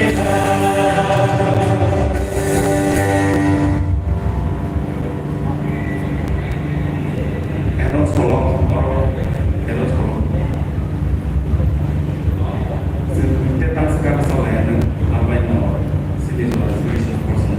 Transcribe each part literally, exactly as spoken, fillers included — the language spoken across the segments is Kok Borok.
Hello, Solomon. Hello, Solomon. Chwng tei tang swkang salai ano, abai no, sini no, sini no, person.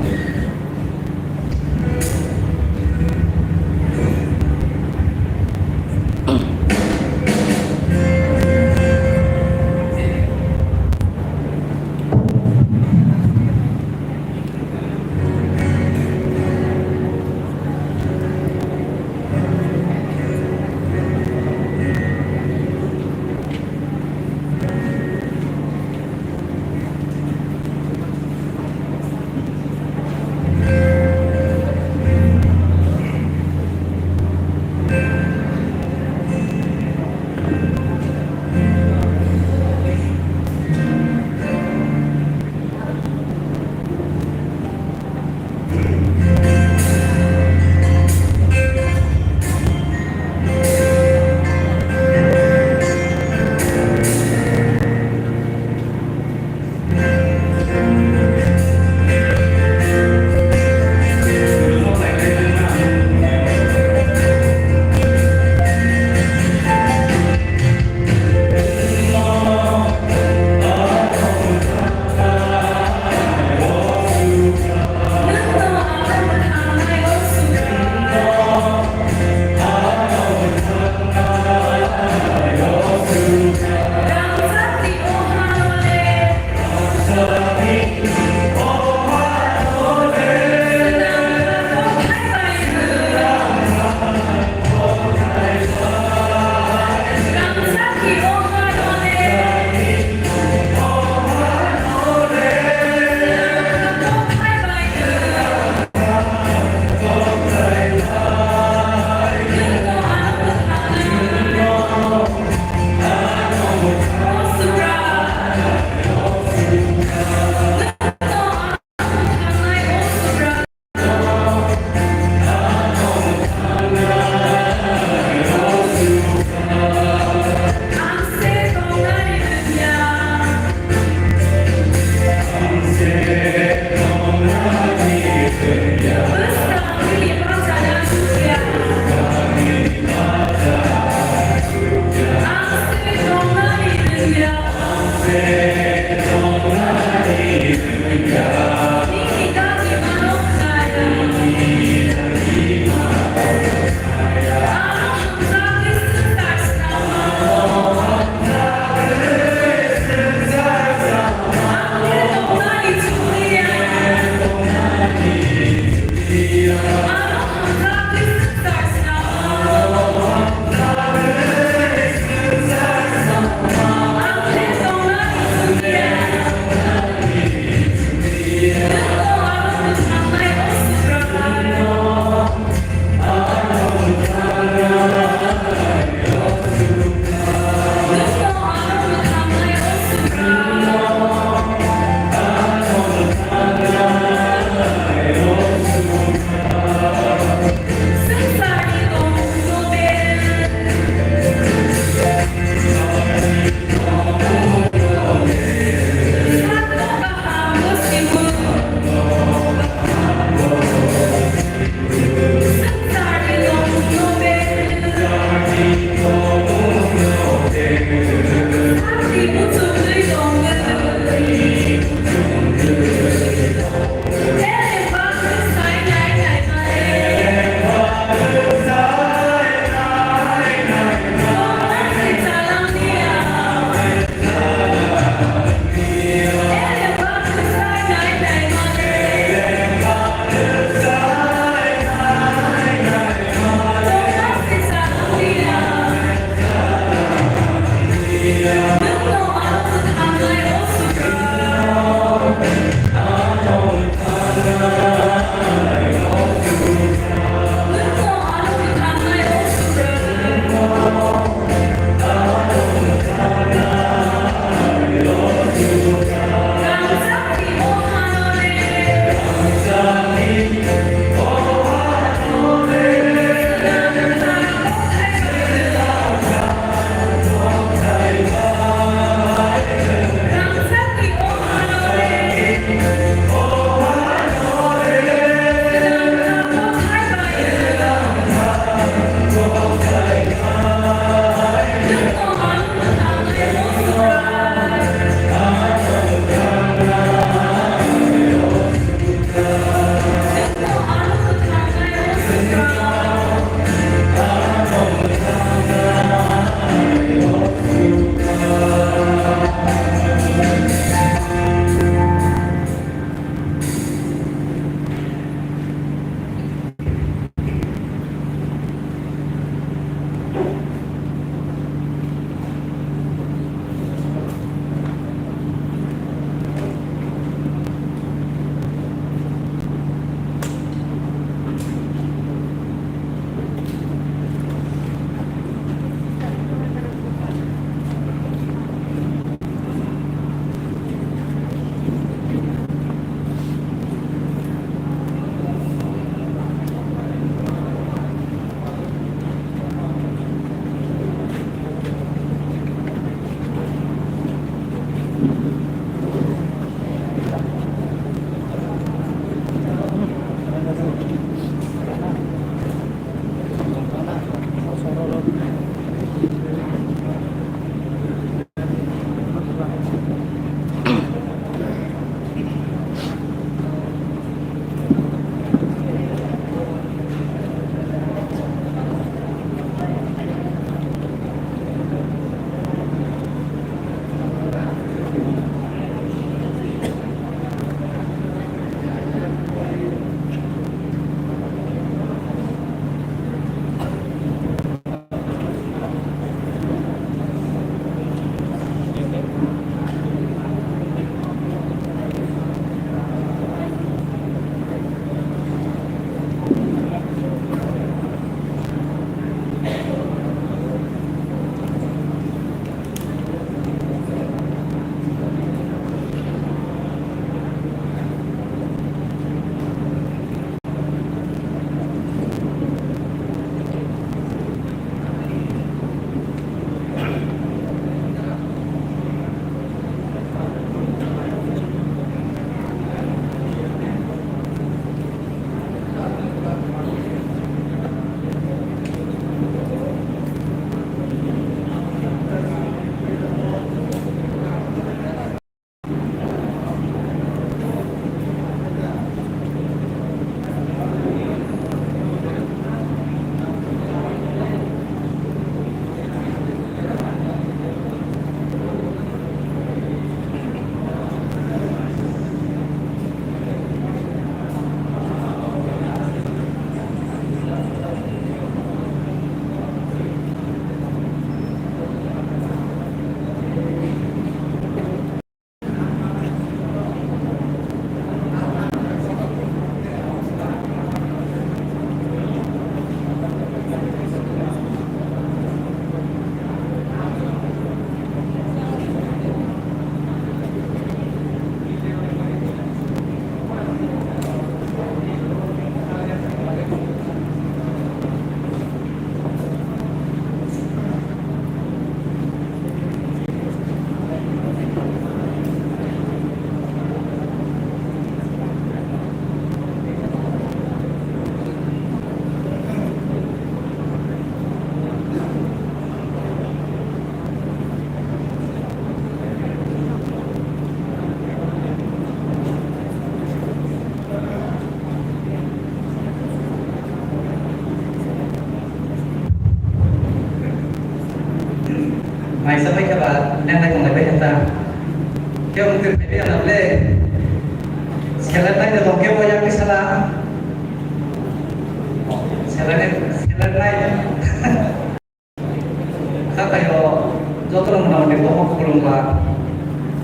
Mungtir phaidi ana le. Selenai de longke bo yang kisala. Selenai, selenai. Kha kaio joto no mona moni bo khulumba.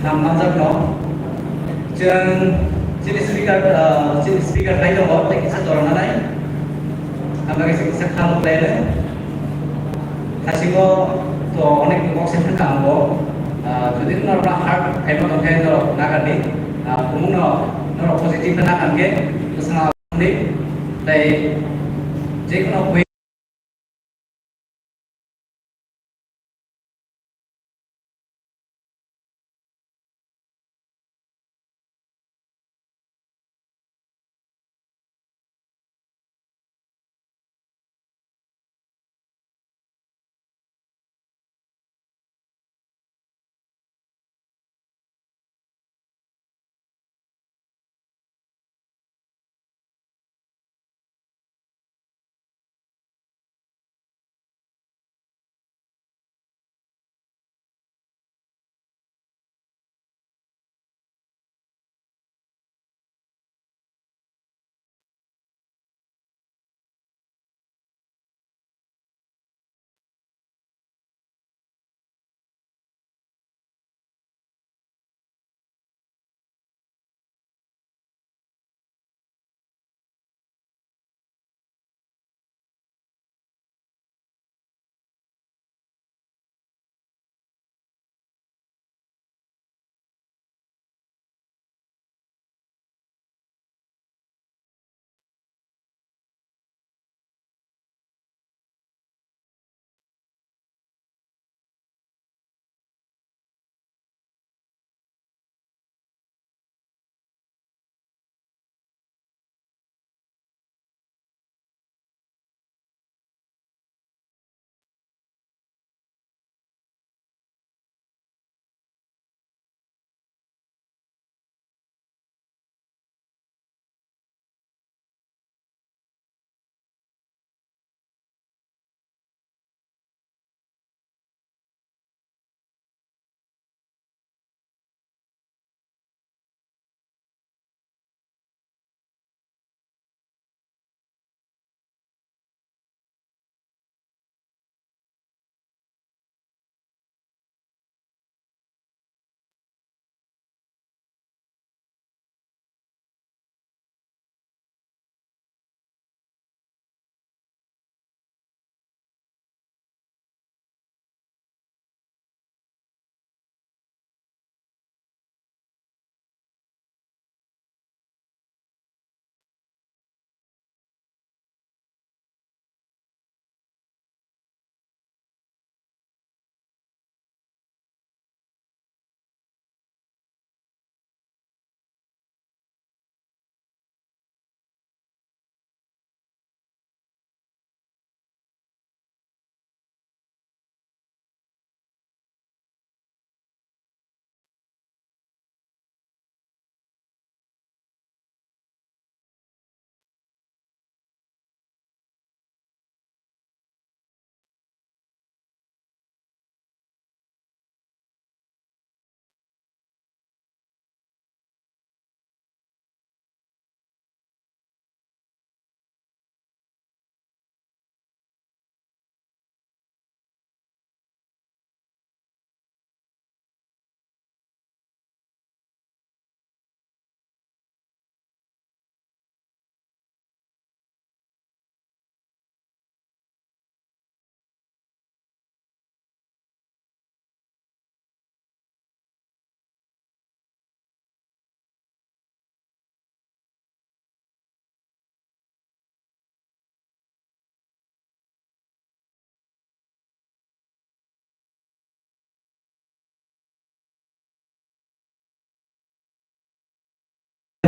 Ham manjak no. Chwng chini speaker, ah, chini speaker hai tongo, tei kisa jora nanai. Ang bagwi se kisa kha nuk lai le. Hasingo to onek ni kok se thang kha ang bo. Ah, jodi norok heart khaima tong khe norok nagar di. Ah, bumung no norok positive khe nagar khe bwswng ang di. Tei je kono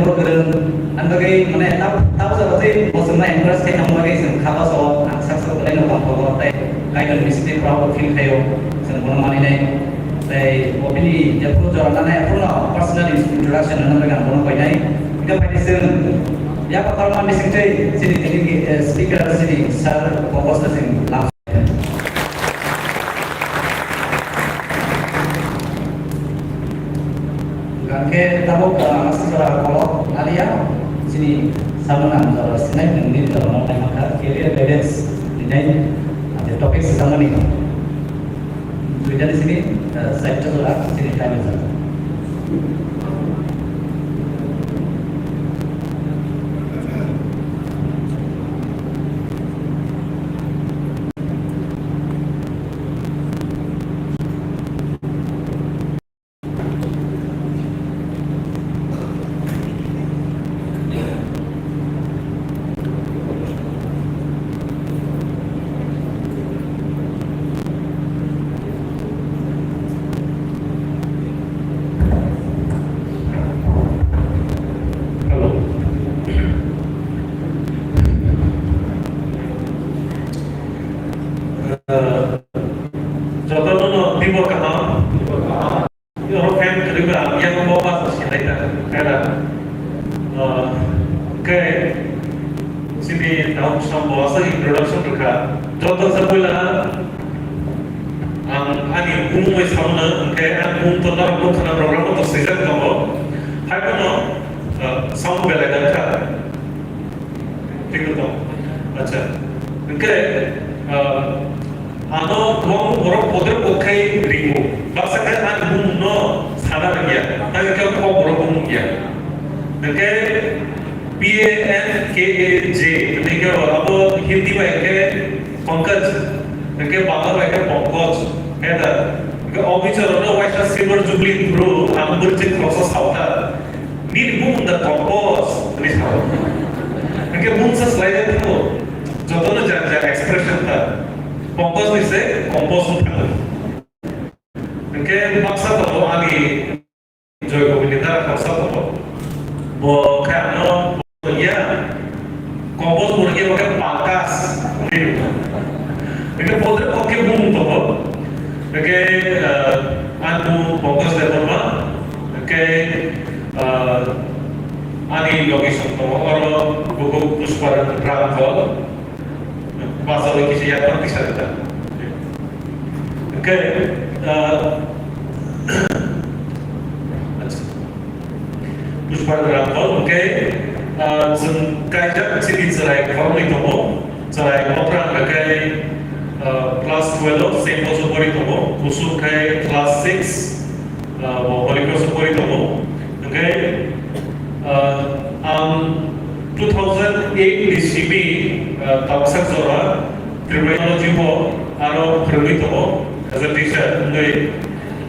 Ang bagwi mane tabo jabo tei bo chwngno encourage khaina bagwi chwng kha baso ang sak sak belai no tong kho tei Kaitor ni simi proud feel khaio chwng bono maninai tei bo bini jephuru jora nanai aphuru no personal introduction rwna bagwi ang bono koinai hwnkhe phaidi chwng yakha palma bising tei chini tini speaker chini sir Pankaj no chwng lam. Hwnkhe tabuk, ah, aswk jora kolok naliya, chini samung ang jora sinai, nini jora no naima kha, career guidance, ninai, ah, je topic swchamani. Duitani sini, ah, side jora, sini time jora. Hello. Uh, jotono no tibor kaham. Oro fan kwrwi ba, yang bo ba se lai ta, kada. Ah, hwnkhe, chini taung sam bo aswk introduction rwkha. Joto se puila ang ani bumung bai samno, hwnkhe ang bumung to norok nukha na program to swijak tongo. Hai phano, ah, sound belai nangkha. Thik tong. Acha. Hwnkhe, ah, ano kwbangma borok bodol kok khai ringo. Baksa khe ani bumung no sana rwngya. Tei khe kok borok bumung ya. Hwnkhe P A N K A J. Hwnkhe abo Hindi bai khe Pankaj. Hwnkhe Bangla bai khe Pankaj. Heda. Hwnkhe o bicharo no waisa silver jubilee bru ang bwrwi khoroksa saukha. Nini bumung da Pankaj, hwnwi sao. Hwnkhe mungsa slai de thango. Jotono jang jang expression ta. Pankaj ni se compose wng thango. Hwnkhe baksa tongo ani Joy Govind ni dara baksa tongo. Bo khe ano ya. Compose bo khe bo khe Pankaj. Hwnkhe bodre bo khe bumung tongo. Hwnkhe, ah, ang bumung Pankaj Debbarma. Hwnkhe, ah, ani logi song tongo oro bukhuk Pushpa Ramkol. Basa bai kisa yapang kisa rwkha. Hwnkhe, ah, acha. Pushpa Ramkol, hwnkhe, ah, chwng kaijak chini chwrai khoroknwi tongo. Chwrai Motrang hwnkhe, ah, class twelve o Saint Paul's o pori tongo. Kusum khe class six, ah, bo Holy Cross o pori tongo. Hwnkhe, ah, ang two thousand eight ni simi, ah, tabuksak jora Tribal Technology bo aro phwrwngwi tongo as a teacher wngwi.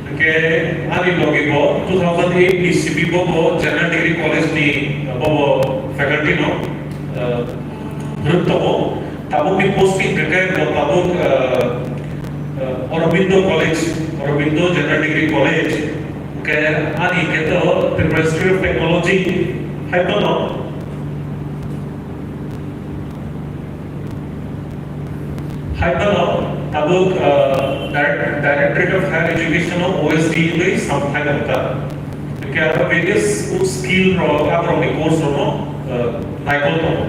Hwnkhe ani logi bo two thousand eight ni simi bo bo General Degree College ni, ah, bo bo faculty no, ah, phwrwng tongo. Tabukni posting hwnkhe bo tabuk, ah, ah, Aurobindo College, Aurobindo General Degree College, hwnkhe ani hwnkhe to Tripura Institute of Technology hai phano, hai phano tabuk, ah, Direct-, Directorate of Higher Education o O S D wngwi samthai wngkha. Hwnkhe aro various skill rok, aborokni course rokno, ah, naikol tongo.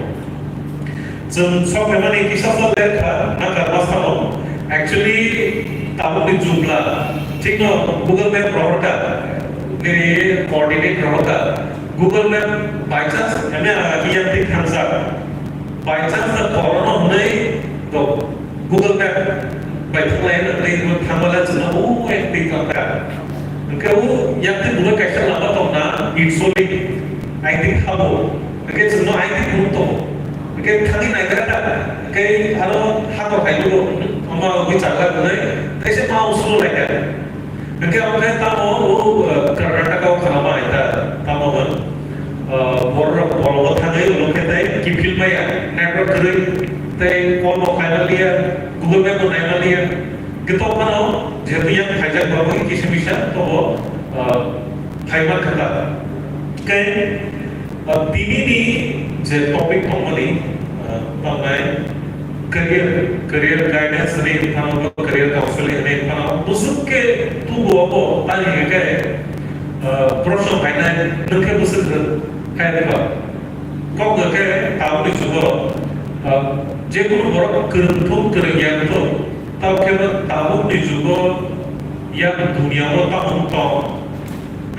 Chwng sok phaimani kisa sok ler kha, nangkha ma sano. Actually, tabukni jugla, thikno Google Map rohor kha, nini coordinate rohor kha. Google Map by chance, ene, ah, iyang thik thangjak. By chance na corona hwnwi to Google Map bai thanglai hwnwi thangmala chwngno o ek thik tongkha. Hwnkhe o yak thik buno kaisa lama tongna, it's only, I think, habo. Hwnkhe chwngno I think phunuk tongo. Hwnkhe thangwi naikha ta, hwnkhe aro hakor hai lugo, ama ugwi chajak hwnwi, thaisa ma usulo naikha. Hwnkhe omo khe tamo o, eh, Karnataka o khanama hai ta, tamo hwn, eh, borok rok bolongo thangwi ulo khe tei kiphil maya, network kwrwi, tei call bo khai manliya, Google Map bo nai manliya. Hwnkhe tongphano jehetu yang khaijak ba bai kisa misa tobo, eh, phai mankha ta. Hwnkhe, eh, tini ni je topic tongmani, eh, tongnai, Career, career guidance ni phano, career counseling ni phano, busuk ke tubu obo, tani ke, eh, proshno phainai, nung ke busuk khai diba. Kok ke tabuk ni jugo, eh, je kunu borok kwrwng thung, kwrwng ya thung, tabo khe tabuk ni jugo yang dunia o tamo tong.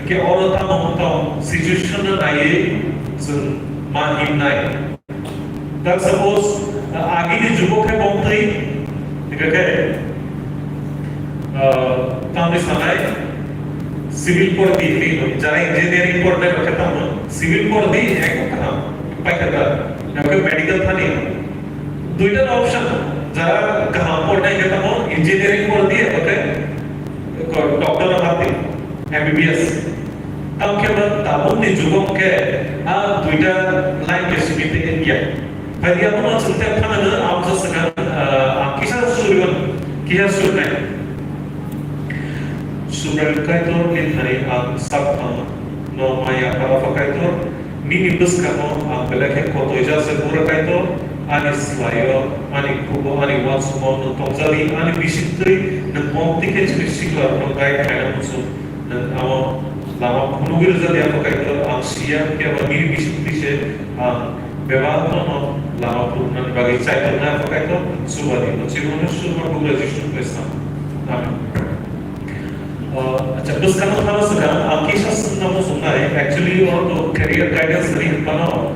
Ke oro tamo tong situation no naiwi chwng ma himnai. Tak suppose, uh, agini jugo khe bongtwi, hingkha khe, uh, tamni sanai civil pordi hino, jara engineering pordi rok khe tamo civil pordi ekdom kaham paikha da, hingkha khe medical thani. Duita option, jara kaham pordi khe tamo engineering pordi, hingkha khe doctor hati, M B B S. Tamo khe ba tabukni jugo khe a duita line khe simi tei India. Phai ya bono chwng tei phano no ang sa swkang, ah, ang kisa suryon, kisa surnai. Supreme Kaitor ni thani ang sak phano no maya para pha Kaitor, nini bwskango ang belai khe kotoi jak se pura Kaitor, ani swlaio, ani khugo, ani uansukmao no tongjali, ani bisingtwi nwng mom twi khe chini sikla rok no guide khaina muchung. Nwng amo lama phunugwi rwjak ya, Kaitor, ang siya, phiya ba nini bisingtwi se ang bebak no lama phunuknani bagwi chaitornai, Kaitor, chubadi no chiboni surma bugra Jisu Khristo. Amen. Ah, acha, bwskango thangna swkang ang kisa swngna muchungnai, actually, oro to career guidance ri hinphano,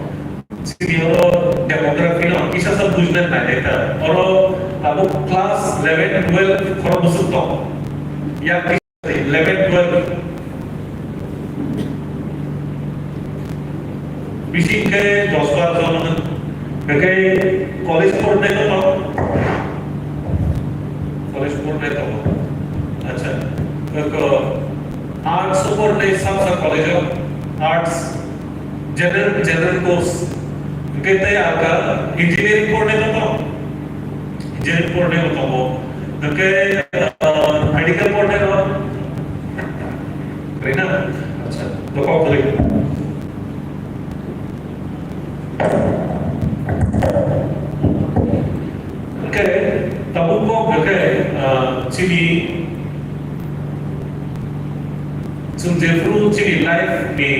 chini oro demography no ang kisa sa bujna nainai ta. Oro tabuk class eleven, twelve khorok bwswk tong. Yak eleven, twelve. Bisi khe dos bar jon hwnkhe college pornai no tong? College pornai tongo. Acha. Eko arts pornai sab sa college o arts. General, general course. Hingke tei aka engineering pornai no tong? Engineering pornai no tongo. Hingke, ah, medical pornai no? Rina? Acha, dokok kali. Hingke, tabuk kok hingke, ah, chini Chwng jephru chini life ni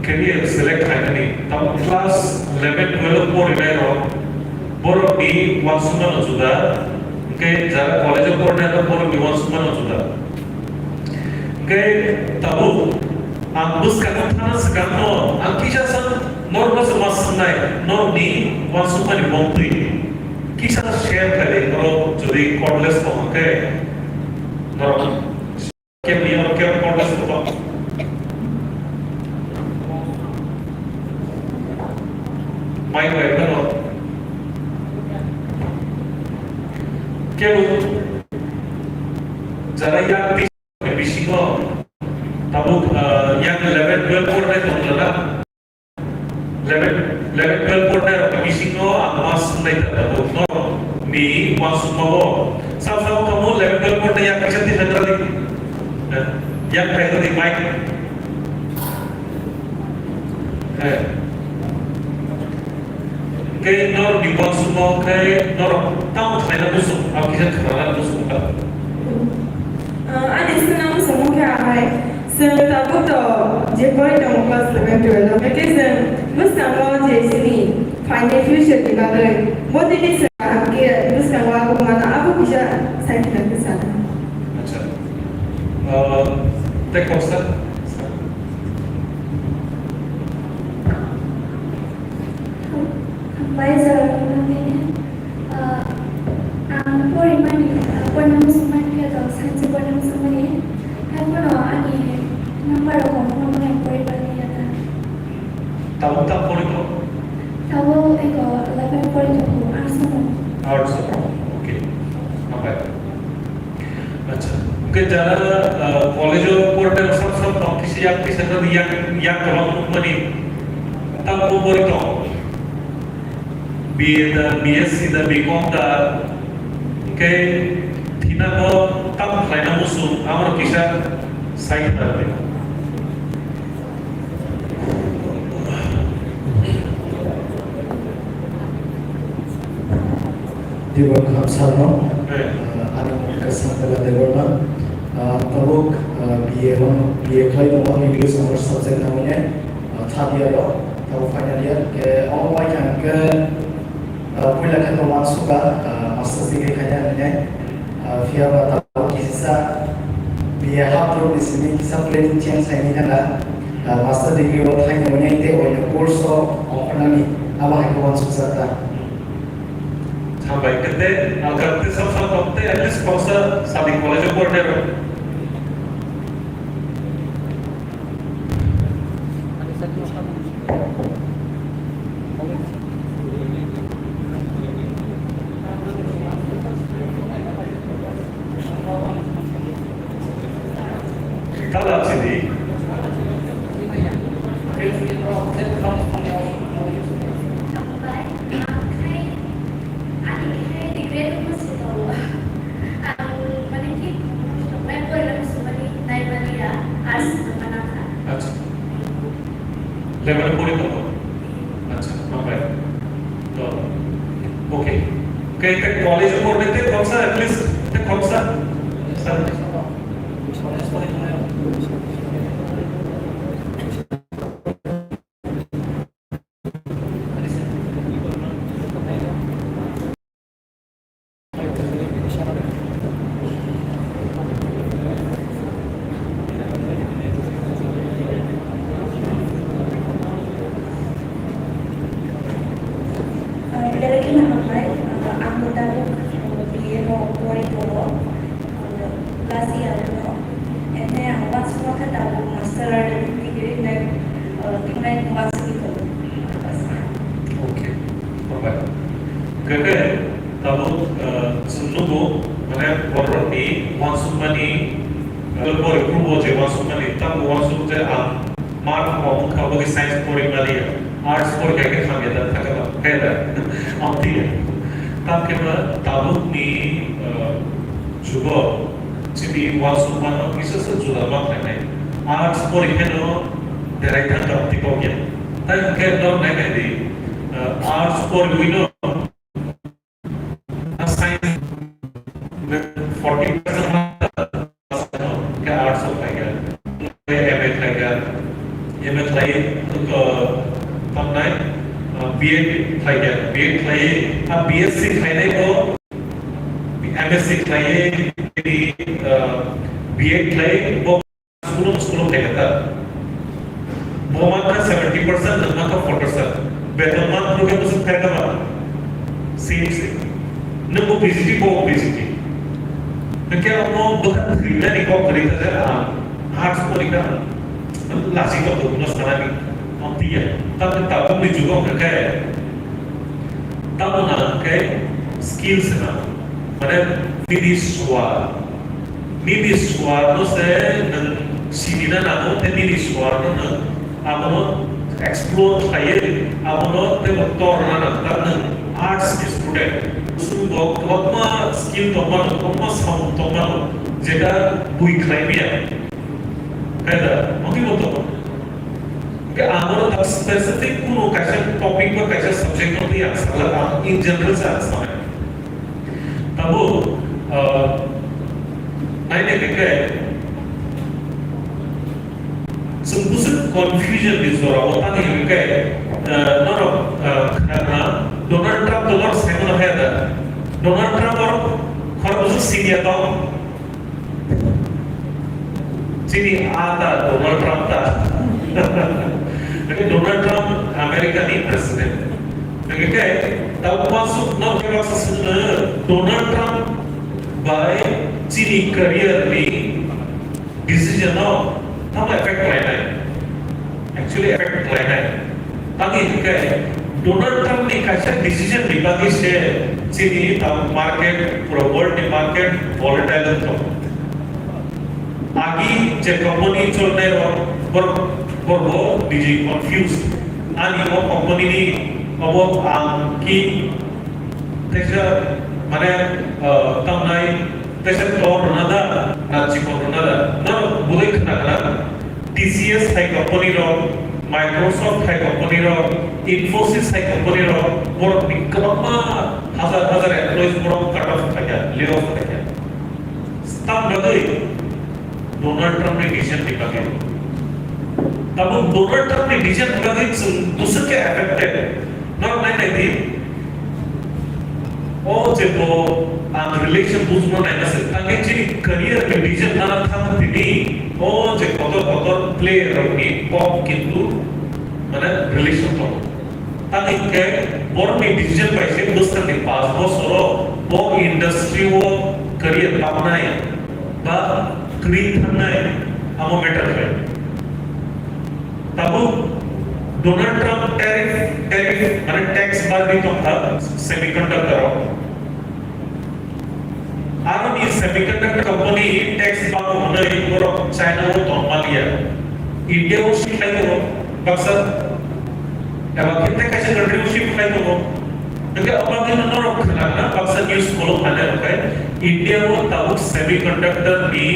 career select khlainani, tamo class eleven, twelve porinai rok, borok ni uansukma no juda, hingke jara college o porinai rok, borok ni uansukma no juda. Hingke tabuk ang bwskango thana swkang no, ang kisa sa norok no se ma swngnai, norok ni uansukma ni mongtwi kisa share khlai, norok jodi cordless tong khe, norok Keboni oro kebo contest ko. Mai bai phano. Kebo jara yang bisingo tabuk, ah, yang eleven, twelve pornai tong jana. Eleven, eleven, twelve pornai rok ni bisingo ang ma swngnai ta tabuk norok ni uansukma o. Sab sabo kamo eleven, twelve pornai yak kisa tin nagra di. Eh, yak khai di mai. Eh. Khe norok ni uansukma o khe norok tamo khlaina muchung, abo kisa khlaina muchung ta. Ah, ani swnam muchung khe ahai. Chwng tabuk to je pori tongo class eleven, twelve o, hwnkhe chwng bwskango je chini phaini future ni bagwi, bo tini chwng ang khe bwskango abo mano, abo kisa sai khna khe sa. Acha. Ah, tei kok sa? Hambai jora nokni, ah, ang porimani, ah, porna muchungmani khe to sanchi porna muchungmani. Haiphano ani number rok kok phone bai poribani ya ta. Tabuk ta pori to? Tabuk eko eleven pori to ko, arts no. Arts no, okay. Hambai. Acha. Hwnkhe jara, ah, college o porna sab sab tong kisi yak kisa yak yak tong mani. Tabuk pori to? B A da, B S C da, B Com da, hwnkhe thina bo tam khlaina muchung, amo kisa sai khna rwdi. Dibor Kham Sarno, eh, ani mung khe Santala Debbarma, ah, tabuk, ah, B A, B A khlai tongo, English honours subject nangmani, ah, third year o, tabuk final year, khe omo pai khe ang khe, Ah, puila khe to uansukha, ah, masters degree khaina hinwi, ah, phiya ba tabuk kisa B Ya, hapro ni simi kisa planning change hai ni kanda, ah, master degree o thai ni manya ite oino course o ongkha nani abo hai ko wansuk sa ta. Hambai kete, alkar te sab sab te at least khorsa sadi college o porte ro. Tala sidi. Ani khai regret mo se to. Ang mane ki member lang sumani nai mani ya, arts na mana kha. Acha. Lemon puri to. Acha, okay. To. Okay. Kai kai college mo ne te khorsa at least te khorsa. Sir. Belai kheno hambai, ang bo tabuk B A no pori tongo, last year no. Ene ang uansukma khe tabuk master degree nai, thangnai uansugwi tongo. Okay, hambai. Khe tabuk chwng nugo, mane borokni uansukmani, borok phubo je uansukmani, tamo uansuk je ang Mark bo wngkha bo khe science pori maliya, arts pori khe khe hamya da thaka ba khe da. Amtwi ya. Tam khe ba tabuk ni, eh, jugo chini uansukma no kisa se juda ma khlainai. Arts pori khe no derai thang da amtwi kok ya. Tai hwnkhe no nai nai di, eh, arts pori wi no Science forty percent ke arts o khlaiya, M A khlaiya, M A khlai, uh, tamnai, uh, B Ed khlaiya, B Ed khlai, a B S C khlainai bo, M S C khlai, uh, B Ed khlai bo. School, school khe ta. Bo mankha seventy percent, nwng mankha forty percent. Beton man phuru khe bwswk pher kha ba? Same, same. Nwng bo P G T, bo P G T. Hwnkhe omo bwkha thwinani kok kwrwi kha je, ah, arts pori kha, lachik tong, bono sanani. Amtwi ya. Tabuk, tabukni jugo hwnkhe, tabuk na hwnkhe skills na. Mane, nini sua. Nini suarno se nwng sinina nango, tei nini suarno nwng abono explore khlaiwi, abono teibo torna nang, ta nwng arts ni student. Chwng bo kwbangma skill tongmano, kwbangma samung tongmano, jeta bui khlai maya. Khe da, omo twibo tongo. Hwnkhe ang bono tak specific kuno kaisa topic ba kaisa subject no twi ang sakla, ang in general se ang sanai. Tabuk, ah, naina hwnkhe, chwng bwswk confusion ni jora o tangwi hwnkhe, ah, norok, ah, khna, Donald Trump to norok sai mano haya da? Donald Trump oro khoroksa senior tong. Chini a ta Donald Trump ta. Hwnkhe Donald Trump America ni president. Hwnkhe tabuk uansuk no khe baksa swngno Donald Trump bai chini career ni decision no tamo effect khlainai. Actually effect khlainai. Tangwi hwnkhe Donald Trump ni kaisa decision ni bagwi se chini tabuk market, pura world ni market volatile wng tongo. Agi je company cholnai rok bor-, borbo niji confused. Ani o company ni obo ang ki teisa mane, uh, tamnai teisa tor rwna da, na chikon rwna da. No budai khna khna. T C S hai company rok, Microsoft hai company rok, Infosys hai company rok, borok ni kwbangma hajar hajar employees borok cut off khaikha, lay off khaikha. Tam bagwi Donald Trump ni decision ni bagwi. Tabuk Donald Trump ni decision ni bagwi chwng bwswk khe affected. Norok nai nai di. O je bo Ang relation bujma naina se. Tangwi chini career ni vision nana thang tini. O je kotor kotor player rokni kok kintu mane relation tongo. Tangwi khe borokni decision bai se bwskangni paanch bosoro bo industry o career babnai ba kwrwi thangnai amo matter khlai. Tabuk Donald Trump tariff, tariff mane tax bagwi tongkha semiconductor o. Aroni semiconductor company tax bango hwnwi borok China o tongmaliya. India o sikhlai tongo baksa, eba khe tei kaisa country o sikhlai tongo. Hwnkhe o bagwino norok khwnakna baksa news follow khainai rok khe India o tabuk semiconductor ni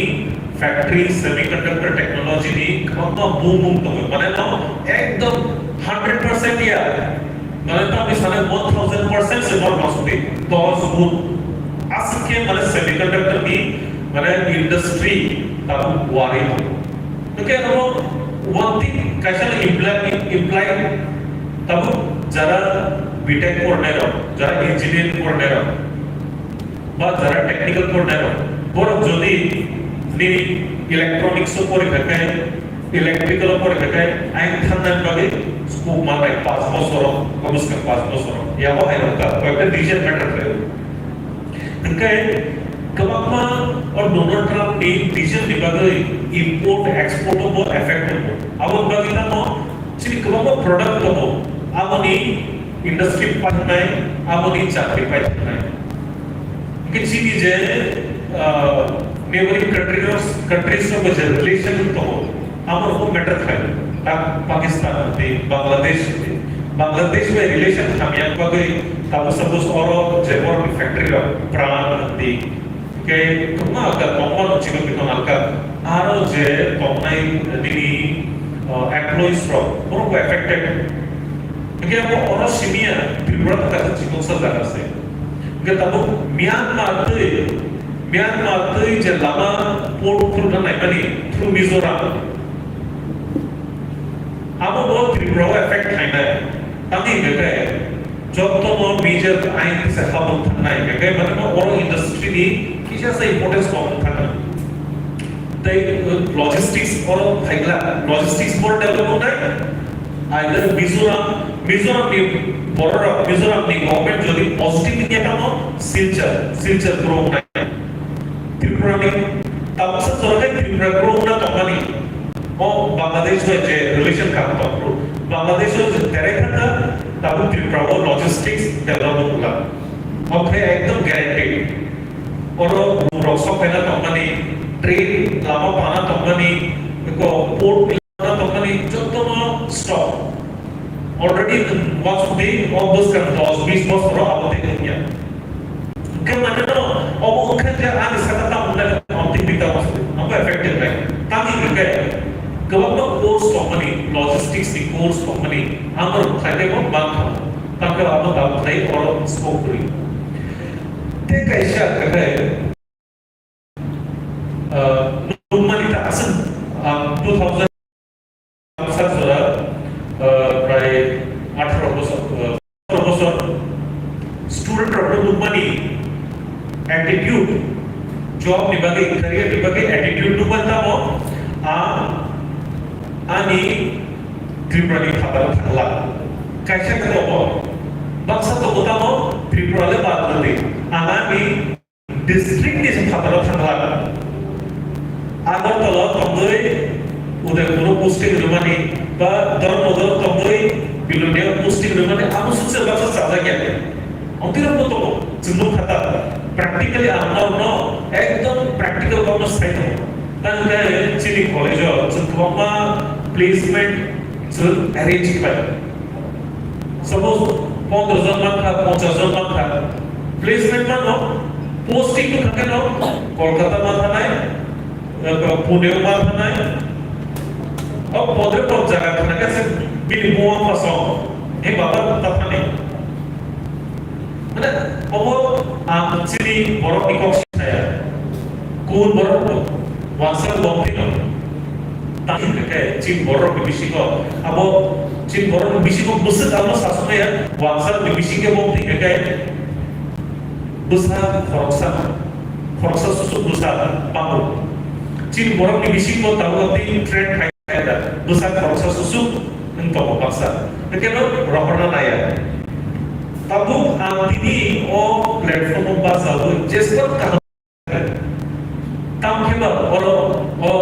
factory, semiconductor technology ni kwbangma bumung tongo. Mane no ekdom hundred percent ya. Mane tamni sane one thousand percent se borok masuk di, dos gun. Aswk khe mane semiconductor ni mane industry tabuk wari tongo. Hwnkhe abo one thing kaisa no imply, imply tabuk jara B Tech pornai rok, jara engineering pornai rok, ba jara technical pornai rok, borok jodi nini electronics o porikha khe, electrical o porikha khe, ayang thangnani bagwi scope manai paanch bosoro, komoskam paanch bosoro. Yabo hai rok ta, koyekta decision matter khlaio. Hwnkhe kwbangma o Donald Trump ni decision ni bagwi import export o bo effect tongo. Aboni bagwi tamo chini kwbangma product tongo, aboni industry paithangnai, aboni chakri paithangnai. Hwnkhe chini je, ah, neighboring country o, countries rok je relation tongo, amo rok matter khlai. Tak Pakistan di, Bangladesh di, Bangladesh bai relation hamya bagwi tamo suppose oro je borok ni factory rok Pran di, Hwnkhe kwbangma alka tongma rok chini tongma alka. Aro je tongnai nini, uh, employees rok, borok bo affected. Hwnkhe abo oro simiya Tripura ta kaisa chikoksa jaga se. Hwnkhe tabuk Myanmar twi, Myanmar twi je lama port khulna naimani through Mizoram. Abo bo Tripura o effect khainai. Tamni hwnkhe Jotono major ain se habung thangnai, hwnkhe mane no oro industry ni kisa se importance kok thangna. Tei, uh, logistics oro phaigla, logistics bo develop wngnai. Either Mizoram, Mizoram ni borok rok, Mizoram ni government jodi positive wngya tamo Silchar, Silchar grow wngnai. Tripura ni tabuksa jora khe Tripura grow wngna tongmani. O Bangladesh bai je relation kaham tong phuru, Bangladesh o je terai thangkha, tabuk Tripura o logistics develop wngla. Omo khe ekdom guaranteed. Oro bumung rok sok phaina tongmani, train lama pana tongmani, eko port ni lama tongmani, jotono stop. Already nwng uansukdi, o bwskang dos bis bosoro abo tei wngya. Hwnkhe mane no, obo wngkha je ani saka tamo wngkha je, omo tei bita bosori, abo affected bai. Tamni hwnkhe kwbangma course tongmani, logistics ni course tongmani, amo rok khlai tei bo mankha. Tamkhe abo tabuk khlai oro scope kwrwi. Tei kaisa hwnkhe, ah, nukmani ta aswk, ah, two thousand Bangsa jora, ah, prai atharo bosor, ah, atharo bosor student rokno nukmani attitude, job ni bagwi, career ni bagwi attitude nukmani tamo, ah, ani Tripura ni phataro thangla. Kaisa khe tongo, baksa tongo tamo Tripura le bad rwdi. Ang ani district ni se phataro thangla. Agartala tongwi Udaipur o posting rwmani ba Dharmanagar tongwi Bilonia o posting rwmani abo sukse baksa chajak ya. Amtwi rok bo tongo, chwng nukha ta. Practically ang norokno ekdom practical kokno sai tongo. Tang khe chini college o chwng kwbangma placement chwng arrange khlai. Suppose pondro jon mankha, ponchas jon mankha, placement mano, posting to thangkhe no, Kolkata ma thanai, eh, Pune ma thanai, o podre pod jaga thanai khe se bini buma pasong, he baba ta thani. Mane, obo ang chini borok ni kok saya. Kun borok bo, wansal bom tino. Tang hwnkhe chini borok ni bisingo, abo chini borok ni bisingo bwswk abo sasuk ya, wansal ni bisingo bom tino khe. Bwsa khoroksa, khoroksa susuk bwsa pango. Chini borokni bisingo tabuk tei trend khai kha da, bwsa khoroksa susuk wng tongo baksa. Hwnkhe no rohorna naiya. Tabuk ang tini o platform o bachawi jeswk kaham. Tamkhe ba oro o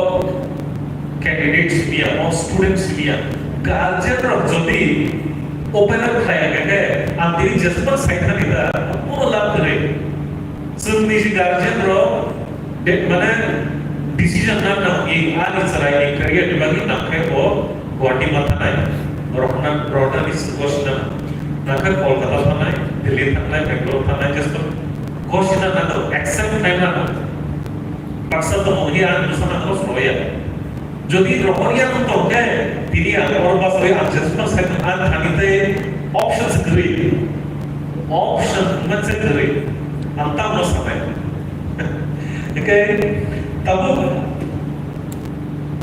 candidates mia, o students mia, guardian rok jodi open up khlai khe, ang tini jeswk sai thani da, kono lab kwrwi. Chwngni je guardian rok, de-, mane, decision na nang i ani chwraini career ni bagwi nang khe bo Guwahati ma thanai, rokna, rokna ni gosina nang khe Kolkata thanai, Delhi thanai, Bangalore thanai, just gosina nang accept khlai nang. Baksa tongmani ang bwsano ang soroya. Jodi rohorya wng tong khe, tini ang oro bachawi ang jeswk sai ang thani tei options kwrwi. Option wngma se kwrwi. Ang tamo sanai. Hwnkhe tabuk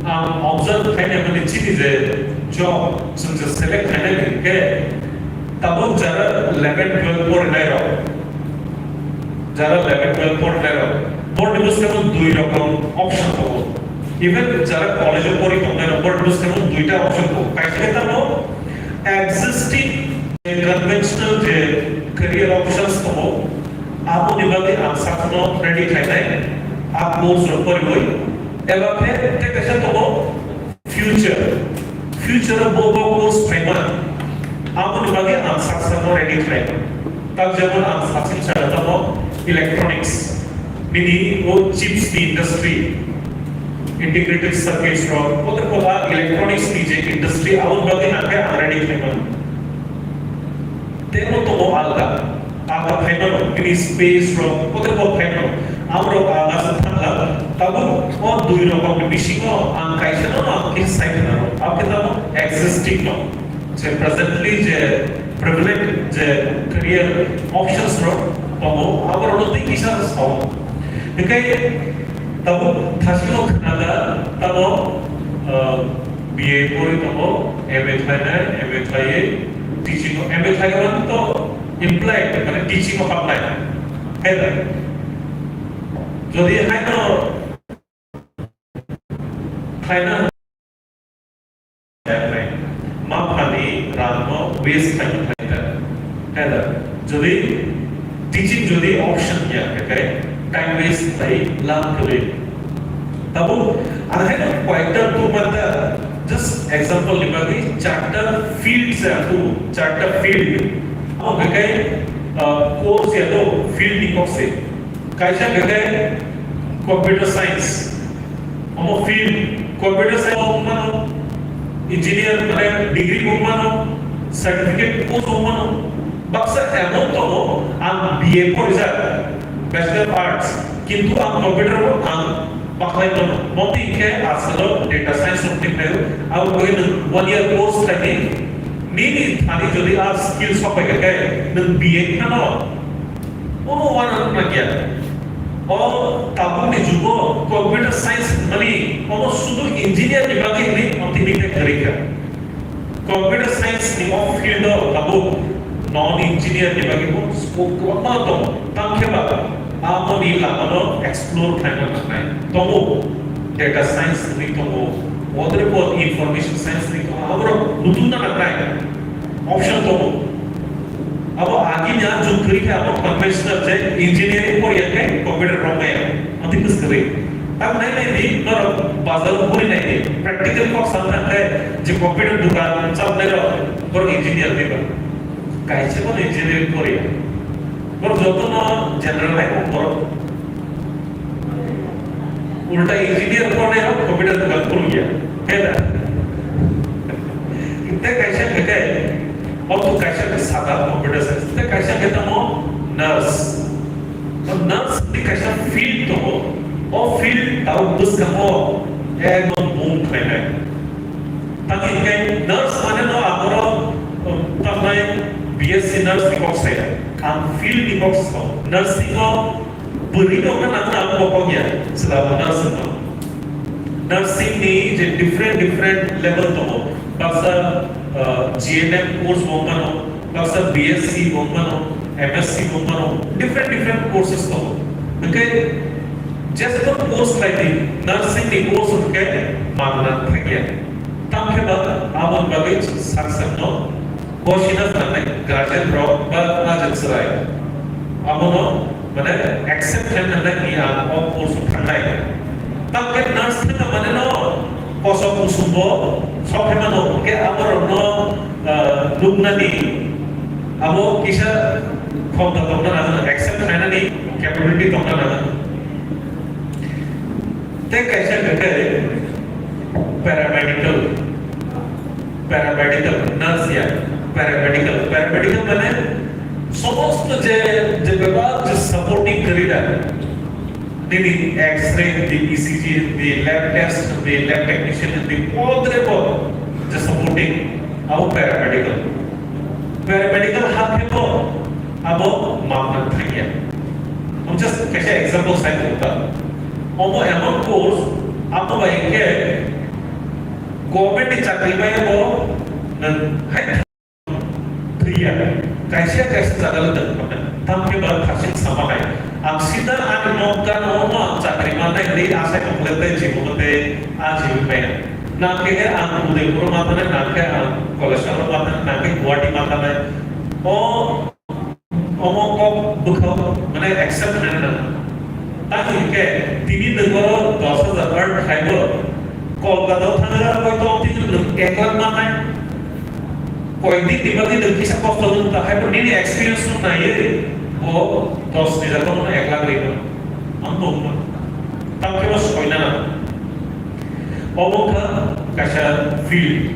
ang observe khainai mani chini je job, chwng je select khainai hwnkhe tabuk jara eleven twelve porinai rok. Jara eleven twelve porinai rok, borni bwskango dui rokom option tongo. Even jara college o pori tongnai rok, borni bwskango duita option tongo. Kaisa khe tamo existing conventional je career options tongo, aboni bagwi ang sakno ready khlainai, a course rok poriwi. Eba khe tei kaisa tongo, future, future o bo bo course phaima, aboni bagwi ang sak sakno ready khlai. Tak jemon ang sachin chana tamo electronics, bini o chips ni industry, integrated circuits rok, kotor kotor electronics ni je industry, aboni bagwi ang khe ang ready khlaima. Temo tongo alga, alga phaimano, bini space rok, kotor kotor phaimano. Amrok alga se thangla, tabuk o dui rokom ni bisingo ang kaisa no ang kisa sai khna rok. Abo khe tamo existing no. Je presently je prevalent je career options rok tongo, abo rok no tei kisa sao. Hinkhe tabuk thasino khnaga tamo, ah, B A pori tongo, M A khlainai, M A khlaiwi teaching o, M A khlaiwi mane to employed, mane teaching o habnai. Hai da? Jodi haino khlaina maphani rangno waste khlaina khlaida. Heda, jodi teaching jodi option ya, okay, time waste khlai lam kwrwi. Tabo, ang haino koyekta tu panda, just example ni bagwi charta field se aku, charta field. Abo, okay, uh, course ya to field ni kok se. Kaisa khe computer science, omo field, computer science bo wng mano, engineer mane degree bo wng mano, certificate course bo wng mano. Baksa emon tongo, ang B A porijak, Bachelor of Arts, kintu ang computer bo ang bakhlai mano. Motwi khe asalo data science rok twi phaio, abo bagwi nwng one year course khlai di, nini thani jodi a skill sok pai kha khe nwng B A kheno, Omo uanarok nangya. O tabukni jugo computer science hwnmani omo sudu engineer ni bagwi hwnwi omontwi bikthai kwrwi kha. Computer science ni o field o tabuk non engineer ni bagwi bo scope kwbangma tongo. Tangkhe ba amoni lamano explore khlaina nangnai tongo. Data science hwnwi tongo, other bo information science hwnwi tongo, aborok nutukna nangnai option tongo. Abo agini a jug kwrwi khe abo conventional je engineering poriya khe computer romaya, amtwi kwskwrwi. Tam nai nai di, norok bazar o buri nai di, practical kok sam thang khe je computer dukan chalnai rok, borok engineer diba. Kaisa bono engineering poriya. Borok jotono general hai kok borok. Ulta engineer pornai rok computer dukan khulya. Heda. Tei kaisa khe, o to kaisa khe sada computer science. Tei kaisa khe tamo nurse. O nurse ni kaisa field tongo. O field tao bwskango ekdom boom khlainai. Tamo hinkhe nurse mane no aboro, um, tamnai B S C nurse ni kok saya. Ang field ni kok sao. Nursing o bwrwi rok no nang nang bo kok ya. Sila bo nurse no. Nursing ni je different different level tongo. Baksa, uh, G N M course bo mano, baksa B S C bo mano, M S C bo mano, different different courses tongo. Hwnkhe jeswk course khlai di, nursing ni course hwnkhe manna thangya. Tamkhe ba aboni bagwi sak sakno gosina thangnai guardian rok ba ajak chwrai abono mane accept khlaina nangni ang o course o thangnai. Tamkhe nurse thangna mane no kosok kusumbo sok khe mano, hwnkhe aborokno, ah, nuknani abo kisa khomta tongna nangani, accept khlainani capability tongna nangani. Tei kaisa hwnkhe paramedical, paramedical, nurse ya, paramedical, paramedical mane somosto je, je bebak je supporting kwrwi da. Nini X-ray di, E C G di, lab test di, lab technician di, podrebo je supporting abo paramedical. Paramedical hakhe bo abo mamna thangya. Ang just kaisa example sai tongkha. Omo emon course, abo bai khe government ni chakri bai bo nang hai thwiya. Kaisa kaisa jaga le tong kha. Tamkhe ba thasik sama hai. Ang sida ani nok gana omo ang chakri mannai hwnwi asai tongkha tei jibon tei a jibi maya. Nangkhe ang Udaipur ma thanai, nangkhe ang Koleshwar ma thanai, nangkhe Guwahati ma thanai. O Omo kok bwkhao, mane, accept khlaina nango. Tamo hinkhe tini nwng oro dos hajar earn khaibo, Kolkata o thangna hoito tini nwng ek lakh mannai. Koyekdin ni bagwi nwng kisa kosto wng ta, haibo nini experience no naiwi bo dos ni jaga no ek lakh rwi mano. Ang bo wngmano. Tamo khe bo soina nango. Omo wngkha kaisa field.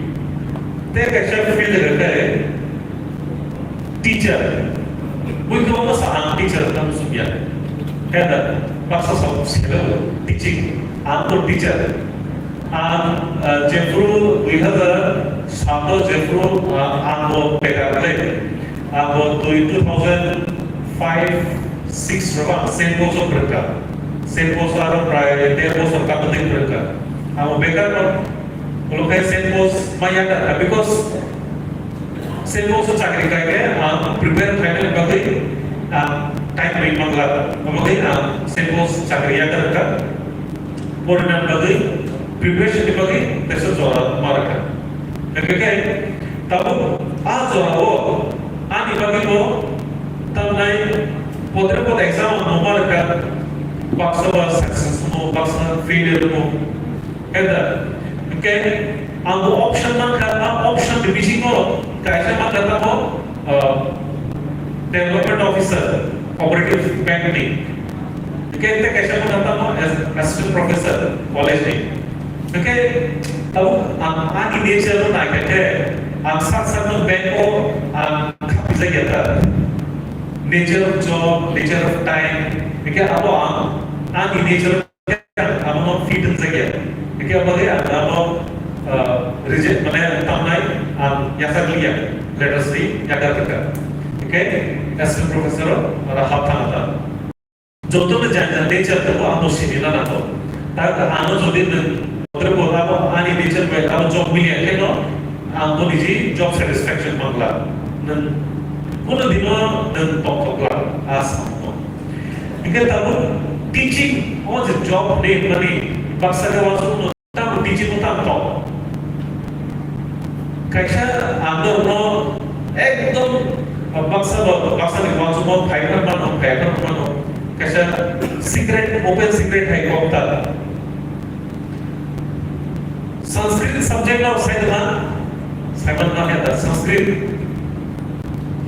Tei kaisa field hwnkhe teacher. Buikhe omo sa ang teacher hwnwi muchungya. Heda baksa sa selo teaching. Ang to teacher. Ang, ah, jephru dui hazar sato jephru, ah, ang bo bekar le. Ang bo dui, two thousand five, six rogo ang Saint Paul's o phwrwngkha. Saint Paul's o aro prai der bosor kattwi phwrwngkha. Ang bo bekar no, ulo khe Saint Paul's ma yakarkha, because Saint Paul's o chakri khaikhe ang prepare khlainani bagwi ang time ri mangla. Omo khe ang Saint Paul's chakri yakarkha. Porina bagwi, preparation ni bagwi teisa jora ma rwkha. Hwnkhe khe tabuk a jora o ani bagwi bo tamnai podre pod exam no ma rwkha, baksa ba success mo, baksa failure mo. Heda, hwnkhe ang bo option mankha, a option ni bisingo kaisa mankha tamo, ah, development officer, cooperative bank ni. Hwnkhe tei kaisa mankha tamo as-, assistant professor, college ni. Hwnkhe tabuk ang ani nature no naikha khe, ang sak sak no bank o ang khapijak ya ta. Nature of job, nature of time, hwnkhe abo ang ani nature abono fit wngjakya. Hingke aboni ang abo, ah, reject, mane, tamnai ang yachak liya, letters ni yakar kwkha. Hingke assistant professor oro hap thang ta. Joto no jang jang nature tebo ang bo sini na nato. Ta ano jodi nwng, abo ani nature bai abo job miliya khe no, ang bo niji job satisfaction mangla. Nwng kuno dino nwng tongthokla, a samung. Hingke tabuk teaching o je job ni mani baksa khe wansuk no tamo teaching o tamo tong. Kaisa ang no ekdom baksa bo baksa ni wansuk mo phai phar mano, phai phar mano. Kaisa secret, open secret hai kok ta. Sanskrit subject no sai ma, sai ma ma heta Sanskrit.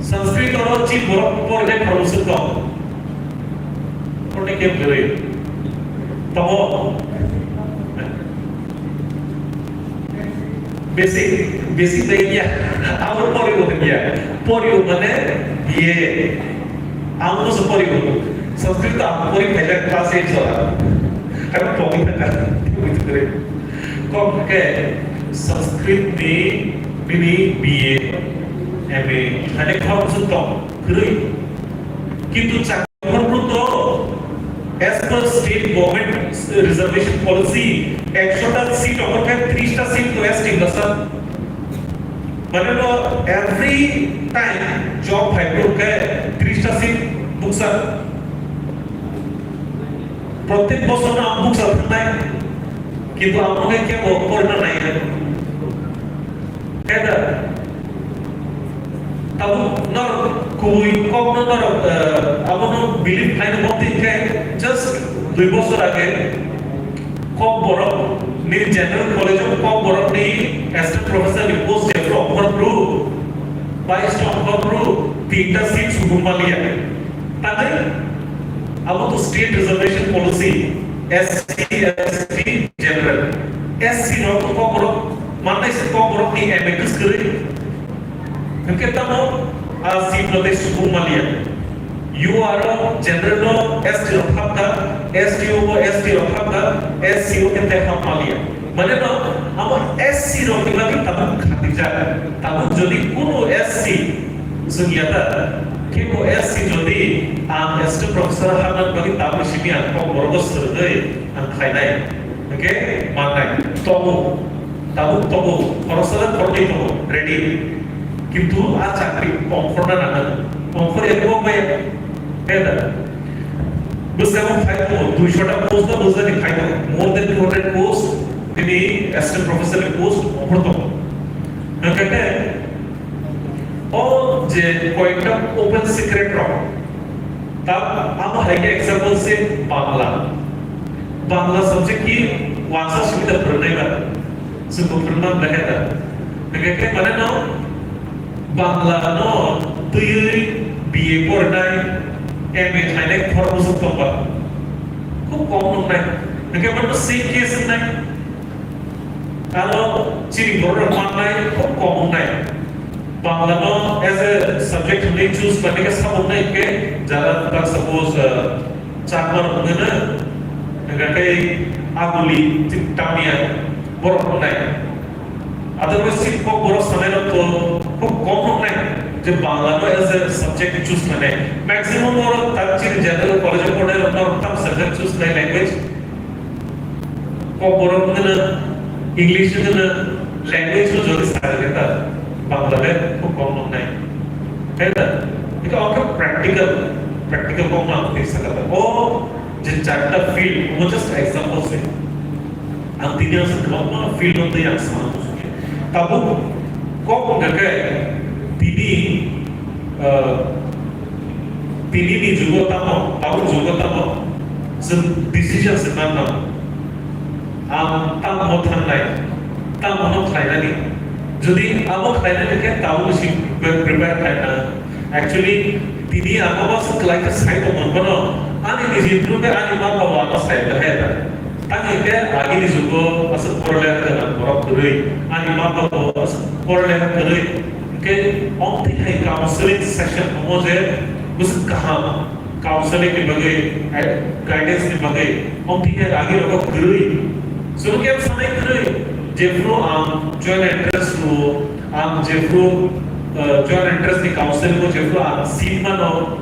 Sanskrit oro chi borok porle khoroksa tong. Porle ke bwrwi. Tamo. Basic, basic dai ya. Abo pori bo ya. Pori bo mane B A. Ang no se pori bo. Sanskrit to ang pori phaile class eight jora. Ang pori phaile. Kok ke Sanskrit ni bini B A, M A, hane khoroksa tong, kwrwi. Kintu chakri khoroksa to, as per state government reservation policy, ekshota seat ongkha khe tris ta seat to S T bwsa. Mane no every time job phai phuru khe tris Tisa seat buksa. Prottek bosor no ang buksa thangnai. Kintu ang onek kebo porina nai. Keda. Tabuk norok kubui kokno norok, eh, abono believe khlaina bokti khe just dui bosor age Kokborok ni General College of Kokborok ni assistant professor ni post jephru ongkhor bru, vice ongkhor bru, tinta seat subung maliya. Tangwi abo to state reservation policy, S C, S T, general. S C rok to Kokborok, mannai se Kokborok ni M A kwskwrwi. Hwnkhe tamo a seat no tei subung maliya. U R o general no S T rok hapta, S T o bo S T rok hapta, S C o khe tei hap maliya. Mane no amo S C rok ni bagwi tabuk khatijak. Tabuk jodi kunu S C chwng ya ta, khe bo S C jodi ang assistant professor hapna bagwi tabuk simi ang Kokborok o swrwngwi ang khainai. Hwnkhe mannai. Tongo. Tabuk tongo. Khoroksa da khoroknwi tongo. Ready. Kintu a chakri ongkhorna nango. Ongkhor ya kebo bai. Heda. Bwskango phai tongo. Duisho ta post da bwskango phai tongo. More than two hundred post. Tini assistant professor ni post ongkhor tongo. Hwnkhe o je koyekta open secret rok. Ta amo hai khe example se Bangla. Bangla subject ki wansa simi da phwrwngnai ba. Chwng bo phwrwngna belai khe da. Hwnkhe khe mane no Bangla no twiwi B A porinai, M A khlainai khoroksa tong ba. Khub kom nuknai. Hwnkhe mane no same case wngnai. Aro chini borok rok mannai khub kom wngnai. Bangla no as a subject hwnwi choose khlainai khe sabuk nai khe jara tak suppose, uh, Chakma rok wngwi no, hwnkha khe Aguli, Tamia borok wngnai. Otherwise chini Kokborok sanai rok to khub kom wngnai je Bangla no as a subject choose khlainai. Maximum borok tak chini general college o pornai rok no tam subject choose khlai language. Kokborok wngkhe no, English wngkhe no, language no jodi sakha khe ta, Bangla le khub kom nuknai. Khe ta, hwnkhe o khe practical, practical kok no ang twi sakha ta. O je charta field, omo just example se. Ang tini ang sa kwbangma field no twi ang sana muchungya. Tabuk kok wngkha khe tini, ah, Tini ni jugo tamo, tabuk jugo tamo, chwng decision se man nang. Ang tamo thangnai, tamo no khlainani. Jodi amo khlainani khe tabuk si pre-, prepare khlaina. Actually, tini ang abo se khlai khe sai tongmani bono, ani niji improvement ani ma baba ano sai khe hai da. Tang hwnkhe agini jugo aswk porole kwrwng borok kwrwi, ani ma baba aswk porole kwrwi. Hwnkhe omo twi hai counseling session omo je bwswk kaham counseling ni bagwi, eh, guidance ni bagwi omo twi hai agi rogo kwrwi. Chwng khe sanai kwrwi jephru ang joint entrance rwo, ang jephru, eh, joint entrance ni counseling o jephru ang seat mano,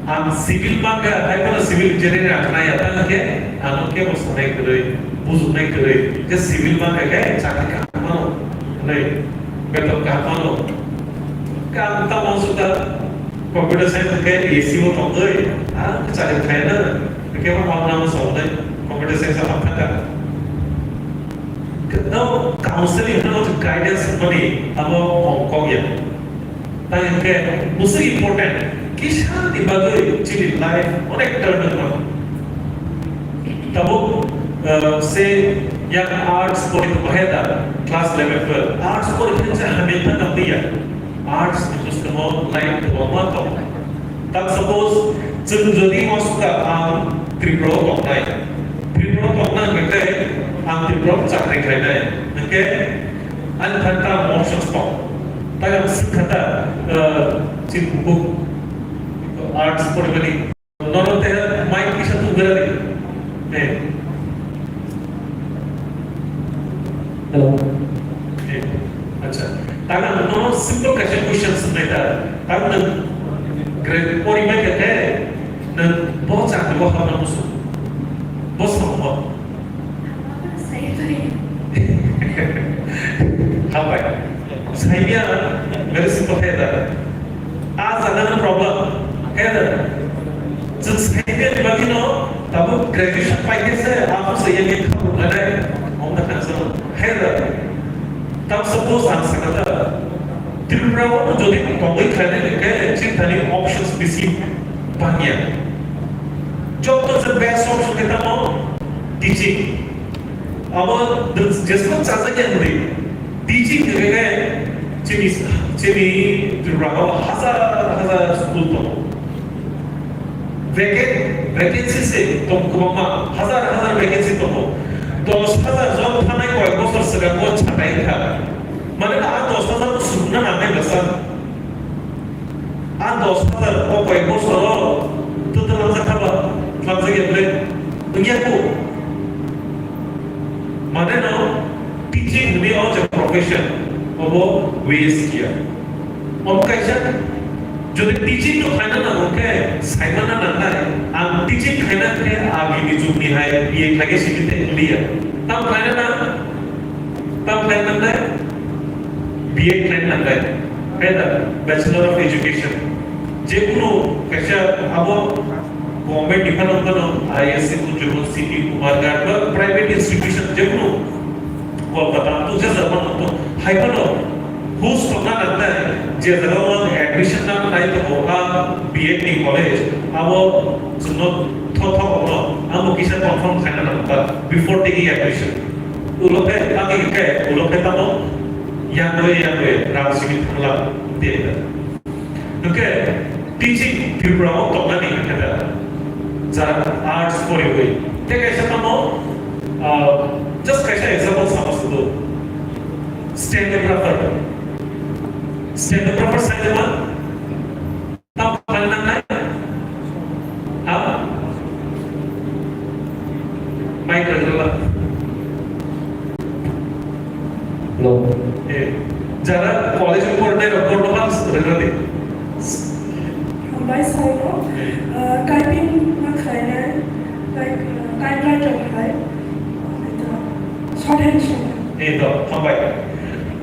ang civil mangkha, hai phano civil engineering ang khnaya, tamo khe ano kebo sanai kwrwi, bujuknai kwrwi, je civil mangkha khe chakri kaham mano, hinwi beton kaham mano. Khe ang tamo suda computer science khe A C o tongwi, ang chakri khaina, kebo hamna mo songwi computer science o hamkha. No counseling, no guidance mani abo kok ya. Tai hwnkhe bwswk important, kisa ni bagwi chini life onek turn wngmano. Tabuk, uh, se yang arts pori tongma hai da, class eleven, twelve, arts pori khe je hamya ta tang ya. Arts ni bwskango life kwbangma tong. Tak suppose, chwng jodi uansukha ang Tripura o tongnai, Tripura o tongna hwnkhe ang Tripura o chakri khlainai, hwnkhe ani thani ta options tong. Tai ang swngkha ta, eh, chini bukhuk arts porimani. Nono te mic kisa tu gara di. Eh. Hello. Eh, acha. Tang ang nono simple kaisa question swngnai ta. Tang nwng grade four mai khe, eh, nwng bo chakri bo hamna musu. Bo samung. Hambai. Saimia, very simple hai da. A jaga no problem. Heda. Chwng saikhe bagwino tabuk graduation paikhe se, abo se yangwi khabu ganai. Omda khansano. Heda. Tam suppose ang sakha da. Tripura o jodi tongwi khlainai hwnkhe chini thani options bisi bangya. Joto se best option khe tamo teaching. Abo jeswk chajakya hwnwi teaching hwnwi khe chini, chini Tripura o hazar hazar school tongo. Vacant, vacancy se tong kwbangma, hazar hazar vacancy tongo. Dos hazar jon thanai koi bosor swkango chatai kha. Mane a dos hazar no sukna nangnai bwsa. A dos hazar o koi bosoro twtwlamjak kha ba, twlamjak ya bwle? Wngya kho. Mane no teaching hwnwi o je profession, obo waste ya. Omo kaisa, jodi teaching no khaina nango khe, saimana nangnai, ang teaching khaina khe agini jugni hai B A khaikhe simi tei wngya. Tam khaina nang, tam khaina nangnai, B A khaina nangnai, hai da, Bachelor of Education. Jekunu kaisa abo government ni phano phano I A S ni jemon C P Kumar Garg ba private institution jekunu Kolkata to je jaga phano phano hai phano Hus tongna nangnai, je jaga o ang admission nang nai tongo, a B Ed ni college, abo chwngno tho tho no, abo kisa confirm khaina nang ba, before taking admission. Ulo khe, ang khe, ulo khe tamo, yang bai, yang bai, rang simi thangla, de. Hwnkhe, teaching Tripura o tongnani hwnkhe da, jara arts poriwi. Tei kaisa tamo, ah, just kaisa example sama sudu. Stenographer. Stenographer sai ma? Tam phalna nai? Ha? Mic rwgwla. Hello. Eh, jara college o pornai rok porno mas rwgwla di. Hambai sir no, eh, uh, typing ma khlainai, like, uh, typewriter hai, shorthand song. Eh, to, hambai.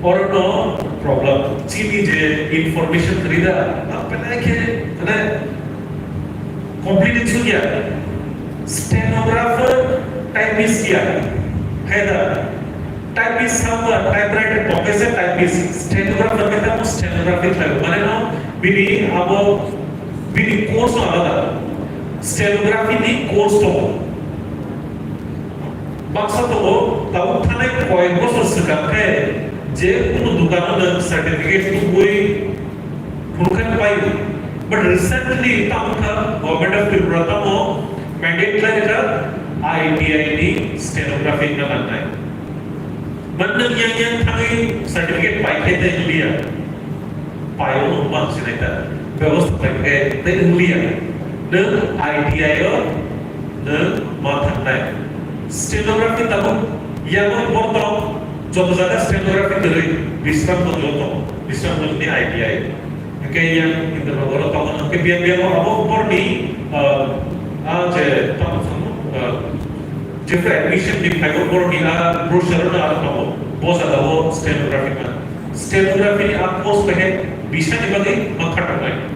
Oro no problem. Chini je information rida, na pele ke, na complete sugya. Stenographer, typist ya. Hai da. Typist sama, typewriter, professor, typist. Stenographer kita mo stenography thayo. Mane no, bini abo, bini course alada. Stenography ni course to. Baksa tongo, tabuk thanai koyek bosor swkang khe je kunu dukano nwng certificate tubui phunukhe pai. But recently tamo kha Government of Tripura tamo mandate khlai rijak I T I ni stenography wngna nangnai. Mane nwng yang yang thangwi certificate pai khe tei wngya. Paio no ma sinai ta. Bebosta pai khe tei wngya. Nwng I T I o nwng ma thangnai. Stenography tabuk yango borok tong, joto jaga stenography kwrwi Bisramganj o tong. Bisramganj ni I T I. Hwnkhe yang Indranagar o tong, hwnkhe biya biya o abo borni, ah, ah, je tamo, ah, Jephru admission ni phaibo borokni a brochure no aro tongo. Bo jaga o stenography ma. Stenography ni a post khe bisani bagwi ma khataknai.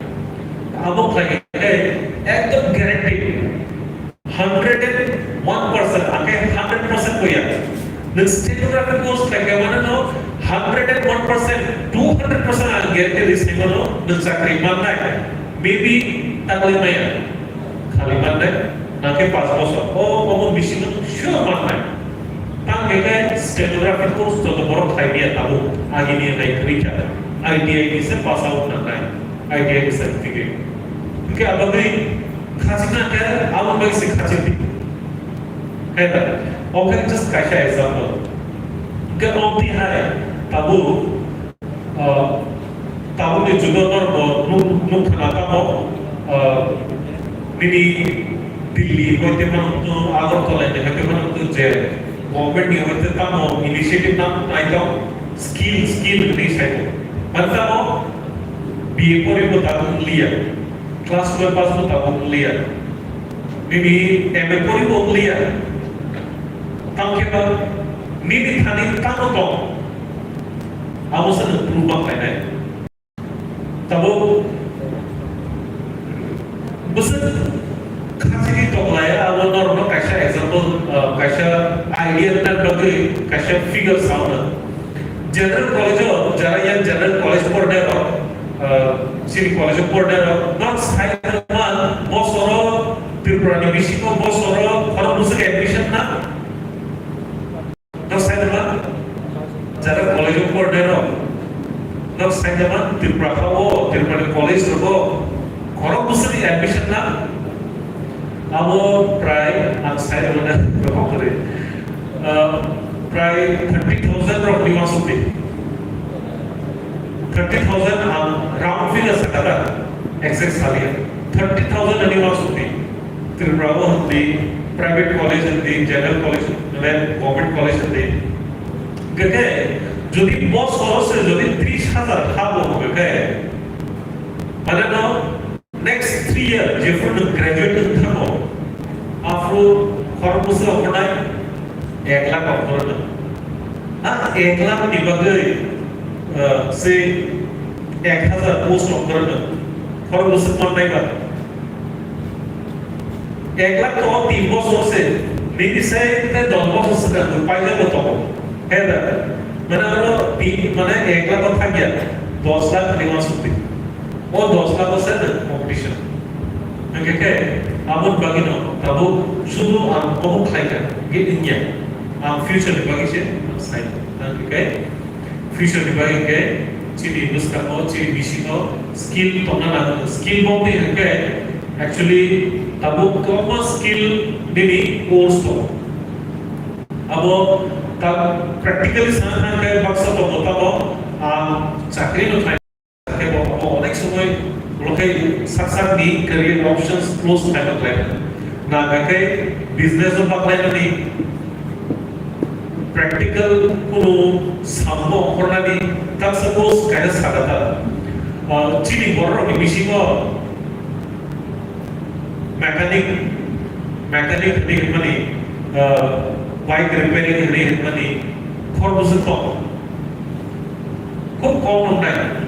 Abo khlai khe ekdom guaranteed. Hundred and one percent, ake hundred percent koya. Nwng stenography post khlai khe mane no hundred and one percent, two hundred percent ang guarantee rwi sai mano nwng chakri mannai. Maybe taklai maya. Khali mannai, nangkhe paanch bosor. O, omo bisingo sure mannai. Tang khe khe stenography course joto borok khai maya tabuk. Agini hai kwrwi kha. I T I ni se pass out nangnai. I T I ni certificate. Hwnkhe abagwi khachikna khe abo bai se khachik di. Hai da. Omo khe just kaisa example. Hwnkhe omo twi hai tabuk Ah, tabukni jugo norok bo nuk, nuk khna tamo, ah, nini Delhi hoite mano, Agartala ni hoite mano, je government ni hoite tamo initiative nam nai tong, skill, skill ni sai tong. Man tamo B A pori bo tabuk liya, class twelve pass bo tabuk liya, nini M A pori bo liya, tamo khe ba nini thani tamo tong. Abo se nwng prove ma khlainai. Tabuk Bwswk khachini tonglai, abo norokno kaisa example, ah, kaisa idea rwna bagwi kaisa figure sauna. General college o jara yang general college pornai rok, ah, chini college o pornai rok, nok sai man bosoro Tripura ni bisingo bosoro khorok bwswk admission na? Nok sai man jara college o pornai rok, nok sai man Tripura ha o, Tripura ni college rok o khorok bwswk ni admission na? Abo prai ang sai rwna rok kore. Ah, prai thirty thousand rok ni uansuk di. Thirty thousand ang round figure sakha da, exact salia. Thirty thousand ni uansuk di. Tripura o hindi, private college hindi, general college, mane government college hindi. Gake, jodi bosoro se jodi tris hazar habo gake, mane no, next three year, jephru nwng graduate wng thango, aphru khorok bwswk ongkhornai, ek lakh ongkhornai. Ah, ek lakh ni bagwi, ah, se ek hazar post ongkhornai. Khorok bwswk mannai ba. Ek lakh to tin bosor se, nini se te dos bosor se kan paijak bo tongo. He da, mane aro tin, mane ek lakh to thangya, dos lakh ni uansuk di. O dos lakh o se nwng competition. Hingke khe aboni bagwi no tabuk sudu ang omo khlai kha, hingke wngya. Ang future ni bagwi se sai. Hingke khe future ni bagwi hingke chini bwskango, chini bisingo skill tongna nango. Skill bo twi hingke actually tabuk kwbangma skill nini course tongo. Abo ta practically sana hingke baksa tongo tamo, ang chakri no khai. Khe bo, bo onek somoi ulo khe sak sak ni career options close khaima khlai. Na khe business o baklai mani practical kunu sambo ongkhornani taksa post kaisa sakha ta. Ah, chini borok ni bisingo mechanic, mechanic hwnwi hwnmani, ah, bike repairing hwnwi hwnmani khorokbwswk kok. Khub kom wngnai.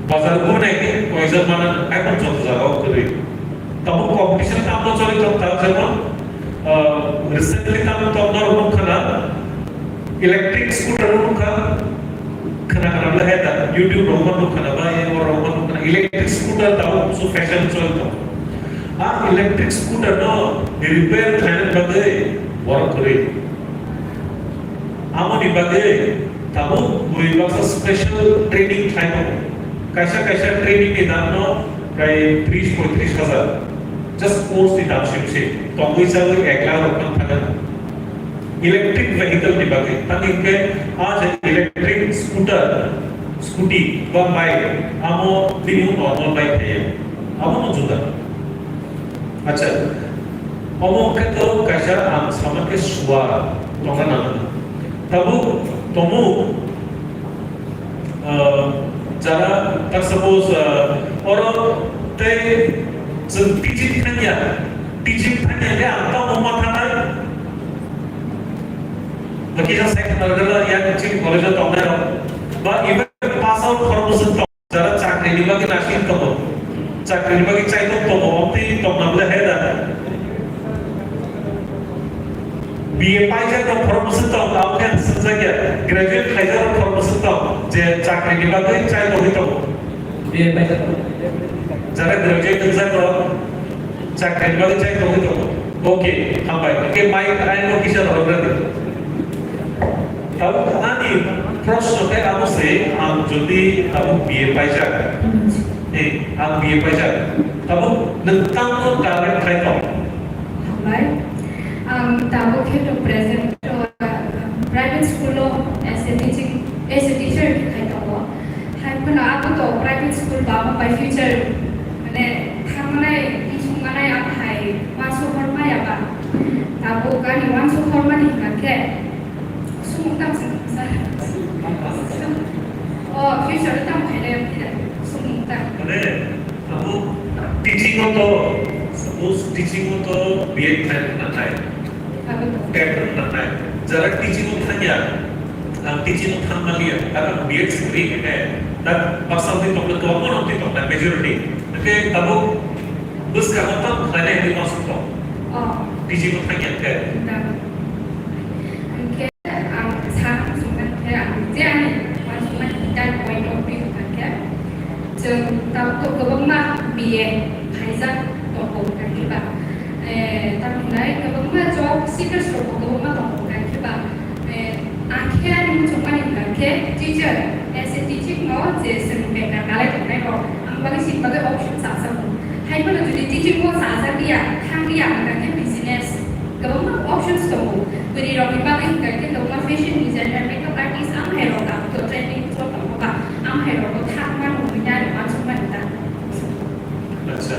Bazar gumnai khe koijak mano, haikhe joto jagao kwrwi. Tabuk competition tamo choli tong ta, jemon, ah, recently tamo tong norok nukha na, electric scooter nukha, khna khna le hai da, YouTube rok ma nukha na ba, e oro rok ma nukha na, electric scooter tabuk so fashion choli tong. A electric scooter no repair khlaina bagwi borok kwrwi. Amoni bagwi tabuk bwrwi baksa special training khlai tongo. Kaisa kaisa training ni dam no prai tris poitris hajar. Just course ni dam sim se. Tongwi chagwi ek lakh rok thang thang. Electric vehicle ni bagwi. Tang hinkhe a je electric scooter, scooty ba bike, amo bini normal bike thaya. Amo no juda. Acha, omo khe to kaisa ang sama khe suar tongna nango. Tabuk tomo, ah, jara tak suppose, ah, oro tei chwng teaching thangya, teaching thangya khe ang tamo ma thanai. Ba kisa sai khna rwla ya chini college o tongnai rok. Ba even pass out khorokbwswk tong. Jara chakri ni bagwi nasing tongo, chakri ni bagwi chaitok tongo, omtwi tongna bwle hai da. B A paijak rok khorok bwswk tong, abo khe swngjakya, graduate khaijak rok khorok bwswk tong, je chakri ni bagwi chaitokwi tongo. B A paijak rok. Jara graduate wngjak rok, chakri ni bagwi chaitokwi tongo. Okay, hambai. Hwnkhe mic aino kisa rwrwk rwdi. Tabuk ani proshno khe abo se, ang jodi tabuk B A paijak. Hmm. Eh, ang B A paijak. Tabuk nwng tamo target khai tong? Hambai. Ang tabuk khe to present to, uh, private school o as a teaching, as a teacher khai tongo. Hai phano abo to private school ba amo bai future, mane, thangmanai, bisingmanai amo hai uansuk hor maya ba. Tabuk ani uansuk hor mani hwnkha khe, sumung tang sing sir. O, future o tamo khainai phira, sumung tang. Mane, abo teaching o to, suppose teaching o to B Ed khlai rwna nai. Abo to. Ted rwna nai. Jara teaching o thangya, ang teaching o thang maliya, karon B Ed simi hwnkhe, tak baksa wngwi tongkha, kwbangma wngwi tongkha, majority. Hwnkhe abo Bwskango tamo khlainai hwnwi uansuk tong. Oh. Teaching-o thangya khe. Hwnkhe ang sana muchungma khe ang je ani uansukma hwnka point of view hwnka khe, chwng tabuk kwbangma B A phaijak tongo hwnka khe ba, eh, tamo hwnai kwbangma job seekers rokbo kwbangma tongo hwnka khe ba, eh, ang khe ani muchungmani hwnka khe teacher, as a teaching no je chwng benda kalai tongnai rok ang bagwi chini bagwi option chajak. Hai phano jodi teaching o chajak ya, thang ya hwnka khe business kwbangma options tongo. Bwrwi rokni bagwi hwnka khe kwbangma fashion designer, makeup artist, am hai rok ang to training chwng tongo ba, am hai rok thang mano hwnwi ani uansukmani ta. Acha.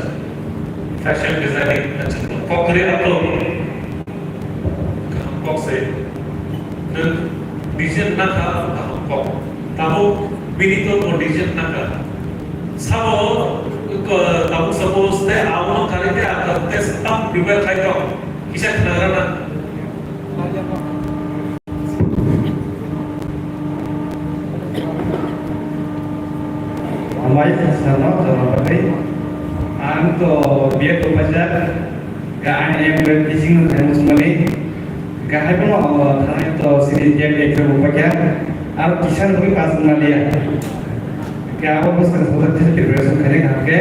Fashion designing, acha. Kok kwrwi aplo. Kaham kok se. Nwng design nakha, kaham kok. Tabuk bini to bo design nakha. Sabo, ko, tabuk suppose te abono kari te ata te tam prepare khai tong. Kisa khnagra na. Hambai, sano, jawab bagwi. Ang to B Ed upaijak, ga ang M Ed teaching no khaimung sumani. Ga hai bono, o, thanai to sini B Ed exam upaikha. Aro kisa rwgwi pass wngmaliya. Ga abo bwskang soda kisa preparation khainai kaham khe.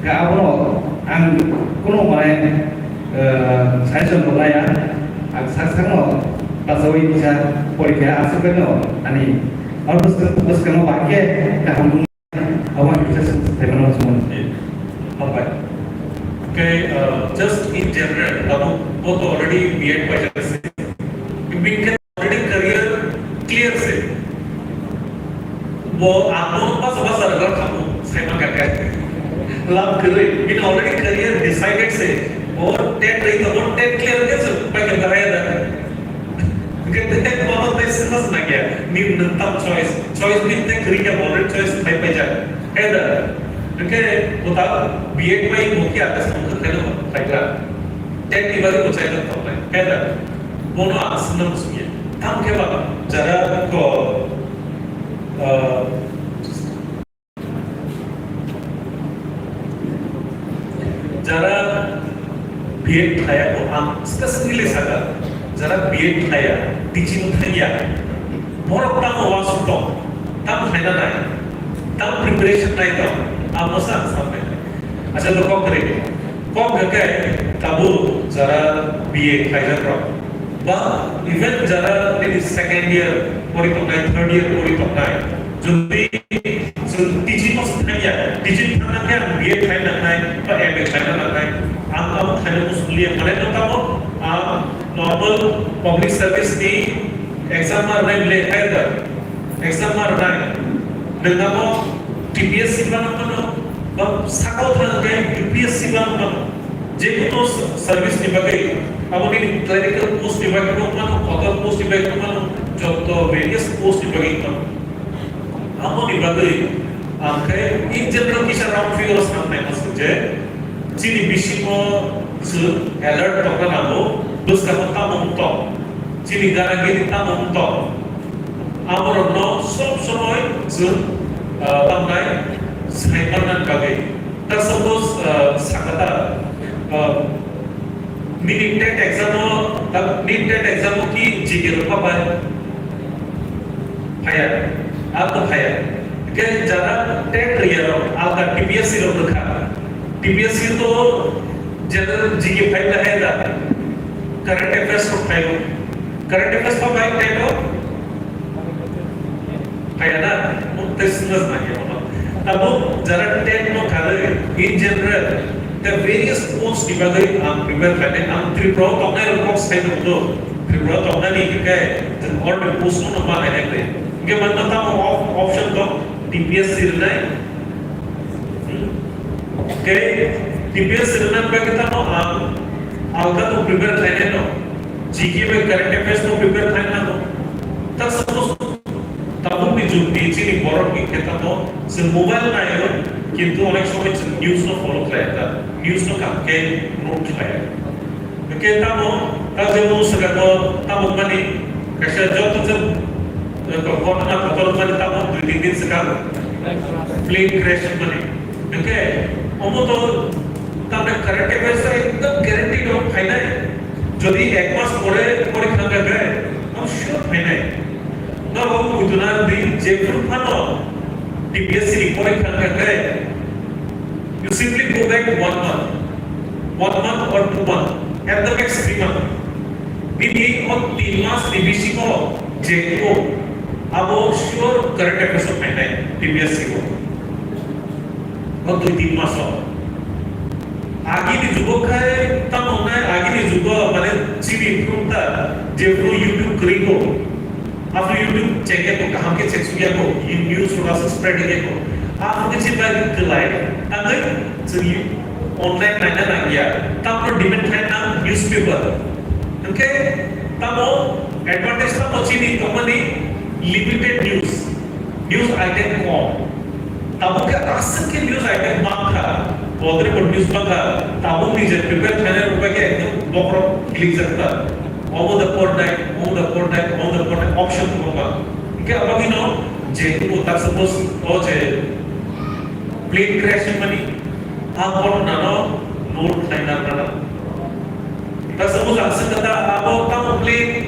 Ga abono ang kuno mane, eh, suggestion rw laya. Ang sak sakno pasawi kisa porikha aswk no ani. Aro bwskang, bwskango bahai khe kaham wng abo ang kisa sai mano sumon. Hambai. Okay, uh, just in general, tabuk bo to already B Ed paijak se. Bini khe already career clear se. Bo abo basa basa rwgwk khamu, saima kaka. Lam kwrwi, bini already career decided se. Bo tet rwi tongo, tet clear khe se pai khe bahai da. Hwnkhe tet bono tei swngna se nangya. Nini nwng tam choice, choice bini tei kwrwi khe bo already choice khai paijak. Hai da. Hwnkhe bo ta B Ed bai bo khe ata samung khe khaino phaikha. Tet ni bagwi bo chaijak tongnai. Hai da. Bono ang swngna muchungya. Tamo khe ba jara ko, ah, jara B Ed khlaiya ko ang specifically saka, jara B Ed khlaiya, teaching thangya, borok tamo uansuk tong, tamo khlaina nai, tamo preparation nai tong, amo sa ang sampai. Acha, to kok kwrwi. Kok hwnkhe tabuk jara B A khlaijak rok. Ba even jara nini second year pori tongnai, third year pori tongnai. Jodi chwng teaching o thangya, teaching thangna khe ang B A khlai nangnai, ba M A khlaina nangnai. Ang abo khlaina muchung liya, mane no tamo, ang normal public service ni exam ma rwnai le, either exam ma rwnai. Nwng abo T P S C ba nang mano, ba sakao thang khe U P S C ba nang mano. Je kono service ni bagwi, abo nini clerical post ni bagwi nang mano, hotel post ni bagwi nang mano, joto various post ni bagwi nang mano. Abo ni bagwi ang khe in general kisa round figure o sanai ma sung je, chini bisingo chwng alert tongna nango, bwskango tamo wng tong, chini gana gini tamo wng tong. Aborokno sob somoi chwng, ah, tamnai saimanna bagwi. Ta suppose, ah, sakata, ah, nini tet exam o, ta, nini tet exam o ki G K rok phapai? Phaya, abo phaya. Hwnkhe jara tet riyarok, alka T P S C rok rwkha. T P S C to general G K phai na hai da. Current affairs rok phai. Current affairs phapai tet o? Phaiya na, tei swngna nangya bono. Tabuk jara tet no kharwi, in general, the various post ni bagwi ang prepare khlainai, ang Tripura o tongnai rok kok sai nukdo. Tripura o tongnani hwnkhe, chwng already post no ma khainai kwrwi. Hwnkhe manna tamo op-, option tong, T P S C rwnai. Hmm? Khe T P S C rwna bagwi tamo ang alka to prepare khlainai no. G K bai current affairs no prepare khlai nango. Ta suppose tabukni jugni chini borok ni khe tamo chwng mobile naio, kintu onek somoi chwng news no follow khlai ta, news no kaham khe note khlai. Hwnkhe tamo, ta je mung swkang no tamo mani kaisa joto je, eh, ghotona kotor mani tamo dui tin din swkang plane crash mani. Hwnkhe omo to Tamni current affairs ekdom guarantee no phainai. Jodi ek mas pore porikha hwnkha khe, ang sure phainai. No, babu, muituna di jephru phano T P S C ni porikha hwnkha khe, you simply go back one month, one month or two month, at the max three month. Bini o tin mas ni bisingo je ko abo sure current affairs o phainai T P S C o. O dui tin mas o. Agini jugo khai tamo nai, agini jugo mane chini phunukta jephru YouTube kwrwi ko. Aphru YouTube check ya ko, kaham khe check suk ya ko, in news rok aswk spread ya ko. Aphru khe chini bai kwlai. Tangwi chwng online naina nang ya. Tamo demand khai nang newspaper. Hwnkhe tamo advantage tamo chini tongmani limited news. News item kom. Tabuk khe aswk khe news item bangkha, bodre bo news bangkha, tabuk ni je prepare khainai rok bai khe ekdom bokhorok kilikjak ta. Obo the por night, obo the por night, obo the por night, option kwbangma. Hwnkhe abagwino je tak suppose o je plane crash wngmani, a ghotona no note khlaina nana. Ta suppose ang swngkha ta, abo tamo plane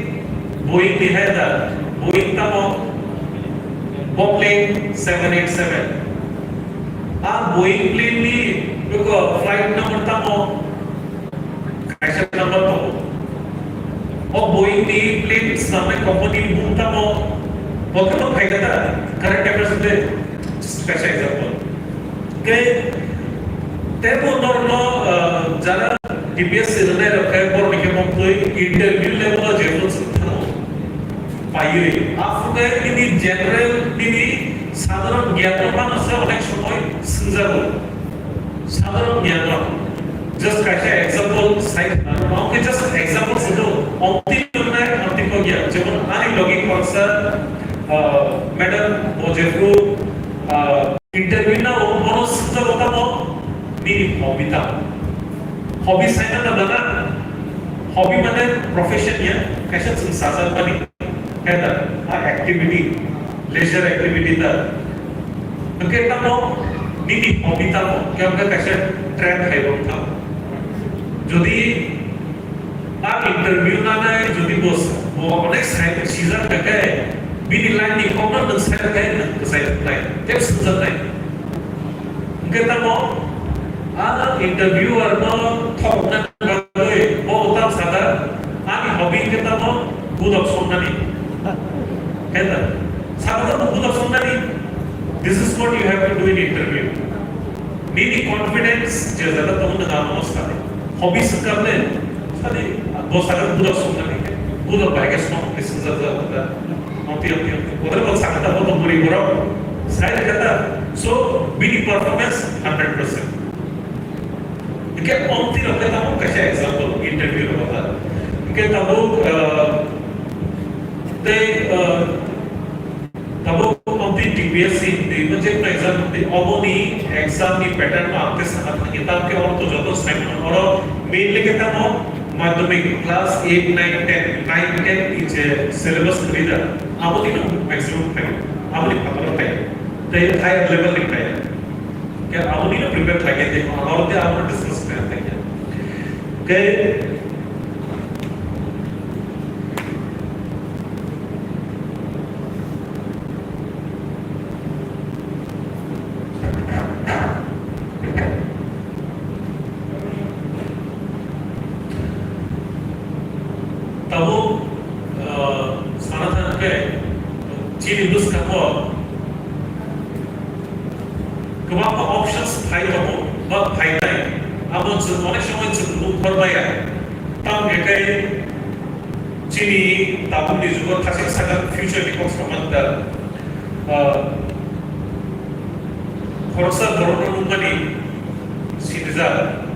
Boeing ni hai da, Boeing tamo, bo plane seven eight seven. A Boeing plane ni beko flight number tamo, kaisa number tongo. O Boeing ni plane swnamnai company ni bung tamo, bo khe bo phaikha ta, current affairs de, special example. Khe tebo norokno, ah, jara D P S C rwnai rok khe borokni khe mokhlwi interview level o jephru chwng thango. Paiwi. Aphuru khe nini general, nini sadharon gyan no mano se onek somoy swngjago. Sadharon gyan no. Just kaisa example sai khna rw. Omo khe just example se do. Omtwi wngnai, omtwi kok ya. Jemon ani logi khoroksa, ah, madam, bo jephru, ah, interview na o, bono swngjago tamo, nini hobby tamo. Hobby saina na dana, hobby mane profession ya, kaisa chwng sajak mani, khe da, a activity, leisure activity da. Hwnkhe tamo, nini hobby tamo, khe wngkha kaisa trend khai bo wngkha. Jodi Ang interview nanai jodi bo, bo onek sai sijak khe, bini line ni kokno nwng sai khe nwng kwchai wngnai, tei swngjaknai. Hwnkhe tamo, ang interviewer no thokna bagwi bo utal sakha, ani hobby khe tamo budok songnani. Khe da, sakha tamo budok songnani. This is what you have to do in interview. Nini confidence je jaga tamo nwng amo sadi. Hobby swngkar le, sadi, bo sakha budok songnani. Budok bai khe song khe swngjak jak ta. Amtwi, amtwi, amtwi. Kodar bo sakha ta bo to buri borok. Sai khe ta. So, bini performance hundred percent. Hwnkhe amtwi rok khe tamo kaisa example interview rok ta. Hwnkhe tamo, ah, tei, ah, Tabuk amtwi T P S C hinwi, mo jekno exam hinwi, oboni exam ni pattern no ang khe sana thangkhe, tamokhe oro to joto sai mano, oro mainly khe tamo madhyamik class eight, nine, ten, nine, ten ni je syllabus kwrwi da, aboni no maximum phaio, aboni phataro phaio, tei higher level ni phaio. Khe aboni no prepare khlai khe, tei oro tei abono discuss khlai khe. Khe Tabuk, ah, sana thang khe chini bwskango kwbangma options phai tongo ba phainai, abo chwng onek somoi chwng nukphar maya. Tamo khe khe chini tabukni jugo thasik sakha future ni kok saman da, ah, khoroksa borokno nukmani sinijak.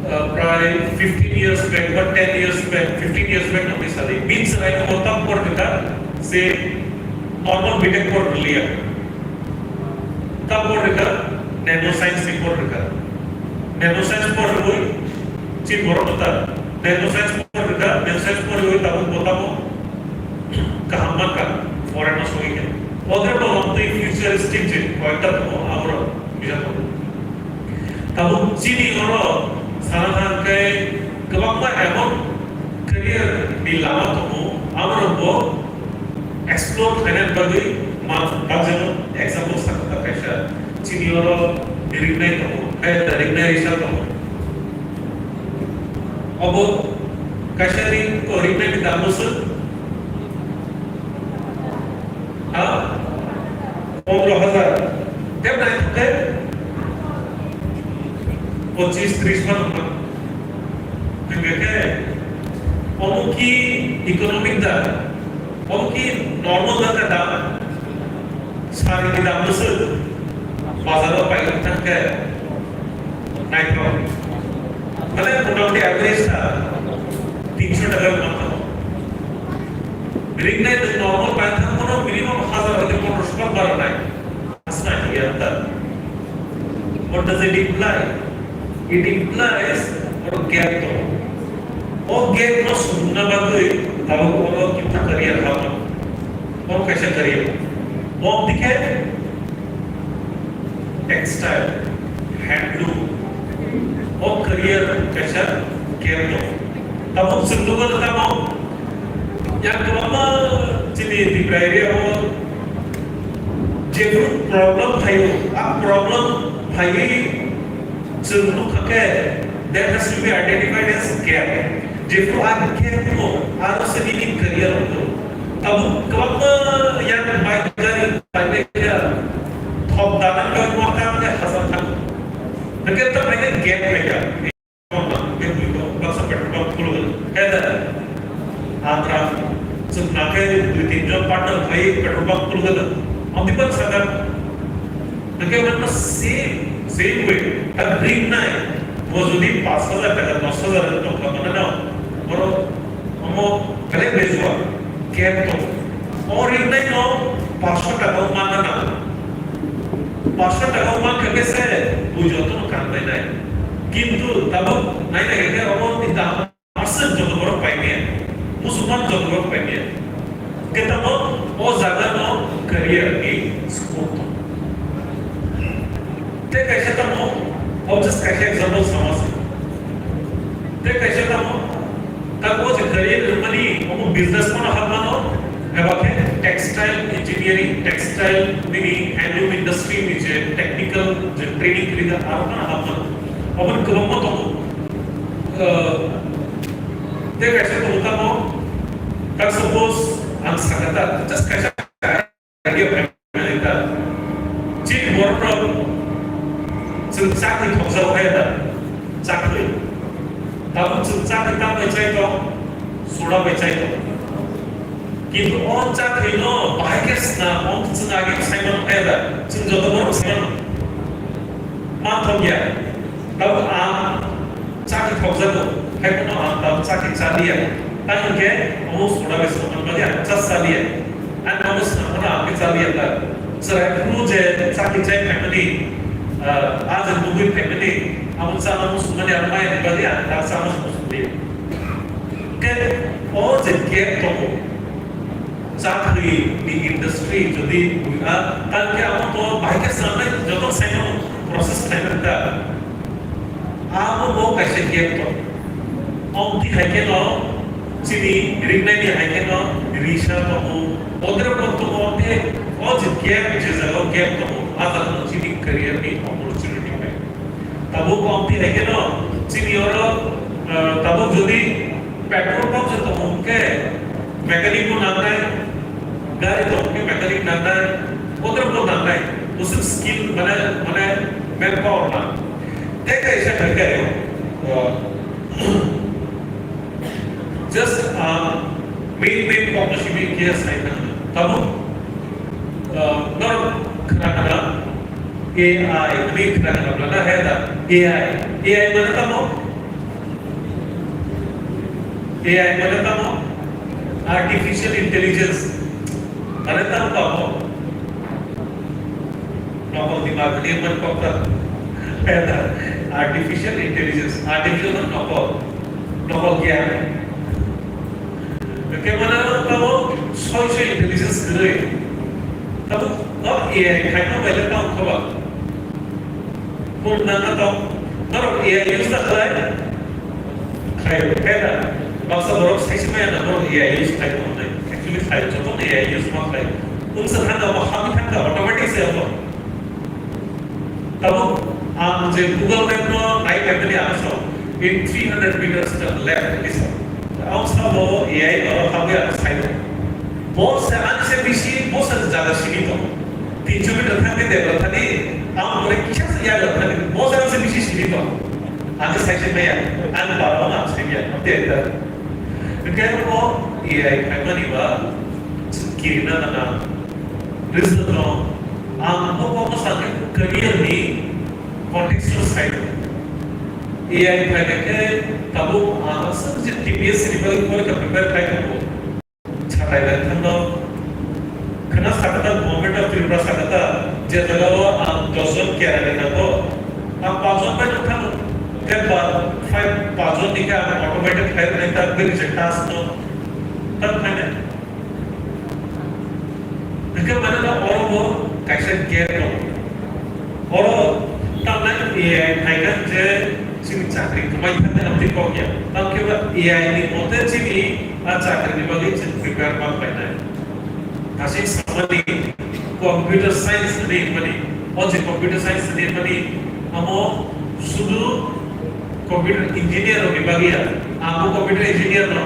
Uh, prai fifteen years back ba ten years back, fifteen years back nokni sadi. Means, I know tam por kha je normal B Tech por liya. Tam por kha nano science ni por kha. Nano science por rwi chi borok ta. Nano science por kha, nano science por rwi tabuk botamo kaham mankha, foreign o sogwi khe. Odre bo lamtwi futuristic je koyekta tongo, aborok bijak tongo. Tabuk Chini oro sana thang khe kwbangma emon career ni lama tongo, abo rokbo explore khaina bagwi ma-, bakjano. Example sakha kaisa, chini oro ringnai tongo, kaya da ringnai risa tongo. Obo kaisa ring ko ringnai ni dam bwswk? Ha? Pondro hajar. Tei naithok khe pochis tris man wngkha. Hwnkhe khe omo ki economic da? Omo ki normal da khe da? Sari ni dam bwswk bazar o pailok thang khe naithok. Mane motamoti average ta tinso taka wngkha. Ringnai nwng normal pailok thang phano minimum hazar hoite pondroso taka baranai. Asna hiya ta. What does it imply? It implies oro gap tongo. O gap no sumna bagwi tabuk oro kintu career hapma. Omo kaisa career. Omo dikhe textile, handloom. O career kaisa gap tongo. Tabuk chwng nukgo tamo yang kwbangma chini Tipra area o jephru problem phaio, a problem phaiwi chwng nukha khe, that has to be identified as gap. Jephru a gap no, aro se nini career wngkha. Tabuk kwbangma yang bike gari painai ya, thok dana khe mo kam khe hasan thang. Hwnkhe to painai gap khe ya. Baksa petrol pump khulugwi. Kaya da? Andhra. Chwng nakhe dui tin jon partner khai petrol pump khulugwi. Amtwi baksa ka. Hwnkhe omo same, same way. Ta ring nai. Bo jodi paanch hajar taka, dos hajar taka tongkha mane no. Oro omo belai bejua. Gap tongo. O ringnai no paanch sho taka o manna nango. Paanch sho taka o mankha khe se bui joto no kanbai nai. Kintu tabuk nai nai khe omo ni dam aswk joto borok pai maya. Musulman joto borok pai maya. Khe tamo o jaga no career ni scope tongo. Tei kaisa tamo, o just kaisa example sama se. Tei kaisa tamo, ta o je career wngmani, omo business mano hapmano, eba khe textile engineering, textile nini handloom industry ni je technical je training kiri da, aro mano hapmano. Omo kwbangma tongo. Uh, tei kaisa tongo tamo, ta suppose ang sakha ta, just kaisa Chini borok rok chwng chakri thokjak khe da, chakri. Tabuk chwng chakri tamo bai chai tong, soda bai chai tong. Kintu o chakri no bahai khe sna, o chwng age sai mano khe da, chwng joto borok sai mano. Manthok ya. Tabuk ang chakri thokjago, hai phano ang tabuk chakri cha liya. Tamo hwnkhe omo soda bai songman bagwi ang cha cha liya. Ang abo swnam phano ang khe cha liya ta. Chwrai phuru je chakri chai phaimani, ah, a je nugwi phaimani, abo chana muchungmani ang maya ni bagwi ang ta chana muchung liya. Hwnkhe o je gap tongo, chakri ni industry jodi buiha, tangkhe abo to bahai khe sanai joto saimano process khlaimani ta. Abo bo kaisa gap tongo. Omtwi hai kheno chini ringnai ni hai kheno risa tongo, odre bo tongo, tei o je gap, je jaga o gap tongo, a jaga no chini career ni opportunity pai. Tabuk omtwi hai kheno chini oro, ah, tabuk jodi petrol pump se tongmung khe mechanic bo nangnai, gari tongmung khe mechanic nangnai, kotor bo nangnai, bwswk skill mane, mane manpower nang. Tei kaisa thangkhe, uh, just, uh, main, main pokno simi khe sai thang. Tabuk, uh, norok khna khna A I, hwnwi khna khna bla na he da? A I. A I mane tamo? A I mane tamo? Artificial intelligence. Mane tamo tamo? Nokol dimag ni man kokta. He da? Artificial intelligence. Artificial mane nokol. Nokol gyan. Hwnkhe mane tamo soi soi intelligence kwrwi. Tamo no A I khaina bai le tamo khoba. Phone nangna tong, Norok A I use da khlai? Khlai, khlai da. Baksa borok saisi maya na borok A I use khlai tong nai. Actually khlai, joto A I use ma khlai. Wngsa thang ba, hami thang ba, automatic se abo. Tabuk ang je Google Map no nai khe bini ang sao, in three hundred meters to left, hinwi sao. Ang sabo A I no habwi ang saio. Bo se ang se bisi, bo se jaga sini to. Tinso meter thangwi debra thani, ang bore kisa se yagra thani, bo se ang se bisi sini to. Ang se saisi maya, ang baba ang se ya, ang te da. Kaya ko A I khaimani ba, kirina na na. Rizal no, ang bo bo sa career ni contextual side. A I phaikhe tabuk ang aswk je T P S ni bagwi porikha prepare khai tongo. Satai bai thangno. Khna sakata Government of Tripura sakata je jagao ang dos jon kerani nango. Ang panch jon bai thang. Khe ba five panch jon ni khe ang automated khai rwnai ta bini je task no. Ta khainai. Hingke mane no oro bo kaisa gap tongo. Oro tamnai A I phaikha je chini chakri kwmai thangkhe amtwi kok ya. Tamkhe ba A I ni mote chini a chakri ni bagwi chwng prepare ma khlainai. Aswk samani computer science hinwi hinmani, o je computer science hinwi hinmani, amo sudu computer engineer rokni bagwi ya, ang bo computer engineer no.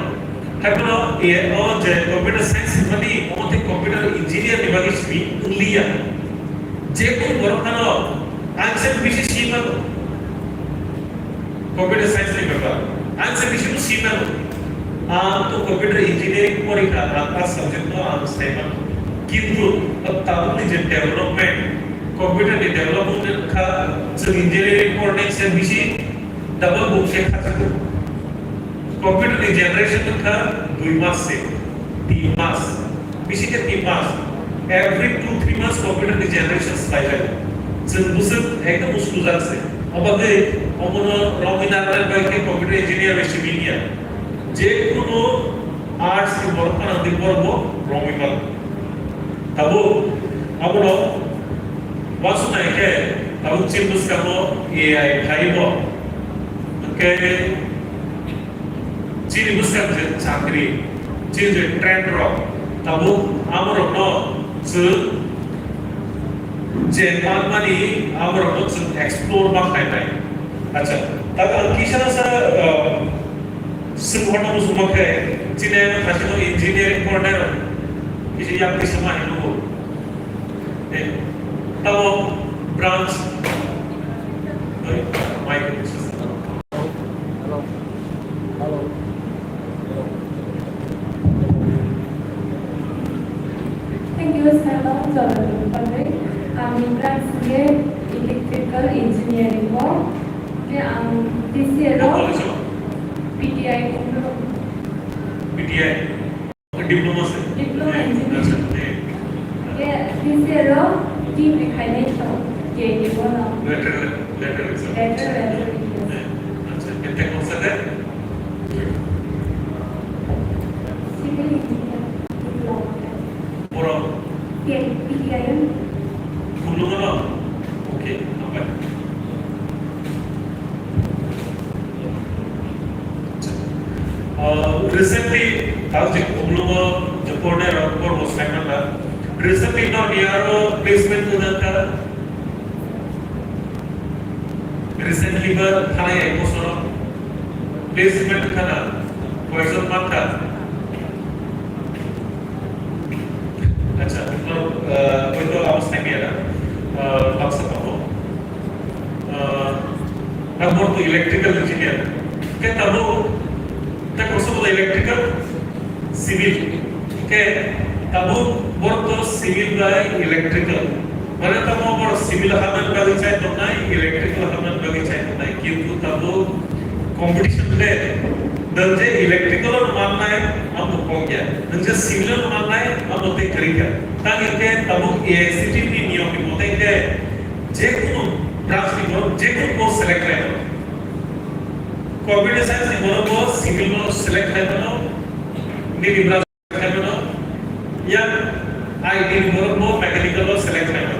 Haiphano, e, o je computer science hinmani, omo tei computer engineer ni bagwi simi wngliya. Je kunu borok phano, ang se bisi sima no. Computer science ni bepar. Ang se bisi sima no. Ang to computer engineering porikha, ang a subject no ang saima. Kintu, tabukni je development, computer ni development kha, chwng engineering pornai se bisi double book se kha. Computer ni generation kha dui mas se, tin mas. Bisi khe tin mas. Every two three months computer ni generation slai lai. Chwng bwswk ekdom uskujak se. Obagwi omono romwi narwknai bai khe computer engineer bai simi ya. Je kunu arts ni borok phano tei borok bo romwi mano. Tabuk abono uansuknai khe tabuk chini bwskango A I phaibo. Hwnkhe chini bwskang je chakri, chini je trend rok, tabuk amorokno chwng je manmani amorokno chwng explore ma khlainai. Acha, tabuk ang kisa sa, uh, Swng hwnna muchungma khe, chini ayang thasino engineering pornai rok kisa yak twi sama hinwi nugo. Eh, tamo branch. Oi, mic. Hello. Hello. Thank you, Sir. Ang branch ni electrical engineering o. Khe ang T C A rok College o? P T I Kumlung. P T I? Diploma se? Diploma engineering. Acha, eh. Khe T C A rok degree khainai to, K T bono. Lateral, lateral exam. Lateral, lateral exam. Eh, acha, M Tech kok sate? Civil engineer, diploma. Borok? P T I M. Kumlung ano? Okay, hambai. Uh, recently, tao je Kumlungo je pornai rok porbo saimana. Recently no ni aro placement ko dan ka. Recently ba thanai ek bosoro placement khana poison matta. Acha, no, uh, hoito abo saimiyara, uh, baksa tongo. Uh, abo to electrical engineer. Ke tabo, te koso bola electrical, civil. Ke tabo borok to civil bai electrical. Mane tamo borok civil haman bagwi chai tongnai, electrical haman bagwi chai tongnai. Kintu tabo competition le, nwng je electrical o mannai, amo kok ya. Nwng je civil o mannai, amo tei kwrwi kha. Tang hingke tamo A I C T E ni niyom ni mote hingke je kunu branch ni borok je kunu post select khlai mano. Computer science ni borok bo civil no select khlai mano, nini branch. Khaimano, yang I T ni borok bo mechanical o select khaimano.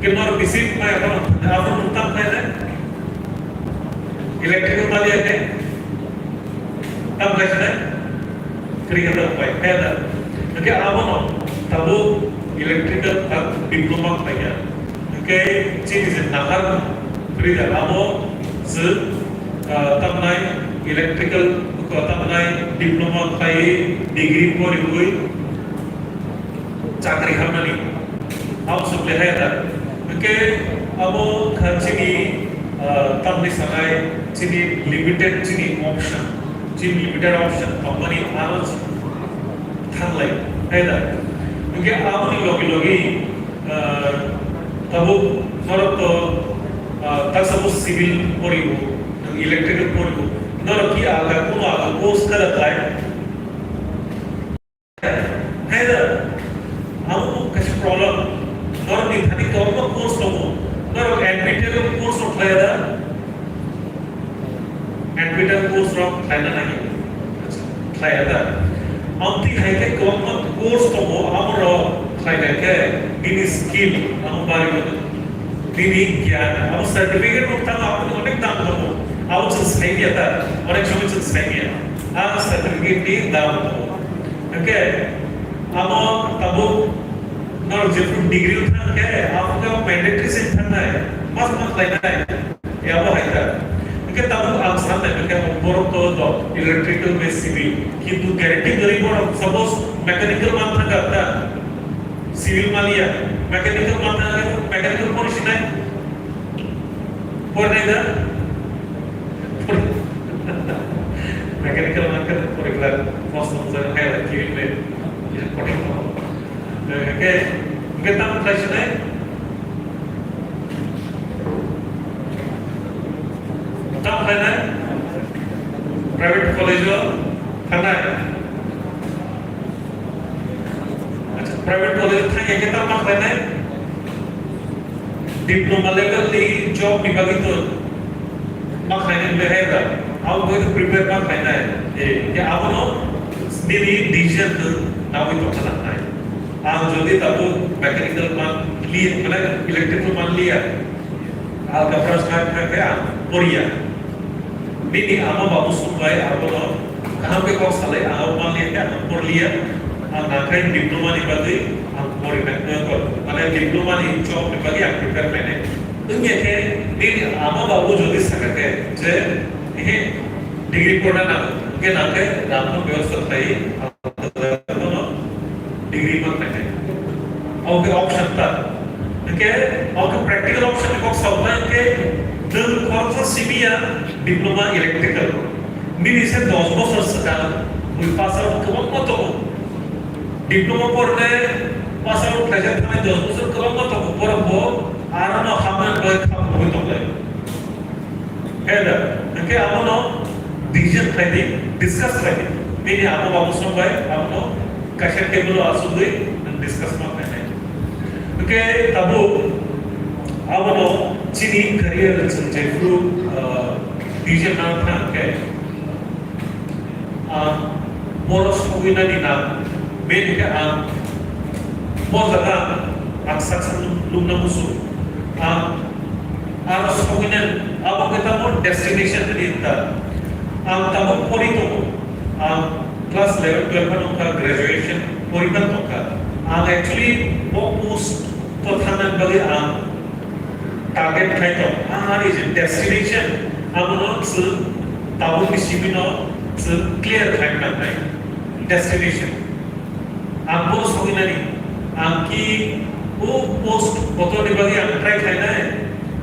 Khe norok bisi mai aphano, aphano nuktam khainai. Electrical bai kaya da. Hingke abono tabuk electrical diploma khlaiya. Hingke chini je nahar kwrwi da abo je, ah, tamnai electrical, ah, tamnai diploma khlaiwi degree poriwi chakri hamnani. Abo suklai hai da. Hingke abo kha chini, ah, tamni sanai chini limited chini option. Chini limited option tongmani aro thanglai hai da. Hingke aboni logi logi, ah, tabuk norok to, ah, ta suppose civil poribo, electrical poribo. Norok ki alga kuno alga course kala khlai. Hai da, amo bo kaisa problem. Norok ni thani kwbangma course tongo. Norok N P T E L course rok khlai da. N P T E L course rok khlaina nangya. Khlai da. Amtwi hai khe kwbangma course tongo, amo rok khlai khe nini skill amo bari mano. Nini gyan, amo certificate rok tamo amo onek dam tongo. Amo chwng sai manya ta, onek somoi chwng sai manya. A certificate ni dam tongo. Hingke amo tabuk norok jephru degree o thang khe, abo khe mandatory se thangnai, mas ma khlainai, e abo hai kha. Hingke tabuk ang san nai khe borok to do electrical bai civil, kintu guarantee kwrwi borok suppose mechanical man thang kha ta, civil maliya, mechanical man thang kha, mechanical pori sinai, pori nai da? Mechanical man khe pori khlai, first of all, hai la civil le, ya, kothing ko. Hingke, hingke tamo khlai sinai? Tamo khlai nai? Private college o thangnai? Acha, private college thang ya khe tamo khlai nai? Diploma level ni job ni bagwi to ma khlainai belai hai da. Abo bagwi to prepare ma khlainai. Eh, ya abono nini decision to nawi to khajaknai. Ang jodi tabuk mechanical man li, mane electrical man liya. Alka branch kha kha khe ang poriya. Bini ama babu sumbai abono kaham khe kok salai, ang abo manliya khe ang porliya, ang nakhai diploma ni bagwi ang pori na, eh, kor-, mane diploma ni job ni bagwi ang prepare khlainai. Wngya khe bini ama babu jodi sakha khe je, ehe, degree porna nango, hwnkhe nakhai rang phano bebosta khlai, ang degree man khlainai. Oke, option ta. Hingke, oke, practical option ni kok saukha hingke, nwng khoroksa simi ya diploma electrical. Nini se dos bosor swkang, mui pass out kwbangma tongo. Diploma porne pass out khlaijak thani dos bosor kwbangma tongo. Borok bo aro no hamya bai kham rwui tonglai. Heda, hingke abono decision khlai di, discuss khlai di. Bini abo babu song bai abono kaisa table o asugwi discuss ma khlai nai. Hingke tabuk abono chini career chwng jephru, ah, decision na thang khe, ah, borok sogwi nani na, bini khe ang bo jaga ang saksa nukna musu. Ang Aro sogwinani abo khe tamo destination hwnwi wngkha. Ang tabuk pori tongo. Ang class eleven, twelve phano wngkha, graduation pori phano tongkha. Ang actually bo post to thangnani bagwi ang target khai tong. Ang ani je destination, abono chwng tabukni simi no chwng clear khai manai. Destination. Ang bo sogwi nani, ang ki o post kotor ni bagwi ang try khlai nai,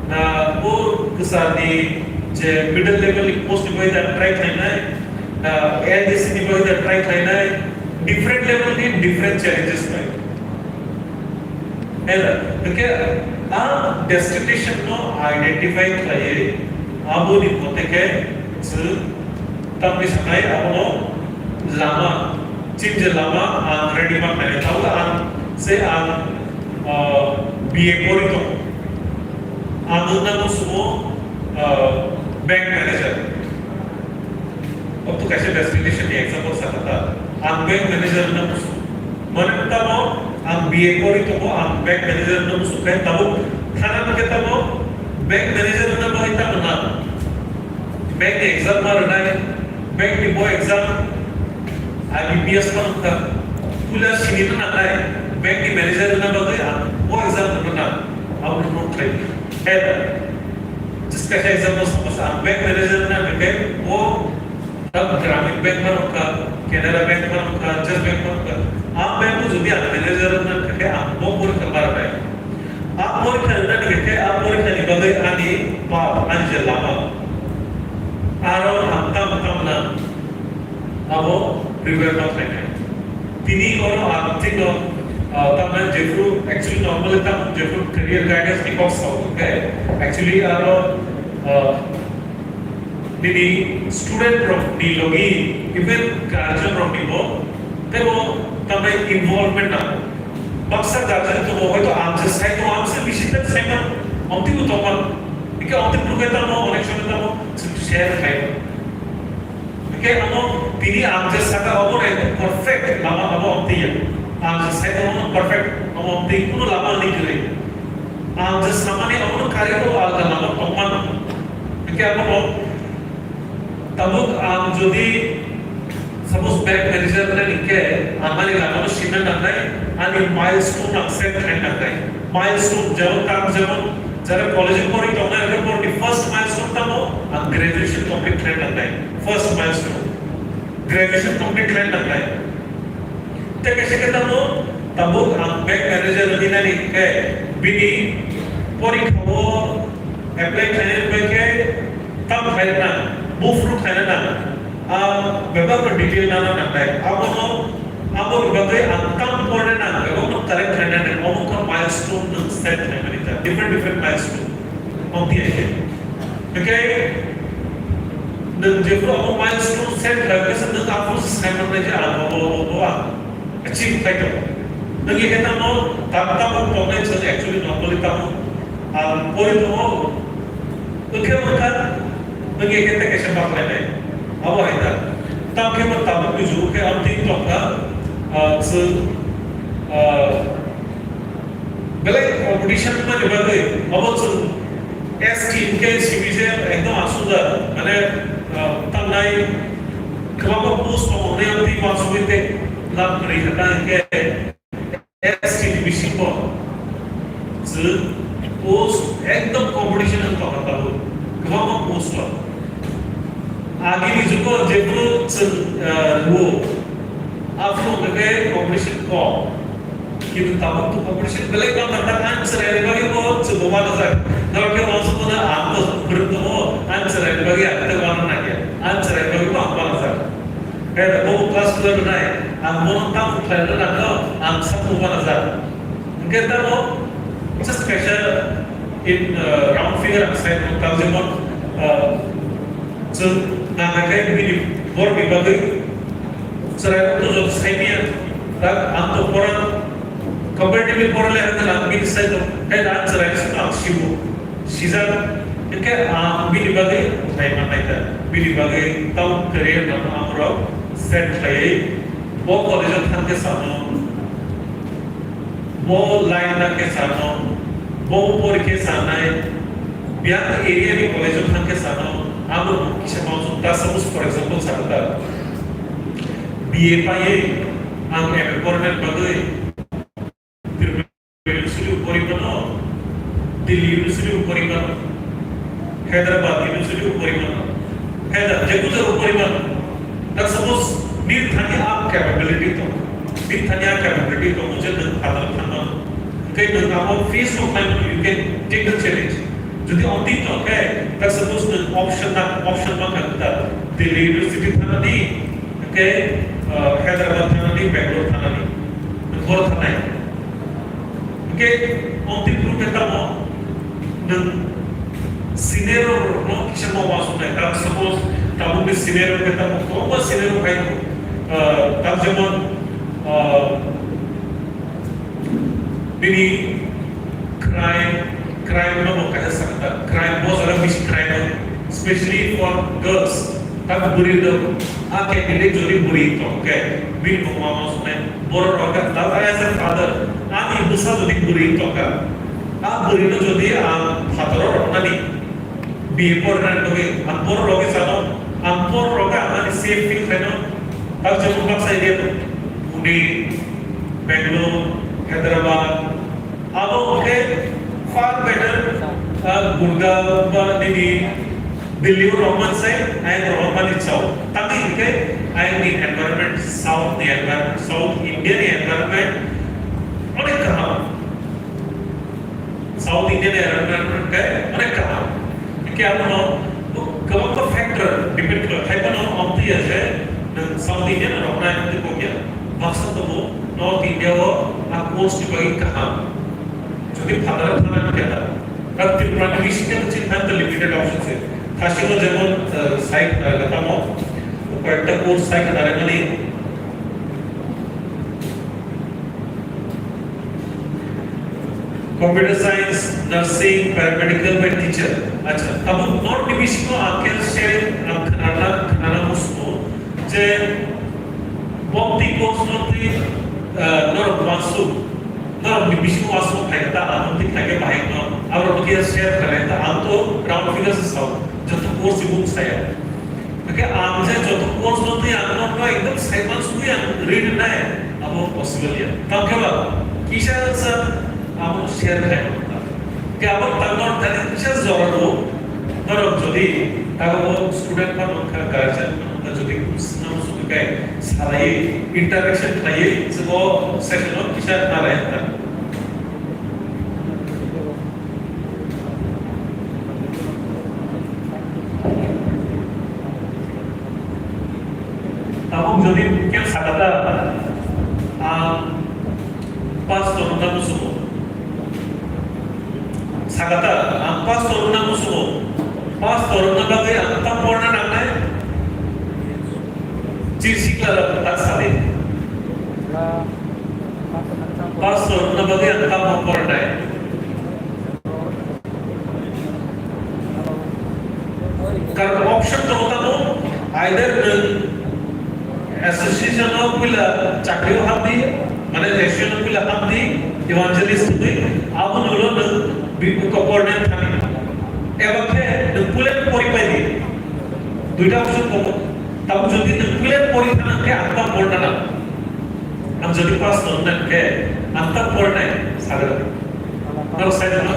na o kwchar ni je middle level ni post ni bagwi ang try khlai nai, na L D C ni bagwi ang try khlai nai, different level ni different challenges bai. Hela, hingke ang destination no identify khlaiwi aboni mote khe chwng tamni sanai abono lama, chini je lama ang ready ma khlai. Tabuk ang se ang, ah, B A pori tongo. Ang wngna musumo, ah, bank manager. Obo to kaisa destination ni example sakha ta. Ang bank manager wngna musu. Mane tamo ang B A pori tongo, ang bank manager wngna musu khe tabuk thana khe tamo bank manager wngna bagwi tamo na. Bank ni exam ma rwnai, bank ni bo exam I B P S phano wngkha, puila sini rwna nai, bank ni manager rwna bagwi ang o exam rwna nang, abo rwna khlai. Heda, just kaisa example sama sa, ang bank manager rwna hwnkhe o Gramin Bank phano wngkha, Canara Bank phano wngkha, Yes Bank phano wngkha. Ang bank o jodi ang manager rwna hwnkhe ang bo porikha bara nai. A porikha rwna hwnkhe a porikha ni bagwi ani path, ani je lama. Aro ang tamo tamo na abo prepare ma khlainai. Tini oro ang thikno, ah, tamni jephru actually normally tam jephru career guidance ni kok sao, okay? Actually aro, ah, nini student rok ni logi even guardian rok ni bo tebo tamni involvement na. Baksa guardian to bo hoito ang je sai to ang se bisi tak sai ma, omti ko tongma. Ike omti purke tamo, onek somoy tamo, share khai. Hingke amo tini ang je saka obo re perfect lama abo amtwi ya. Ang je sai obo perfect amo amtwi kuno lama ni kwrwi. Ang je samani obo kari ko alga lama tongmano. Hingke amo tabuk ang jodi suppose bank manager ne hingke amani lama no sinna nangnai, ani milestone ang set khai nangnai. Milestone jemon tang jemon jara college pori tongnai, abo ni first milestone tamo ang graduation complete khai nangnai. First milestone, graduation complete khlai nangnai. Tei kaisa khe tamo tabuk ang bank manager wngwi nani khe bini porikha o apply khlainani bagwi khe tam khlai nang, move through khlai nang, ah, bebak no detail nana nangnai. Abono, aboni bagwi ang tam porna nang, bebak no correct khlai nang, omo kha milestone nwng set khlaimani ta, different, different milestone. Mangti ya khe. Hingke nwng jephru abo milestone set khlai khe se nwng aphuru se sai manai je ang abo, abo, abo ang achieve khai tongo. Nwng ye khe tamo tam tamo tongnai chwng actually normally tamo ang pori tongo. Hingke wngkha nwng ye khe tei kaisa bakhlainai. Abo hai ta. Tam khe bo tabuk ni jugo khe ang twi tongkha, ah, chwng, ah, belai competition wngmani bagwi abo chwng S T hwnkhe simi se ekdom aswk jak, mane, ah, tangnai kwbangma post tongo, hwnwi ang twi uansugwi tei lab kwrwi kha, tang hwnkhe S T ni bisingo chwng post ekdom competition wng tongkha tabuk, kwbangma post o. Agini jugo jephru chwng, ah, rwo, aphuru hwnkhe competition kom. Kintu tabuk to competition belai bang kha, ang chwraini bagwi bo chwngbo uanajak. Norok khe uansukmano ang bo phwrwng tongo, ang chwraini bagwi ang tei uanana khe. Ang chwraini bagwi bo ang uanajak. Khe bo class twelve nai, ang bono tamo khlai rwna nangno, ang sakno uanajak. Hwnkhe tamo just kaisa in, uh, round figure ang sai mano, tamo jemon, uh, chwng nangkhe bini borokni bagwi chwrairok to joto sai manya, tak ang to pora comparatively pora le ang bini sai to, hai ang chwrai sino ang sibo sijak, hwnkhe ang bini bagwi nai manai ta, bini bagwi tamo career no ang rok set khlaiwi bo college o thangkhe samo. Bo line na khe sano, bo upor khe sanai, biyang area ni college o thang khe sano, abo kisa mausu ta, suppose for example sano ta, B A paiwi ang M A porna bagwi Tripura University o pori mano, Delhi University o pori mano, Hyderabad University o pori mano, Hyder-, jekun jaga o pori mano. Ta suppose nini thani a capability tongo, nini thani a capability tongo je nwng phataro thangmano. Hwnkhe nwng abo face o khlaimano, you can take the challenge. Jodi omtwi tongkhe, ta suppose nwng option na, option mankha ta Delhi University thangnani, hwnkhe, uh, Hyderabad thangnani, Bangalore thangnani, nwng boro thangnai. Hwnkhe, omtwi phuru khe tamo nwng scenario rokno kisa ma uansuknai. Ta suppose tabukni scenario khe tamo kwbangma scenario phai, ah, ta jemon, ah, bini crime, crime no bo kaisa sakha, crime bo jara bisi crime, especially for girls. Ta bwrwi rok, a candidate jodi bwrwi tongkhe, bini bo ma uansuknai. Borok rok khe, as a father, ani bwsa jodi bwrwi tongkha, a bwrwino jodi ang phataro roknani, B A pornani bagwi, ang borok rokni sano, ang borok rokno ang ani safe feel khlaino, Aro jemon baksa area tong, Pune, Bangalore, Hyderabad, abo hwnkhe far better, ah, Gurgaon ba nini Delhi o rohormani sai, ayang rohormani chao. Tamni hwnkhe ayang ni environment, South ni environment, South India ni environment onek kaham. South Indian environment khe onek kaham. Hingke abono kwbangma factor depend khlai. Haiphano amtwi ya je nwng South Indian rok nai amtwi kok ya. Baksa tongo North India o a course ni bagwi kaham. Jodi phataro thana hingke ta. Ar Tripura ni bisingo chini thani limited option se. Khasino jemon, eh, site, eh, tamo, koyekta course site, eh, mani Computer science, nursing, paramedical bai teacher. Acha, tabuk norok ni bisingo ang khe se ang khnana, khnana musugo je bokti course no twi, ah, norok wansuk, norok ni bisingo wansuk khai ta ang twi khai khe bahai no. Abo rok khe share khlai ta ang to round figure se sao. Joto course bung saya. Hingke ang je joto course no twi ang no ekdom saiman sugwi ang ri rinai, abo possible ya. Tangkhe ba, kisa sa abo share khai. Ke abo tangno tani kisa jora do, norok jodi tago student ba nongkha, guardian ba nongkha, jodi swnam sugwi kai salai interaction khlai, sebo session o kisa narai ta. Tabuk jodi khe sakata, ang pastor wngna musugo. Sakata, ang pastor wngna musugo. Pastor wngna bagwi ang tam porna nangnai. Chir sikla rok ta sadi. Pastor wngna bagwi ang tam pornai. Karon option tongo tamo, either nwng association o puila chakri o hamdi, mane association o puila hamdi, evangelist hwnwi, abo nwngno nwng bi-, coordinate thani. Eba khe nwng puila pori pai di. Duita option tongo. Tamo jodi nwng puila pori thana khe ang tam porna na. Ang jodi pass tong na khe ang tam pornai sagra. Nang sai na.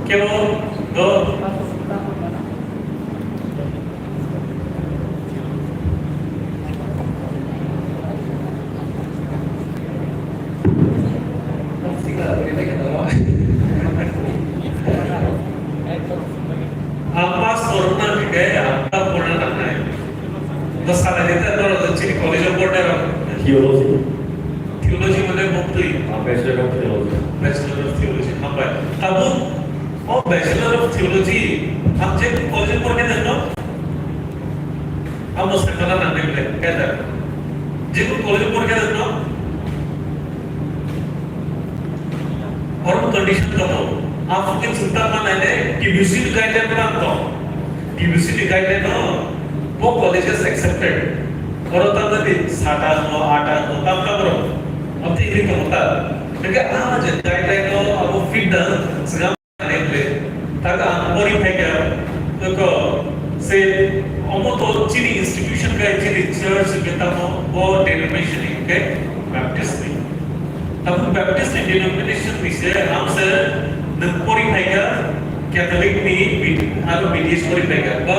Kemo do. Ang pass korna hingke ang tam porna nangnai. Bwskango de ta norok chini college o pornai rok. Theology. Theology mane bumtwi. Ah, Bachelor of Theology. Bachelor of Theology, hambai. Tabuk o Bachelor of Theology ang je college o pornai nangno. Amo sakana nangnai bile, kaya da. Je college o pornai nangno. Oro condition tamo. Aphuru khe chwng tangma nainai T B C ni guideline tang tong. T B C ni guideline no bo college is accepted. Oro tang tadi sata no, ata no, tam tam ro. Abdi ini tong ta. Hingke ah je guideline no abo fit da sega nainai. Taga ang pori phaikha, toko se omo to chini institution kai chini church ke tamo bo denomination ke Baptist ni. Tabuk Baptist ni denomination ni se, ang se nwng pori phaikha Catholic ni, B-, aro B T S pori phaikha. Ba,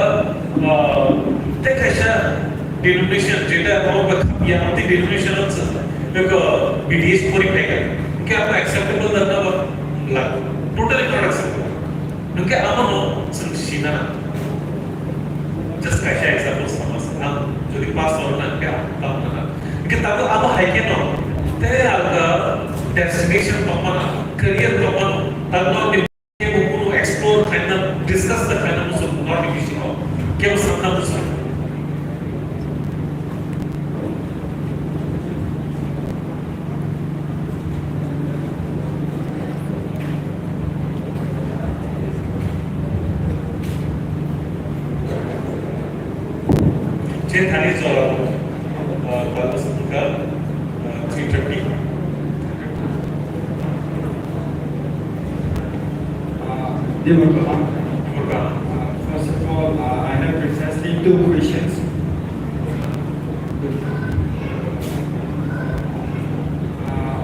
ah, te kaisa denomination jeta abo ba khapya, amtwi denomination o se, beko B T S pori phaikha. Ke abo acceptable da na ba? La, totally not acceptable. Nwng khe abono chwng sina nang. Just kaisa example sama se. Ang jodi pastor na khe ang tamo na. Hingke tabuk abo hai khe no, tei alga destination tongmana, career tongmano, tabuk no ni kebo kunu explore khaina, discuss ta khaina muchung norni bisingo. Kebo sakna muchung. Chini thani jora, uh, Bible school ka, uh, three thirty. Di Murkang. Murkang. two questions. Uh,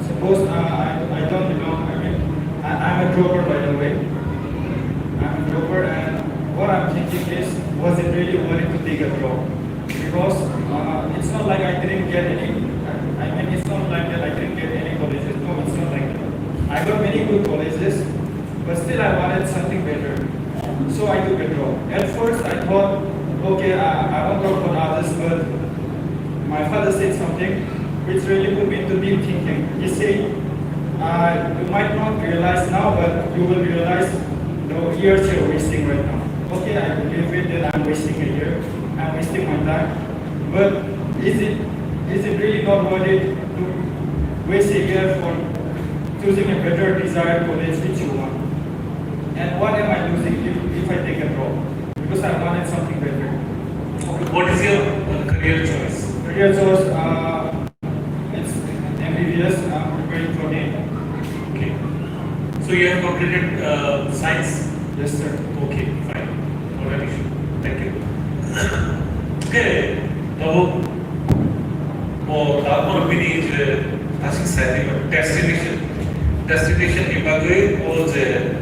suppose uh, I, I don't belong, I mean, I, I'm a dropper, by the way. I'm a dropper, and what I'm thinking is, was it really worth it to take a drop? Because uh, it's not like I didn't get any, I mean, it's not like that I didn't get any colleges. No, it's not like that. I got many good colleges, but still I wanted something better. So I took a drop. At first I thought, okay, I, I won't talk about others, but my father said something which really put me into deep thinking. He said, uh, you might not realize now, but you will realize the years you're wasting right now. Okay, I believe it that I'm wasting a year, I'm wasting my time. But is it is it really not worth it to waste a year for choosing a better desired college which you want? And what am I losing if, if I take a drop? Because I wanted something better. Okay, what is your uh, career choice? Career choice, uh, it's M B B S. I'm preparing for NEET. Okay. So you have completed uh, science? Yes, sir. Okay, fine. Not an issue. Thank you. Okay, tabuk o tabuk bini je asing side destination, destination ni bagwi o je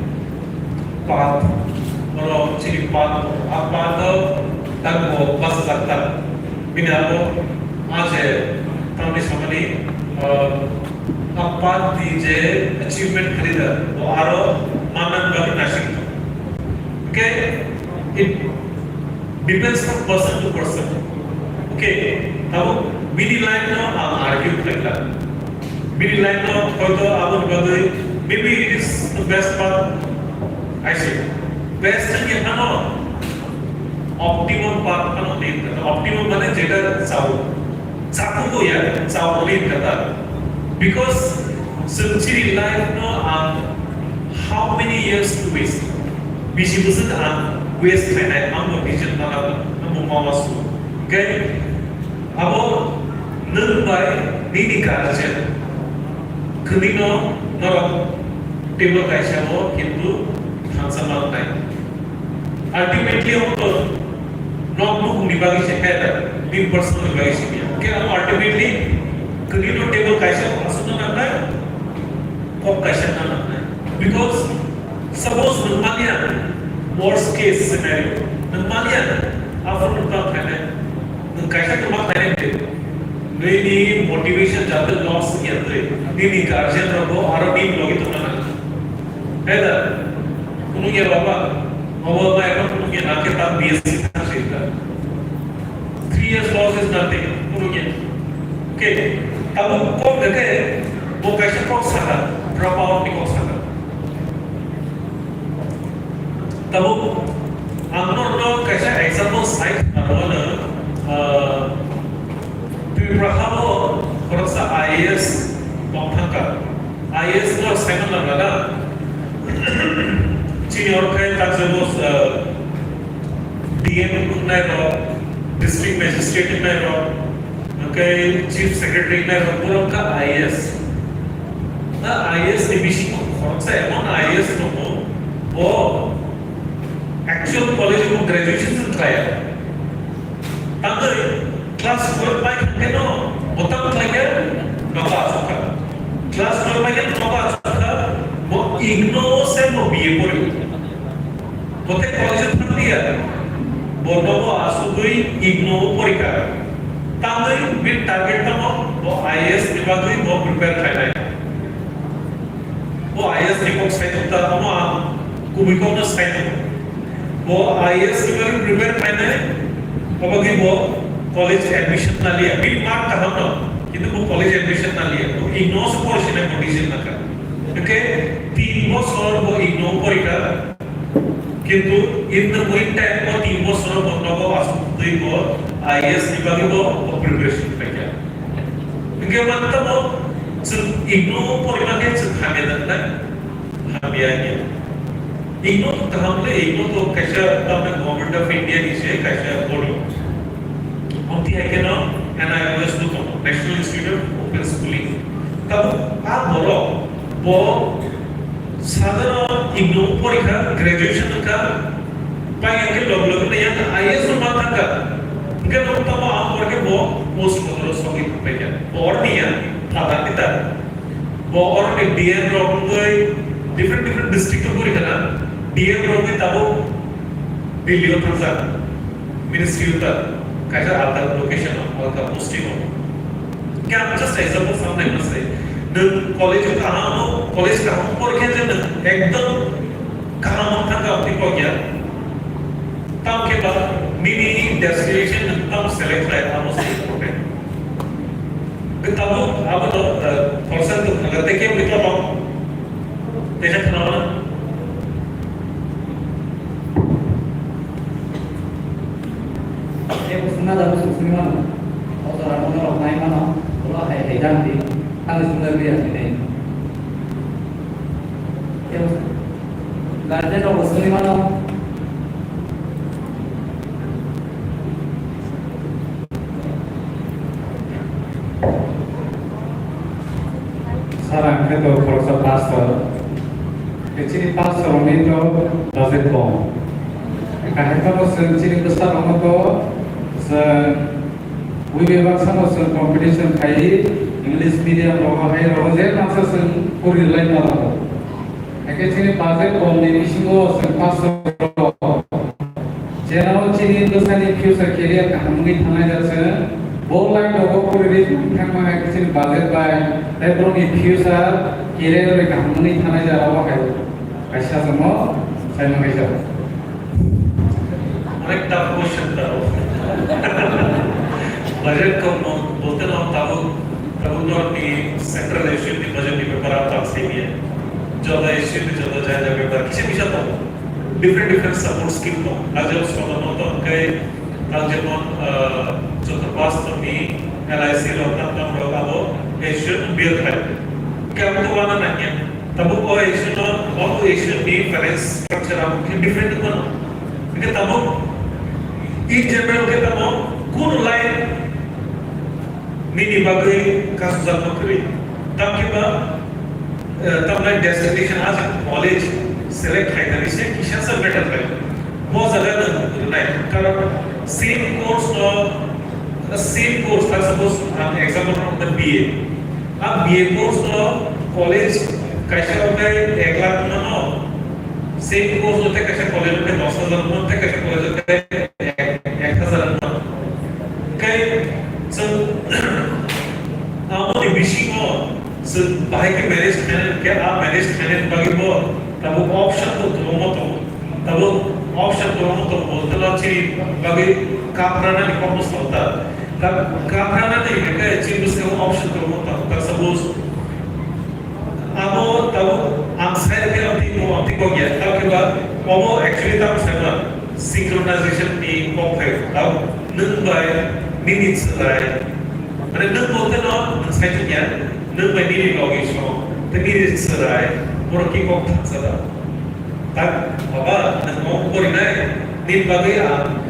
path, oro chini path, a path o tak bo basa jak tak. Bini abo a je tamni samani, uh, a path ni je achievement khlai da, bo aro manna bagwi nasing. Okay, it depends from person to person. Okay, tabuk bini life no ang argue khlai kha. Bini life no hoito aboni bagwi maybe it is the best path. I say best ni hano optimum path hano din kha. Optimum mane jeta chao. Chakhugo ya, chao din kha. Because chwng chini life no ang how many years to waste? Bisi bwswk ang waste khainai, ang bo decision mana, ang bo mama su. Okay? Abo nwng bai nini guardian khwnwi no norok table kaisa o kintu thansa manai. Ultimately abo to nok bukhuk ni bagwi se khe da, bini personal ni bagwi se ya. Khe abo ultimately khwnwi no table kaisa o aswk no nangnai, kok kaisa no nangnai. Because suppose nwng manya, worst case scenario, nwng manya, aphuru nwng tamo khainai, nwng kaisa kwma khainai de, nini motivation jate loss ya twi, nini guardian rok bo aro nini logi tongna nang. Heda, kunu ya baba, obo ma ekho kunu ya nake ta B S C kha sita. Three years loss is nothing, kunu ya. Okay, tabuk kok de ke, bo kaisa kok saka, drop out ni kok saka. Tabuk ang norokno kaisa example cite khlaimano, ah, Tripura hao khoroksa I A S tong thangkha. I A S no saimanna bagwi chini oro khe takjabo, ah, D M wngnai rok, district magistrate wngnai rok, hwnkhe chief secretary wngnai rok, borok kha I A S. Na I A S ni bisingo khoroksa emon I A S tongo, bo actual college o graduation se khlaiya. Tangwi class twelve pai khe no, bo tamo khlai khe nogo achukha. Class twelve pai khe nogo achukha, bo igno se bo B A pori. Bo tei college o thang liya, bo nogo asugwi igno o porikha. Tangwi bini target tamo, bo I A S ni bagwi bo prepare khlainai. Bo I A S ni kok sai thok ta, omo ang kubui kokno sai thok. Bo I A S ni bagwi prepare khlainai, obo khe bo college admission na liya. Bini mark kaham no, kintu bo college admission na liya. Bo igno se porisinai bo decision nakha. Hwnkhe tin bosor bo igno porikha. Kintu in the meantime bo tin bosor bo nogo asuk twi bo I A S ni bagwi bo, bo preparation khlaikha. Hwnkhe mantamo chwng igno porima khe chwng hamya da khlai? Hamya ya. Igno to kaham le, igno to kaisa tamni Government of India ni se kaisa body. Amtwi hai kheno N I O S bo tongo, National Institute of Open Schooling. Tabuk a borok bo sadharo igno porikha, graduation wngkha, Pai hwnkhe log log no yang I A S no ma thangkha. Hwnkhe no tamo ang porkhe bo post ko sogwi thangpaikha. Bo orni ya, phatar ni ta. Bo orni D M rok wngwi different different district o guri khana. D M rok wngwi tabuk Delhi o thangjak. Ministry o ta. Kaisa alta location o, alta posting o. Hwnkhe ang just example samnai ma se. Nwng college o kaham o, college kaham o porkhe je nwng ekdom kaham wng thangkha, aboni kok ya. Tamo khe ba nini destination nwng tamo select khlai, amo se important. Tabuk abo no, eh, khoroksa nwng thangkha, tei kebo tamo, tei khe khna mano. Kebo swngna da, bo swng swngwi mano. O jora no norok nai mano, ulo hai hai jang di, ani swngna biya hinwi. Kebo swng-, guardian rok bo swngwi mano. Sir, ang khe to khoroksa pastor. Chini pastor rokni to budget kom. Kaham khe bo chwng chini bwsa rokno to chwng wi bebak samo chwng competition khai English medium rok hai rok je masa chwng pori lai ma rok. Hake chini budget kom ni bisingo chwng pastor rok. Jeno chini bwsani future career kaham wngwi thangnai jat se, bo line rogo poriri thangma hai chini budget bai, tei borokni future career bai kaham wngwi thangnai jat abo hai kaisa chwngno saimang kaisa. Onek tough question taro. Budget kom bolte no tabuk, tabuk norokni central issue ni budget ni bepar ang tang saiya. Joto issue ni joto jaya jaya bepar kisa kisa tongo. Different different support scheme tong. Ajol sono no tong kai, ajol mon, ah, joto pastor ni L I C rok tam tam rok abo issue bear khai. Kaya to wana nanya. Tabuk o issue no, o issue ni finance structure abo khe different mano. Khe tabuk in general khe tabuk kun line nini bagwi kasujak no kwrwi. Tamkhe ba, eh, tamni destination as a college select khainani se kisa sa matter khlai. Bo jaga no rwnai. Karon same course no, same course, ta suppose ang example rok B A. A B A course no college kaisa wngkha ek lakh wngmano, same course wngkha kaisa college wngkha dos hajar wngmano, tei kaisa college wngkha ek, ek hajar wngmano. Kai chwng amoni bisingo chwng bahai khe manage khainani, khe a manage khainani bagwi bo tabuk option bo kwbangma tongo. Tabuk option kwbangma tongo, bolte no chini bagwi kapranani kokno salta. Kap-, kapranani hwnkhe chini bwskango option kwbangma tongo. Kak suppose abo tabuk ang sai khe amtwi bo amtwi kok ya. Tamo khe ba obo actually tamo sai ma synchronization ni kok phai. Tabuk nwng bai nini chwrai. Mane nwng bolte no nwng sai thung ya. Nwng bai nini logi song. Tei nini chwrai. Borok ki kok thangsa da. Tak, baba, nwng porinai, nini bagwi ang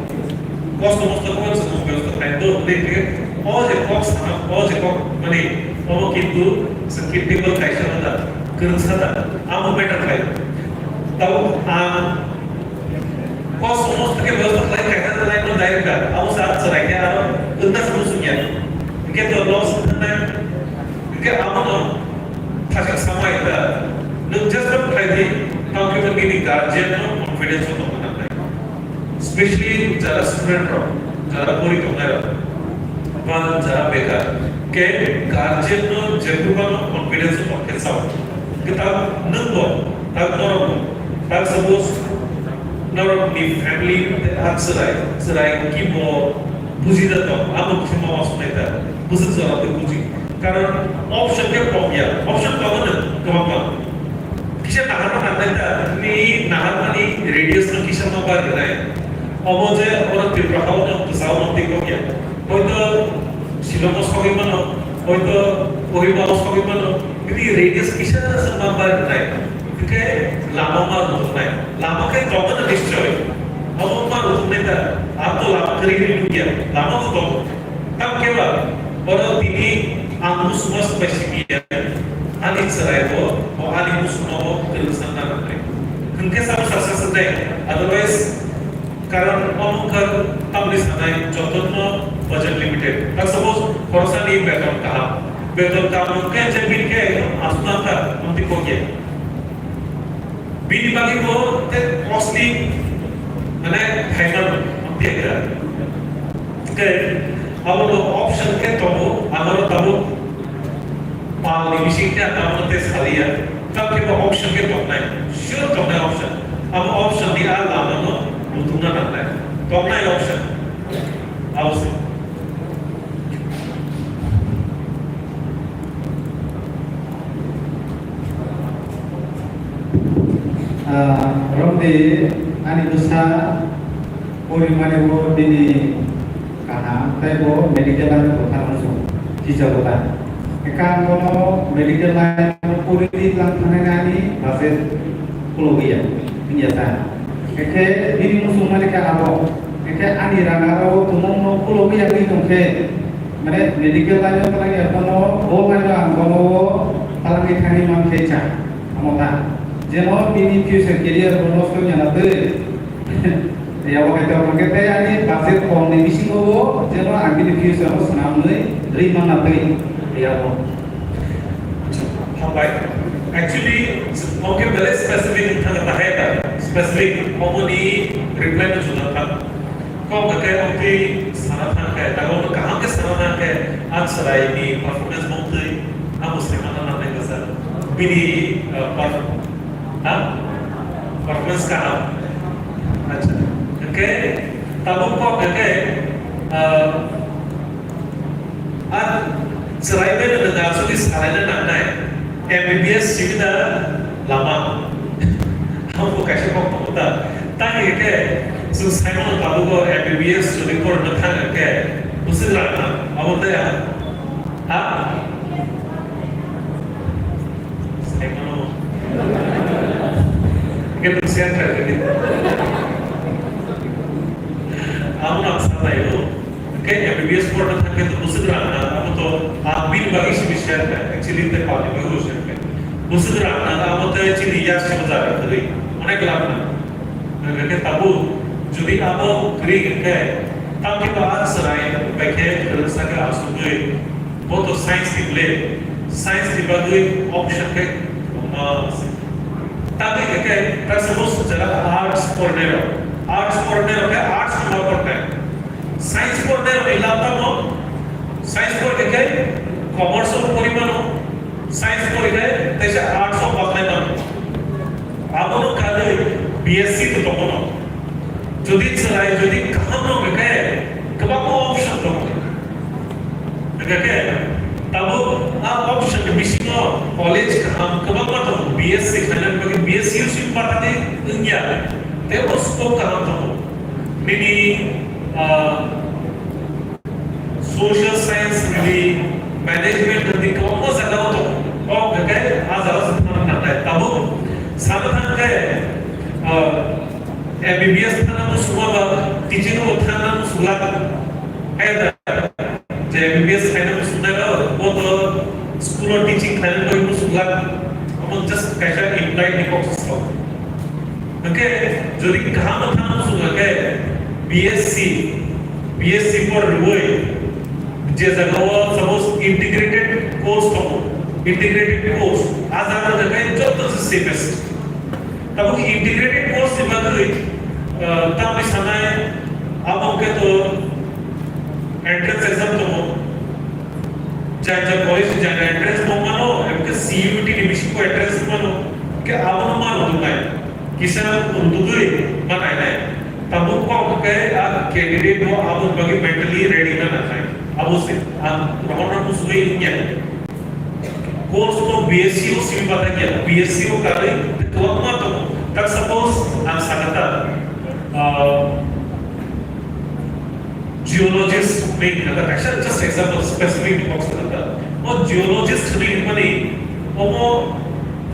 kosto mosto khe chwng bebostha khlai do, hwnwi khe o je kok sana, o je kok, mani, omo kintu chwng khe table kaisa wngkha, kwrwngsa da, amo matter khlai. Tabuk ang kosto mosto khe bebostha khlai khaikha, khlai no direct da, amo sa chwrai khe aro wngna se muchung ya. Hwnkhe to loss wngkha nai. Hwnkhe abono thaisak samai da, nwng just khlai di, tamo khe nini guardian no confidence o tongna nangnai. Specially jara student rok, jara pori tongnai rok, ba jara bekar, khe guardian no jephru phano confidence o tong khe sao. Hwnkhe ta nwng bo, ta norok bo, ta suppose norok ni family a chwrai, chwrai ki bo buji da tong, abo khe ma wasnai da, bwswk jora twi buji. Karon option khe kok ya, option tongo no kwbangma. Kisa naharma nangnai ta, ni naharmani radius no kisa ma bar rinai. Obo je oro Tripura hao no, bwsao no twi kok ya. Hoito Shillong o sogwi mano, hoito Kohima o sogwi mano, bini radius kisa se ma bar rinai. Hwnkhe lama ma rwjaknai. Lama khe tongo no nischoi. Obo ma rwjaknai ta, ang to lama kwrwi nukya, lama bo tongo. Tamo khe ba, oro tini ang musumo swbai simi ya, ani chwrai bo, bo ani musumo bo kwrwngsa na rwknai. Hwnkhe sabo saksa swknai, otherwise, Karon omo wngkha tamni sanai jotono budget limited. Ta suppose khorosani beton kaham. Beton kaham hwnkhe je bini khe aswk nangkha, amtwi kokya. Bini bagwi bo tei costly, mane, phaimano, amtwi kha. Tei abono option khe tongo, aboro tabuk palni bising khe ang abono tei saliya. Tamokhe bo option khe tongnai, sure tongnai option. Abo option ni a lamano muthungna nangnai. Tongnai option. Abo se. Ah, romdi ani bwsa porimani bo bini kaham tei bo medical line bo thangna song chichago ta. Ekha ang bono medical line bo pori di tlang thangnani ani budget khulogwi ya, wngya ta. Ekhe bini muchung mani khe abo. Ekhe ani rang aro tumung no khulogwi ya wngwi tongkhe, mane medical line o thangnani bono bo line o ang bono o thangnani thani mankhe cha. Amo ta. Jeno bini future career bo nosto wngya na twi. Yabo hai tongkhe tei ani budget kom ni bisingo bo jeno ang bini future o swnamwi rwi manna twi. Yabo. Hambai. Actually, oke, belai specific wngkha ta hai ta. Specific, omoni reply no juna kha. Kok khe oke sana thang khe, ta omo kaham khe sana thang khe, ang chwrai ni performance mong twi, amo se mana nangnai kasa. Bini, uh, perf-, ha? Performance kaham. Acha. Oke, tabuk kok khe, uh, Ang chwrai bai no da aswk salaina nangnai, M B B S simi da lama. Ang bo kaisa kok tongo ta. Tang khe chwng sai mano tabuk o M B B S chwng porna thang khe bwswk rang nang abo tei ha? Sai mano. Khe bwswk kha khe. Amo ang sanai o. Khe M B B S porna thang khe to bwswk rang nang, abo to ang bini bagwi simi share kha, actually tei pal ni bagwi share kha. Bwswk rang nang, abo tei chini yak sima jaga kwrwi, onek lakh nang. Hwnkhe tabuk jodi abo kwrwi hwnkhe, tamni ba ang chwrai bai khe kwrwngsa khe asugwi, bo to science ni ble, science ni bagwi option khe kwbangma se. Tamni hwnkhe, ta suppose jara arts pornai rok, arts pornai rok khe arts ni ma pornai. Science pornai rok ni lab tamo, science pornai khe commerce o pori mano, science pornai khe teisa arts o patlai mano. Abono kagwi B S C to tongo no. Jodi chwrai, jodi kaham no hwnkhe kwbangma option tongo. Hwnkhe tabuk a option ni bisingo college kaham kwbangma tongo. B S C khlainani bagwi B S C o simi pathani wngya. Tei bo scope kaham tongo. Nini, ah, social science ni management ni kwbangma jaga o tongo. Kok hwnkhe a jaga o thangna nangnai. Tabuk sana thangkhe, ah, M B B S thana muchungma ba teaching o thana muchunglak. Kaya da, je M B B S khaina muchungnai ba, bo to school o teaching khaina bai muchunglak. Omo just kaisa implied ni kok se. Hwnkhe, jodi kaham thana muchunga khe B S C, B S C por rwui, je jaga o suppose integrated course tongo, integrated course, a jaga o khe joto se safest. Tabuk integrated course ni bagwi, ah, tamni sanai abo hwnkhe to entrance exam tongo. Jai jai college ni jai jai entrance bo mano, abo khe C U E T ni bisingo entrance mano, khe abono mano tongnai. Kisa undugwi ma nainai. Tabuk kok khe a candidate bo aboni bagwi mentally ready na nangnai. Abo se, ang rohorna muchungwi wngya. Course to B S C o simi bathakya, B S C o karwi kwbangma tongo. Tak suppose ang sakha ta, ah, geologist hwnwi kha, kaisa just example, specific box kha. O geologist hwnwi hwnmani omo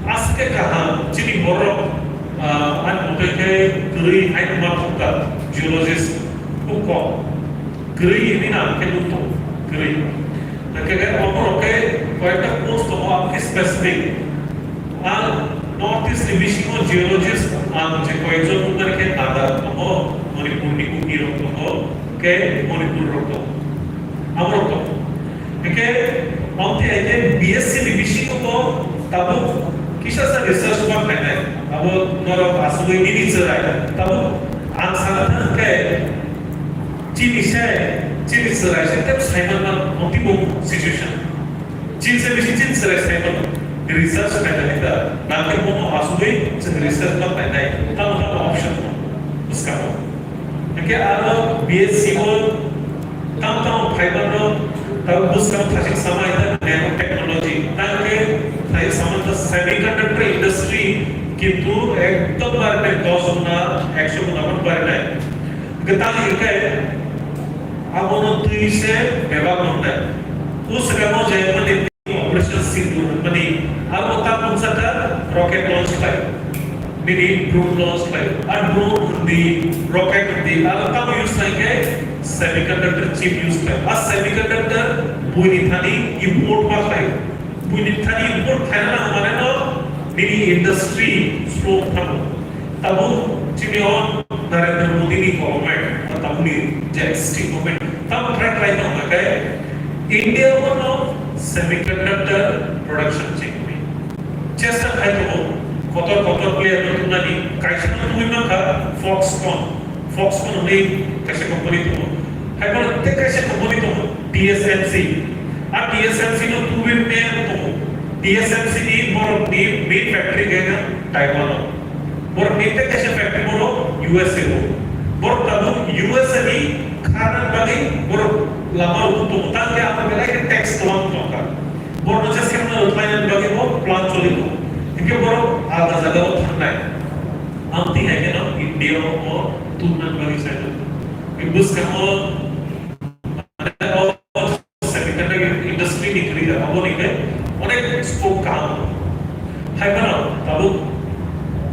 aswk khe kaham, chini borok, ah, ani motoi khe kwrwi haino ma thangkha geologist, khub kom. Kwrwi hwnwi nang khe nuk tongo, kwrwi. Hwnkhe khe omo rok khe koyekta post tongo, abo khe specific. Ang North East ni bisingo geologist ang je koyekjon nukmani khe Naga rok tongo, Manipur ni Kuki rok tongo, khe Manipur rok tongo. Abo rok tongo. Hingke, omte hai khe B S C ni bisingo bo tabuk kisa sa research ma khainai. Abo norok asugwi nini chwrai. Tabuk ang sana thang khe chini se, chini chwrai se tep saiman man omtibok situation. Chin se bisi chin chwrai saiman research khainani ta. Nangkhe bono asugwi chwng research ma khainai. Tamo tamo option no bwskango. Hingke aro B S C o tamo tamo phaimanno tabuk bwskango thasik sama hai ta nanotechnology. Tangkhe thasik sama ta semiconductor industry kintu ekdom barinai dos guna, ekso guna man barinai. Hingke tang hingke abono twi se bebak wngnai. O swkangno je mani Operation Sindoor hwnmani abo ta mungsa kha rocket launch khlai. Nini drone launch khlai. A drone hwndi, rocket hwndi, abo tamo use khlai khe semiconductor chip use khlai. A semiconductor buini thani import ma khlai. Buini thani import khlaina nang mane no nini industry slow thango. Tabuk chini o Narendra Modi ni government, tabuk ni Z S T government, tabuk try khlai tong khe India o no semiconductor production chengwi. Chesta khai tongo, kotor kotor player no tunani, kaisa no tungwi mankha Foxconn. Foxconn hwnwi kaisa company tongo. Hai bono tei kaisa company tongo, T S M C. A T S M C no tubui maya tongo. T S M C ni borok ni main factory khe Taiwan o. Borok ni tei kaisa factory borok U S A o. Borok tabuk U S A ni kharna bagwi borok lama rw tongo. Tangkhe abo belai khe tax kwbang tongkha. Borokno je skemna rwkhlaina bagwi bo plan choli tongo. Hinkhe borok alda jagao thangnai. Amtwi hai kheno India o tubuna bagwi sai tongo. Bwskango semiconductor industry ni kwrwi da, aboni khe onek scope kaham. Hai phano tabuk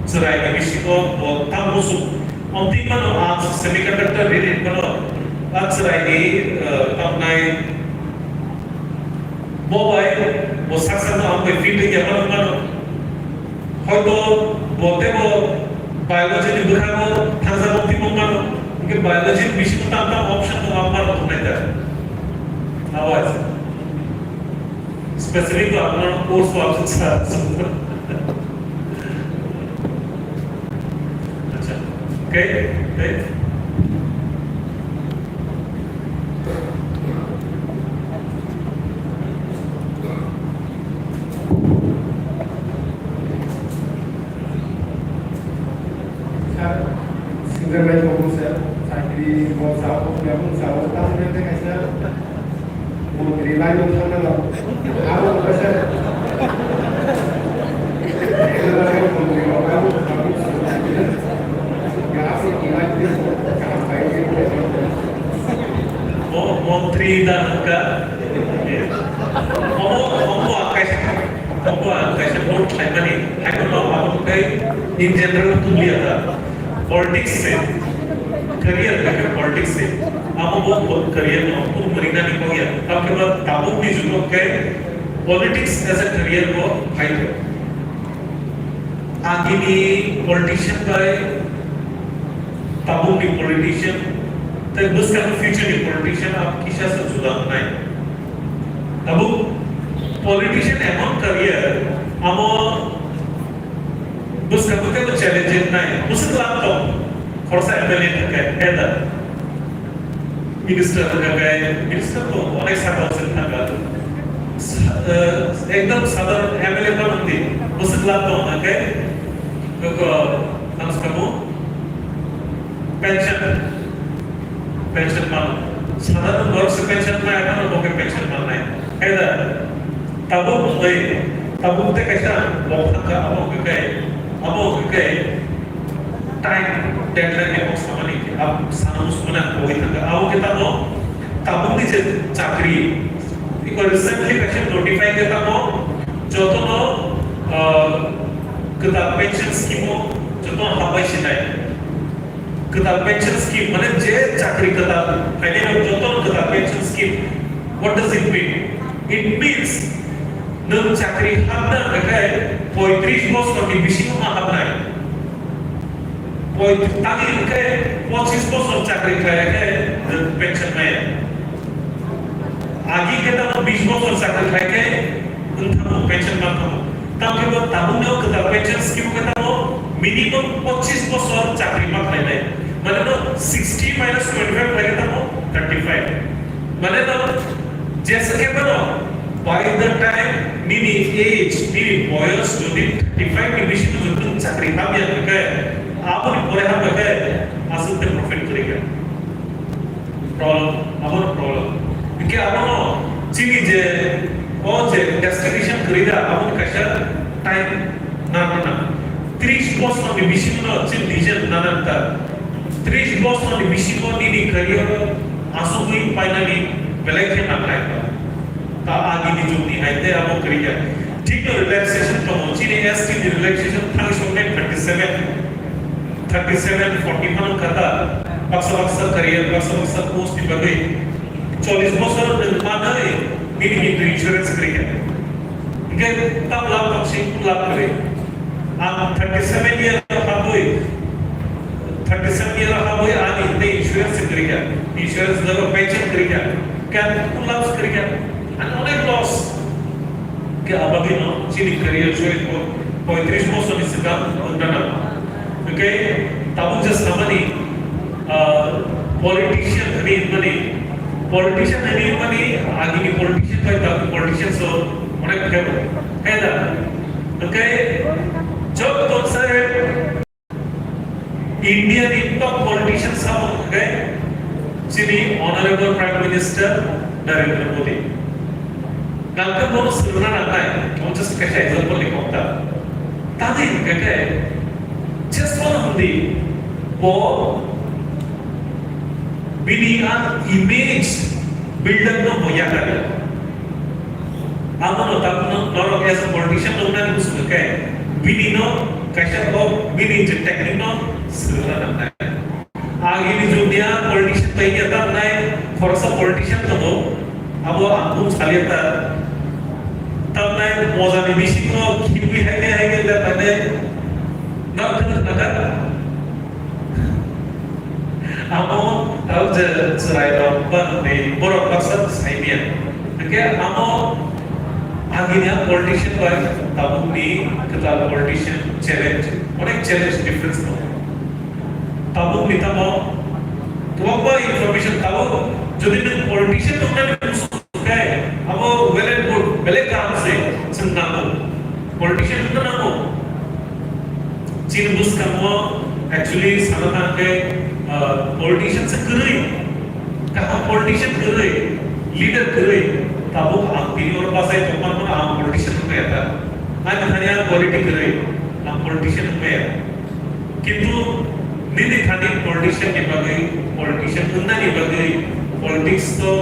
chwrai ni bisingo bo tam muchung. Amtwi phano ang semiconductor related phano a chwrai ni, eh, tamnai bo bai bo sak sak no ang bai fit wngya phano phano. Hoito bo teibo biology ni bwkhango thansa mung timo mano, hingke biology ni bisingo tam tam option tongo, ang mano tongnai da. Otherwise, specific to apnar course o apni sa. Acha, okay, okay. Sir, single line ko sir, sakri ko sao ko ya ko sao, tam ne te kaisa montri line ko thang na lo. Aro ko sir. Mo-, montri da ka. Omo, omo akai. Omo ang kaisa note khlaimani, haino no abo khe in general tuliya da. Politics se, career khe politics se. Amo bo po-, career no, bo mori nani kok ya. Tamo khe ba tabuk ni jugo khe politics as a career bo phai khe. Agini politician bai tabuk ni politician, tei bwskang future ni politician abo kisa se juda wngnai. Tabuk politician emon career, amo bwskango teibo challenge nai. Bwswk lam tong, khoroksa M L A thangkhe, heda. Minister thangkhe, minister to onek saka se thangkha. Sa-, eh, ekdom sadharon M L A phano di, bwswk lam tong hwnkhe, koko, tamo sakao, pension. Pension mano. Sadharon borok se pension maya phano bo khe pension mannai. Hai da? Tabuk wngwi, tabuk tei kaisa mok thangkha, abo hwnkhe khe, abo hwnkhe khe time deadline ni kok samani, ab-, sana muchungmani ang kogwi thangkha. Abo khe tamo tabukni je chakri, iko recently kaisa notify khe tamo jotono, ah, kwtal pension scheme o jotono habai sinai. Kwtal pension scheme, mane je chakri kwtal, phainai rok joto kwtal pension scheme. What does it mean? It means nwng chakri hapna hwnkhe Poitris bosorni bisingo ma habnai. Poitris, tani hwnkhe pochis bosor chakri khlai khe nwng pension maya. Agi khe tamo bis bosor chakri khlai khe wng thango, pension man thango. Tamo khe bo tabukni o kwtal pension scheme khe tamo minimum pochis bosor chakri ma khlainai. Mane no sixty minus twenty five khlai khe tamo thirty five. Mane no jesa khe mano, by the time nini age, nini boyos jodi thirty five ni bisingo jodi nwng chakri hamya hwnkhe, aboni pore hamya khe aswk khe profit kwrwi kha. Problem, abono problem. Hwnkhe abono chini je, o je destination kwrwi da, aboni kaisa time nang nang. Tris bosorni bisingo chini decision nang nang ta. Tris bosorni bisingo nini career asugwi painani belai khe nangnai ta. Ta agini jugni hai tei abo kwrwi ya. Thikno relaxation tongo, chini S T ni relaxation thang soknai thirty seven. Thirty seven, forty phano kha ta, baksa baksa career, baksa baksa post ni bagwi chollish bosor nwng manwi nini hinwi insurance kwrwi kha. Hwnkhe tam lakh tong sing lakh kwrwi. Ang thirty seven year o habwi, thirty seven year o habwi ani tei insurance kwrwi kha. Insurance logo pension kwrwi kha. Khe two lakhs kwrwi kha. Ani onek loss. Khe abagwino chini career choice bo poitris bosorni swkang wngna nango. Hwnkhe tabuk je samani, ah, politician hwnwi hwnmani, politician hwnwi hwnmani agini politician bai tabuk politician so onek phebo. Hai da? Hwnkhe jotto se India ni top politician sabo hwnkhe chini Honorable Prime Minister Narendra Modi. Nangkhe bono swrwngna nangnai, ang just kaisa example ni kok ta. Tani hwnkhe khe just bono hwndi bo bini ang image build up no bo yakari. Abono tabukno norok as a politician nuknani bwswk khe bini no kaisa kok bini je technique no swrwngna nangnai. Agini jugni a politician bai khe tamnai khoroksa politician tongo, abo ang bung salia ta. Tamnai mojani bisingo khibwi hai khe hai khe tamnai nang thwk naka. Amo tao je chwrai rok ba hwnwi borok baksa sai maya. Hwnkhe amo agini a politician bai tabukni kwtal politician challenge, onek challenge difference tongo. Tabukni tamo kwbangma information tabuk jodi nwng politician tongnani Khe abo well and good, belai kaham se chwng nango. Politician wngna nango. Chini bwskango actually sana thang khe, ah, politician se kwrwi, kaham politician kwrwi, leader kwrwi. Tabuk ang tini oro bachai tongma phano ang politician wngya ta. Ani thani ang quality kwrwi, ang politician wngya. Kintu nini thani politician ni bagwi, politician wngnani bagwi, politics o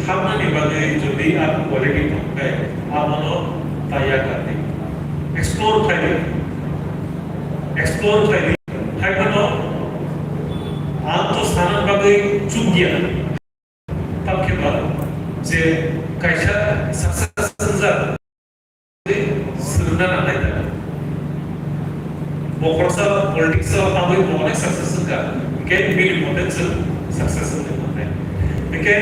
hapnani bagwi jodi ang quality tongkhe, abono ta yakardi. Explore khaidi. Explore khaidi. Haiphano ang to sana bagwi chukya. Tamkhe ba je kaisa success wngjak, swrwngna nangnai da. Bo khoroksa politics o tangwi bo onek success wngkha, hwnkhe bini mote chwng success wngwi thangnai. Hwnkhe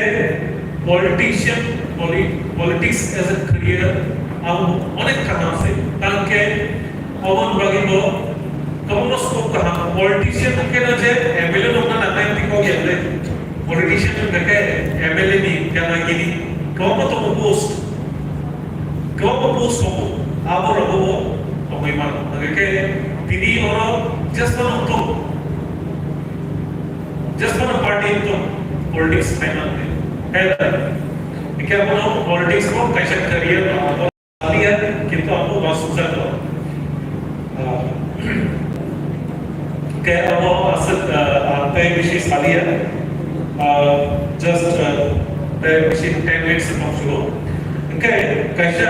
politician, poli-, politics as a career ang onek kaham se. Tamkhe oboni bagwi bo kwbangma scope kaham. Politician hwnkhe no je M L A nokna nangnai tei kok ya le. Politician hwnkhe M L A ni gana gini kwbangma tongo post. Kwbangma post tongo. Abo rogo bo tongwi mano. Hwnkhe tini oro just no tong. Just no party tong. Politics khai man. Hwnkhe abono politics bo kaisa career no. Salia, kintu abo uansukjak no. Ah, hwnkhe abo aswk, ah, ang tei bisi salia. Ah, just, ah, tei bisi ten minutes tong sugo. Hwnkhe kaisa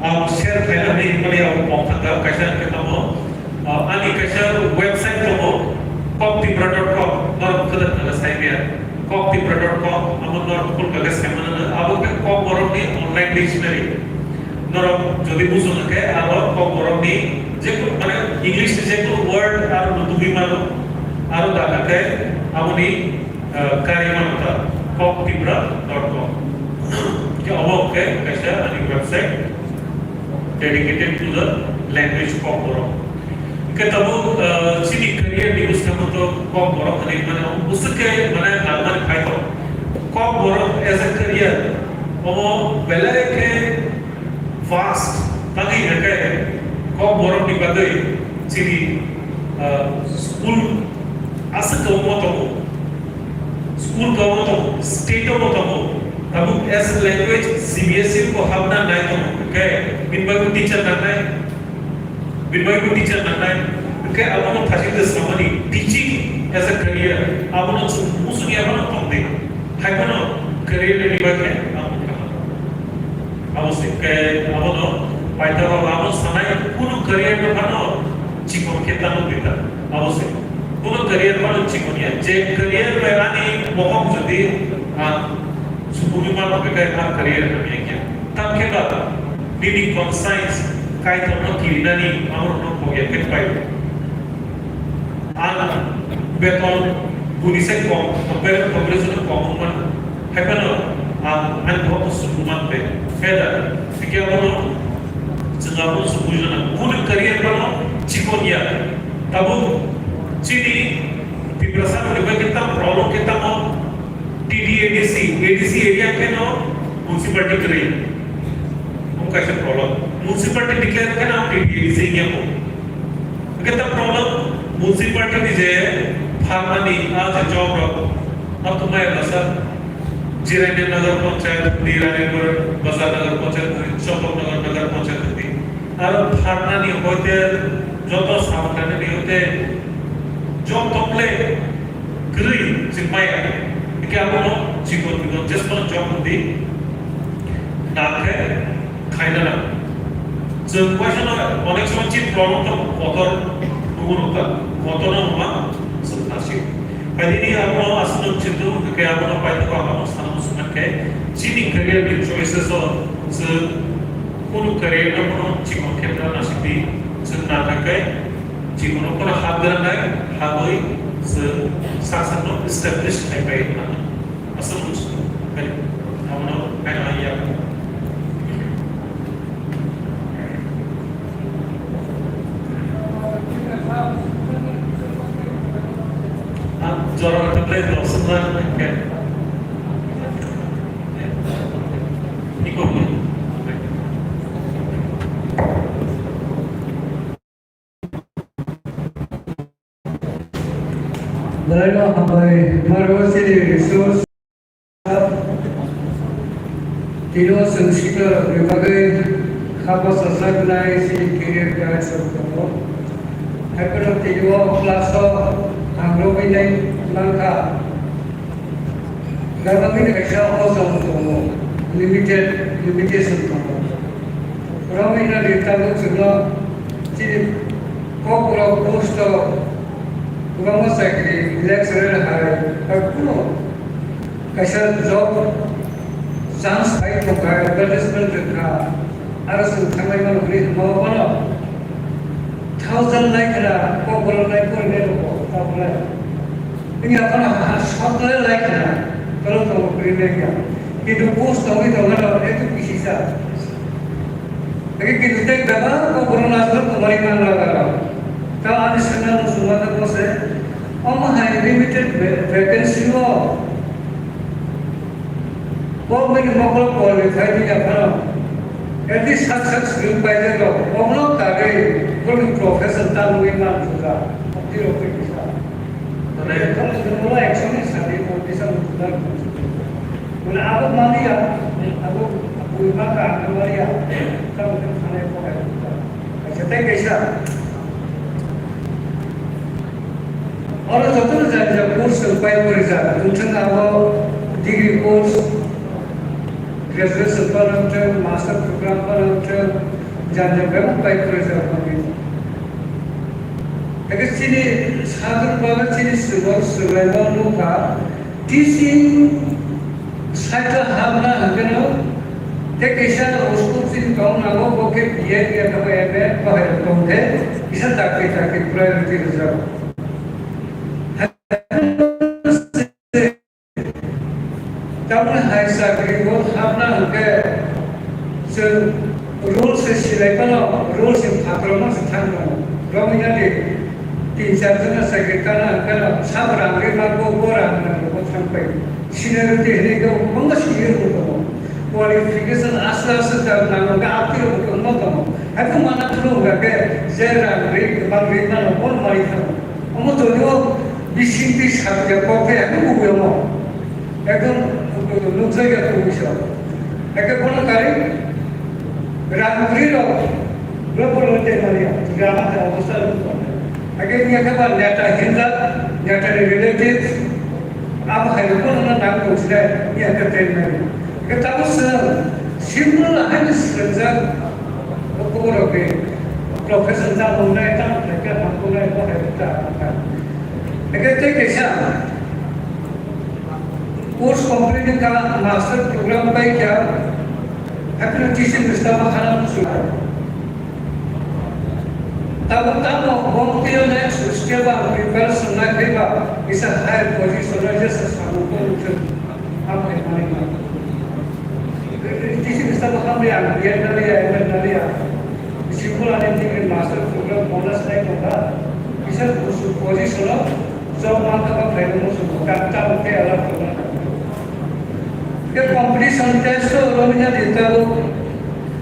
ang share khlainani hwnmani abo kok thangkha, kaisa hwnkhe tamo, ah, ani kaisa website tongo, kok tipra dot com, norok kwthar khe sai maya. Kok tipra dot com, amo norok khulkha khe sai mano, abo khe Kokborokni online dictionary. Norok jodi bujo hwnkhe, aro Kokborokni Hake aboni, ah, kari mano ta kok tipra dot com. Ke obo ke kaisa ani website dedicated to the language Kokborok. Ke tabuk, ah, chini career ni bwskango to Kokborok hwnwi mane omo bwswk khe mane nangmani phai to. Kokborok as a career omo belai khe vast, tangwi hwnkhe Kokborokni bagwi chini, ah, school aswk kwbangma tongo, school kwbangma tongo, state-o bo tongo, tabuk as a language C B S E bo habna nai tongo, hwnkhe bini bagwi teacher nangnai, bini bagwi teacher nangnai, hwnkhe abono thajikde samani teaching as a career, abono chwng muchungya phano tongdi, hai phano career ni bagwi abono. Abo se, ke, abono paithago abo sanai kunu career no phano chikon khe tamo dita. Abo se, kunu career phano chikon ya. Je career bai ani mohok jodi, ah, subui mano bekai ha career hamya kya. Tam khe ba, nini conscience Kaitor no kirinani amrok no khogya khe pai. Ang beton buni se kom, compare, comparison kom wngmano. Hai phano ang ani bohok no suku man be. Feda, tike abono chwng abono suku jana. Kunu career phano chikon ya. Tabuk chini Tiprasa ni bai khe tam problem khe tamo T D A D C, A D C area khe no municipality kwrwi. Omo kaisa problem. Municipality declare khe no T D A D C wngya kho. Hwnkhe ta problem municipality ni je pharmani a je job rok, a tumai rasa Jirani Nagar Panchayat, Jirani Bazar Nagar Panchayat, Chopok Nagar Nagar Panchayat, aro pharmani hoite joto sabthani hoite job tople kwrwi chwng maya. Hwnkhe abono chikon bikon jesmano job hwndi nakhe khaina nang. Chwng waisano onek somoy chini problem to kotor nugwi nukha. Kotorno hwnma chwng nasio. Phaidini abono aswk chwng tong hwnkhe abono paithago abono sana muchung mankhe chini career ni choices o chwng kunu career no bono chikon khetra nasikdi chwng nakha khe chikono bono hapgranai habwi chwng sasakno establish khai pai hwnma. Aswk muchung. Abono kaino ya. Ang jora play to semua kan. Iko. Belai no hambai, maro chini resource. Tino chwng siklorokni bagwi kha bwsajak nai chini career guide rok tongo. Haiphano tini o class o ang rwgwi nai mankha. Gabangni kaisa ojong tongo, limited, limitation tongo. Romwi no ri tabuk chwngno chini kokborok post o kwbangma chakri lecturer hai, bai kuno kaisa job chance bai tongkha, advertisement rwkha, aro chwng thanglai mano hwnwi hwnma bono thousand lai khna kokborok lai porinai rokbo tabuknai. Wngya phano ha, ha, sokle lai khna, tolo tongo kwrwi lai ya. Kintu post tongwi tongmano, etu kisisa. Agi kintu tei bebak kok borok naisano tongmani manla garo. Ta ani sengna muchungma ta bose, omo hai limited va-, vacancy o. Bo bini mokol qualify ni ya phano. At least sak sak swrwng paijak rok. Omo tagwi bini profession ta nugwi mansuka. Tiro kisa. Mane, mane, mane, action ni sadi ko kisa muchunga. Mane, abo mani ya, abo, abo ima ka, abo mani ya. Kamu kan khane ko hai. Kaisa tei kaisa. Oro joto jani ja course rok pai pori ja. Wngthang abo degree course, graduation pa wngthang, master program pa wngthang, jani ja bebak pai pori ja. Hake chini sadhar baba chini swrwng swrwnglaima nukha, teaching side o hamna hwnkhe no, tei kaisa school chini tong nango, bo khe B Ed ya tamo M Ed bahai rok tong khe, kisa dakti dakti priority rwjak. Rules in phatorma se thang tongo. Romwi nadi tin char jona secretary kana kana sab rang ri ma bo bo rang na bo thang pai. Seniority hini go bangma senior bo tongo. Qualification asa asa jar nango ga apti ro bo tongo tongo. Haikhe mana thulu ga ke je rang ri bang ri ma no bon mari thang. Omo jodiyo bising ti sakya kok ya ko bo omo. Ekdom nukjagya ko bisa. Ekdom kono kari. Rangri rok, rok rok te mari, grama te obostha rok. Age niya ke ba neta hinda, neta ni relatives, abo hai rok no nang ko sile, niya ke te mari. Ke tamu se, simple hai ni sejak, ko ko rok ke, profession ta mo nai ta, ke ham ko nai ko hai ta. Age te ke sa, Course complete ka master program bai kya hapino teaching staff khana musu. Tabo tamo bom tio next step ang preparation na keba isa higher position na jesa samu ko musu. Am hai mani ma. Teaching staff kham ya, ya na ya, ya na ya. Simple ani degree master program bonus nai ko ka. Isa musu position Job manta ba phaino muchungo, kanta o khe alak tongna. Ke competition test o romina dita o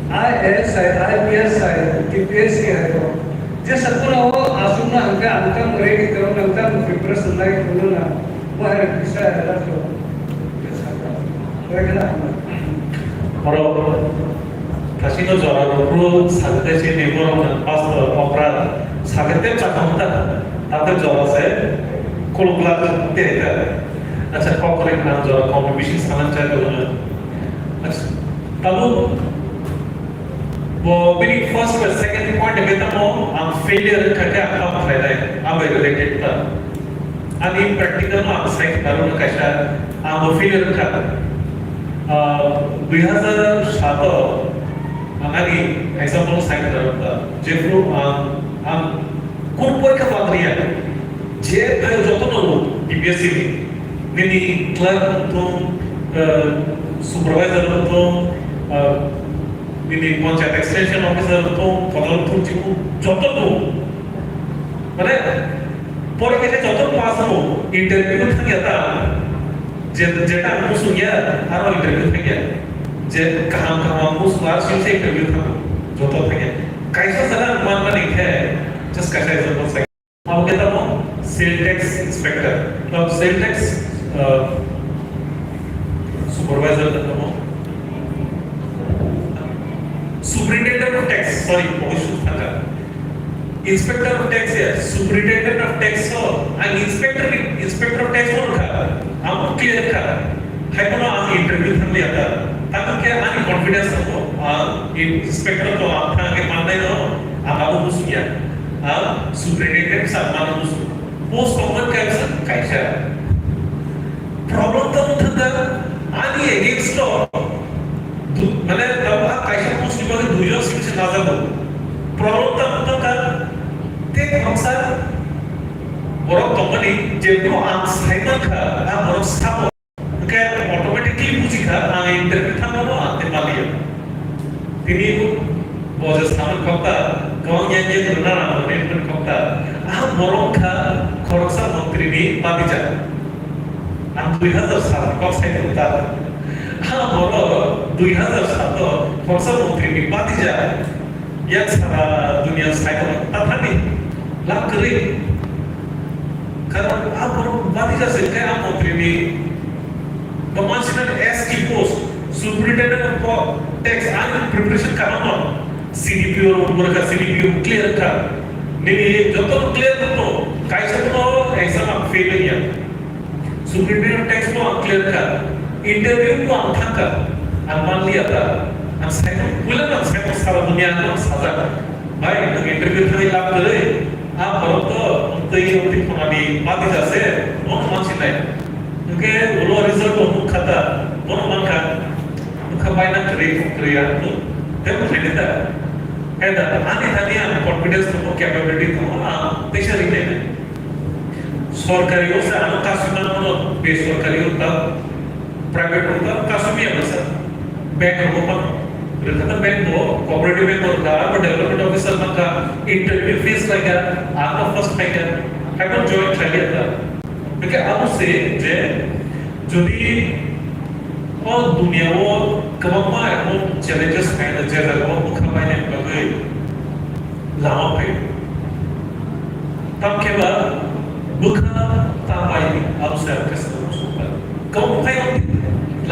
I A S hai, I P S hai, U P S C hai o. Je sakuna o asumna hangke ang tamo ready tong, ang tamo preparation lai tongna na. Bo hai kisa alak tong. Oro kasino jora rukru sakte sini borok pasto okra sakte chakhamta tate jora se kulukla tehta. Acha kokore khna jora kom bisi sanan chai dona. Acha tabu Bo bini first ba second point hwnkhe tamo ang failure wngkha khe ang tamo khlainai, abo related ta. Ani practical no ang sai khna rwno kaisa, ang bo failure wngkha. Ah, dui hazar saat o ang ani example sai khna rwkha. Jephru ang, ang Kunu porikha ba riya. Je phaio joto no B P S C ni. Nini clerk wng thung, eh, supervisor wng thung, eh, nini panchayat extension officer wng thung, kodol wng thung, chikung joto no. Mane, porikha khe joto pass wng, interview thang ya ta. Je, jeta ang muchung ya, aro interview thang ya. Je kaham kaham ang muchung, aro sini se interview thang, joto thang ya. Kaisa jaga ang man mani khe, just kaisa example sai. Abo khe tamo sales tax inspector, tamo sales tax, uh, supervisor tamo. Superintendent of tax, sorry, obosho thangkha. Inspector of tax ya, superintendent of tax so, ang inspector, inspector of tax no kha, ang clear kha. Hai kono ang interview thang liya ta. Tamo khe ani confidence tongo, ang inspector to ang thang khe mannai no, ang abo muchung ya. Ang superintendent sa mano muchung. Post tongmani kaisa, kaisa. Problem tamo thangkha, ani against o, du-, mane, tamo a kaisa post ni bagwi duijon simi se najago. Problem tamo thangkha, tei khoroksa borok tongmani, je borok ang saimankha, a borok sabo. Hwnkhe automatically bujikha, ang interview thangmano ang tei maliya. Tini bo je samung kokta, kwbang yang yang rwna rang rwni hwnwi kokta. Ah, borok kha khoroksa montri ni badijak. Ang dui hazar sat kok sai rwta. Ah, borok dui hazar sat o khoroksa montri ni badijak. Yak sara dunia cycle ta thani lak kwrwi. Karon a borok badi jase khe a montri ni to mansi na S T post, superintendent of po-, tax ani preparation karon no. C D P O ro umur ka C D P O clear ka. Nini joto clear no kaisa no exam am fail ya. Superintendent tax no ang clear kha, interview no ang thang kha, ang manliya ta, ang cycle, puila ang cycle sara dunia ang sajak. Bai, ang interview thani lab kwrwi, a borok to twi rok ti khonani badi jase, no mansi nai. Hwnkhe ulo result no nuk kha ta, bono mankha, nuk kha bai na kwrwi, kwrwi ang nuk, tei nuk khaini ta. Khe da, ani thani ang confidence tongo, capability tongo, ang teisa rinai nai. Sorkari o se ano kasima mano, besorkari o ta, private o ta, kasimi ya masa, bank o pa. Rwkha ta bank bo, cooperative bank bo rwkha, abo development officer mankha, interview face khlaikha, ano first khlaikha, haibo join khlaiya ta. Hwnkhe abo se je, jodi o dunia o kwbangma emon challenges phaina, je jaga o bwkha paina bagwi lama phai. Tamkhe ba bwkha tambai abo se ang khe swngmung sukha. Kau phai o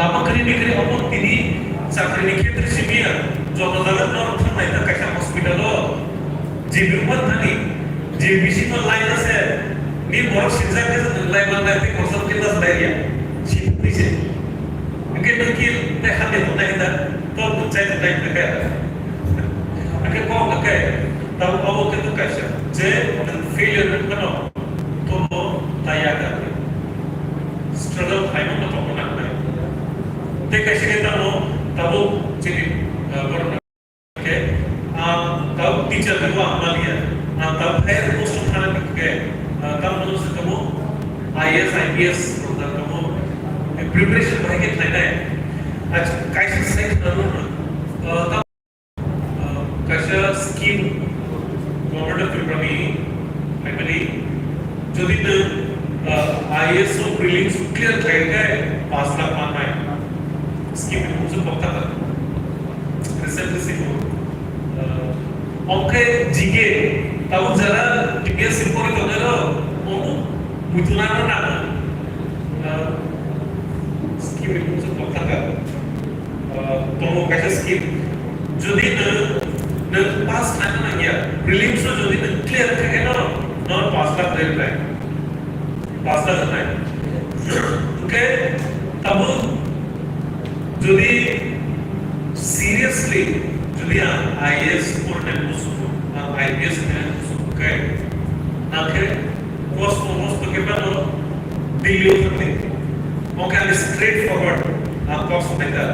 lama kwrwi ni kwrwi omo tini chakri ni khetre simi ya joto jaga norok thangnai ta kaisa hospital o G P man thani G P C no line ase ni borok sinjak khe nwng lai man nai tei kosom khe nas lai ya si twi se. Hwnkhe nwng ki tei hande hwnai hinda to nwng chai tong nai hwnkhe. Hwnkhe kok hwnkhe tamo obo khe nwng kaisa je nwng failure wngkha no. Tobo taya kha. Struggle khlaimano tongna nangnai. Tei kaisa khe tamo tabuk chini, ah, borok khe, ah, tabuk teacher khe bo ang maliya. Ah, tabuk higher post o thana khe, ah, tamo se tamo I A S, I P S rok na tamo preparation bahai khe khlainai. Ach-, kaisa sai khna rw na, ah, Kaisa scheme Government of Tripura ni phaimani, jodi nwng, ah, I A S o prelims clear khlai khe paanch lakh mannai. Scheme ni mung se kok thaka. Recently se ko, ah, omo khe G K, tabuk jara G K se pori tongnai rok, omo muitu nang rok nang. Ah, scheme ni mung se kok thaka. Ah, tongo kaisa scheme. Jodi nwng, nwng pass khlaina nangya, prelims o jodi nwng clear kha khe no, no pass lakh rwi rwnai. Pass lakh rwnai. Hwnkhe tabuk jodi seriously jodi ang I A S pornai musugo, ang I P S pornai musugo khe, nangkhe kosto mosto khe phano Delhi o thangdi. Oke, ang straight forward, ang kok sanai da.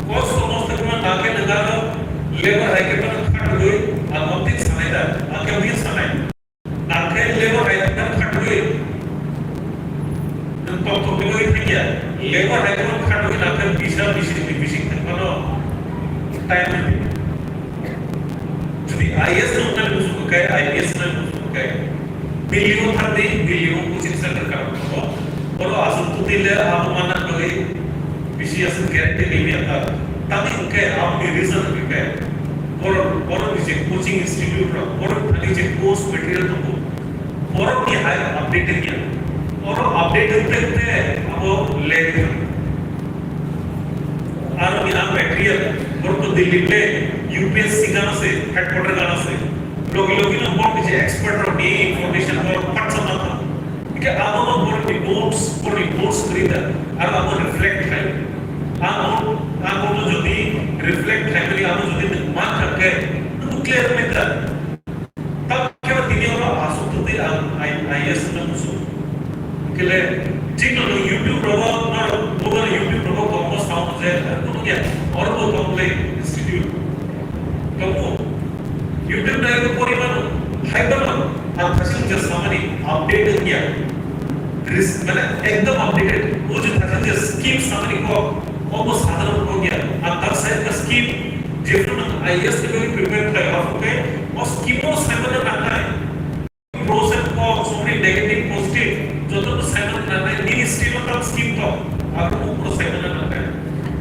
Kok somosto khe ma nangkhe nang aro level hai khe ma khatwi, ang motwi sanai da, ang khe motwi sanai. Nangkhe level hai khe ma khatwi, nang tok tok khe ma thangya. Level hai khe ma khatwi, nangkhe bisa bisi ni bisi khe ma no time. Jodi I A S no nang musugo khe, I P S no nang musugo khe, Delhi o thangdi, Delhi o coaching center karam tongo. Oro aswk twtwi le abo manna bagwi bisi aswk guarantee rimya ta. Tamni hwnkhe aboni reason hwnkhe oro, oro ni je coaching institute rok, oro thani je course material tongo, borok ni hai update wngya. Oro update wngte wngte abo lag wngya. Aro ni ang material, borok to Delhi le U P S C gana se, headquarter gana se. Logi logi no borok ni je expert rok ni information borok patsa ma tha. Hingke abo no borok ni notes, borok ni notes kri da, aro abo reflect khai. Abo, abo no jodi reflect khai mani, abo jodi nang man kha khe, nang clear me da. Tamo khe tini oro aswk twtwi ang I-, I A S wngna muchung. Kile, chikno nwng YouTube rogo, norok Google YouTube rogo kokno sound je, kunu khe oro bo tong le institute. Tongo. YouTube nai bo pori mano, hai mano, ang thasing je samani update wngya. Ris-, mane ekdom updated. O je thasing je scheme samani kok, obo sadharon kok ya. Ang tak side ka scheme, jephru nwng I A S ni bagwi prepare khlai, aphuru khe o scheme o sai mano nangnai. Pros and cons, somni negative, positive, joto no sai mano nangnai, nini stream o tam scheme tong, abo bo puro sai mano nangnai.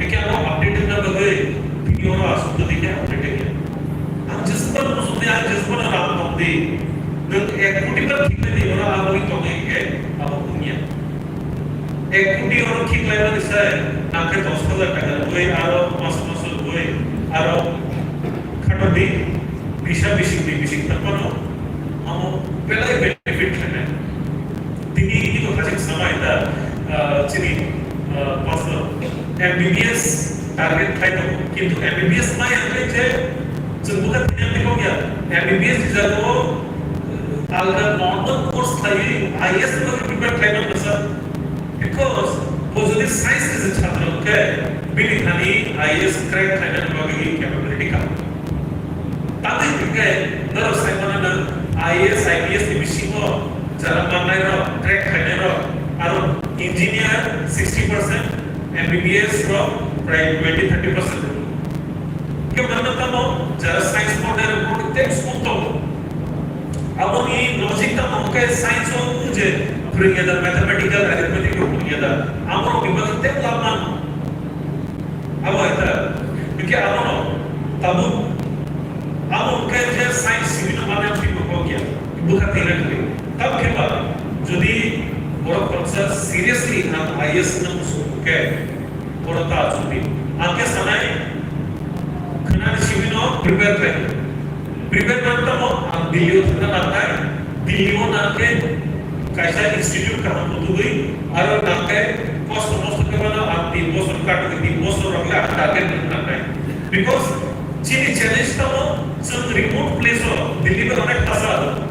Eke abo update wngna bagwi, tini oro aswk twi khe update wngya. Ang jeswk no muchung di, ang jeswk no ram tong di. Nwng ek koti bar thik nai di, oro abo ni tong khe abo wngya. Ek koti oro thik lai mani sai, nang khe dos hajar taka rwui, aro mas mas rwui, aro khato di, bisa bising di bising tang mano, amo belai benefit khainai. Tini ini ko hajik samai ta, ah, chini, ah, pastor M B B S target khai tongo, kintu M B B S mai ang khe je chwng bwkha thani ang kok ya, M B B S ni jaga o alga normal course khlaiwi I A S ni bagwi prepare khlai mano sa. Because bo jodi science ni je chhatro hwnkhe bini thani I A S crack khlainani bagwi capability kaham. Tamni hwnkhe norok sai mano nwng I A S, I P S ni bisingo jara mannairok, crack khlainairok, aro engineer sixty percent, M B B S rok prai twenty thirty percent. Khe mano tamo jara science pornai rok bo tei school tongo. Aboni logic tamo hwnkhe science o wng je phwrwngya da, mathematical, arithmetic rok phwrwngya da. Amo rok ni bagwi tei lab mano. Abo hai ta. Hwnkhe abono tabuk abo hwnkhe je science simi no mane twi bo kok ya. Bwkha twi na kwrwi. Tamo khe ba jodi borok khoroksa seriously ang I A S no muchung hwnkhe Oro ta achukdi. Ang khe sanai khwnani simi no prepare khlai. Prepare man tamo ang Delhi o thangna nangnai. Delhi o nang khe kaisa institute kaham butugwi aro nang khe kosto mosto khe mano ang tin bosor katugwi, tin bosor rok le ang target rwna nangnai. Because chini challenge tamo chwng remote place o Delhi bai onek hasa.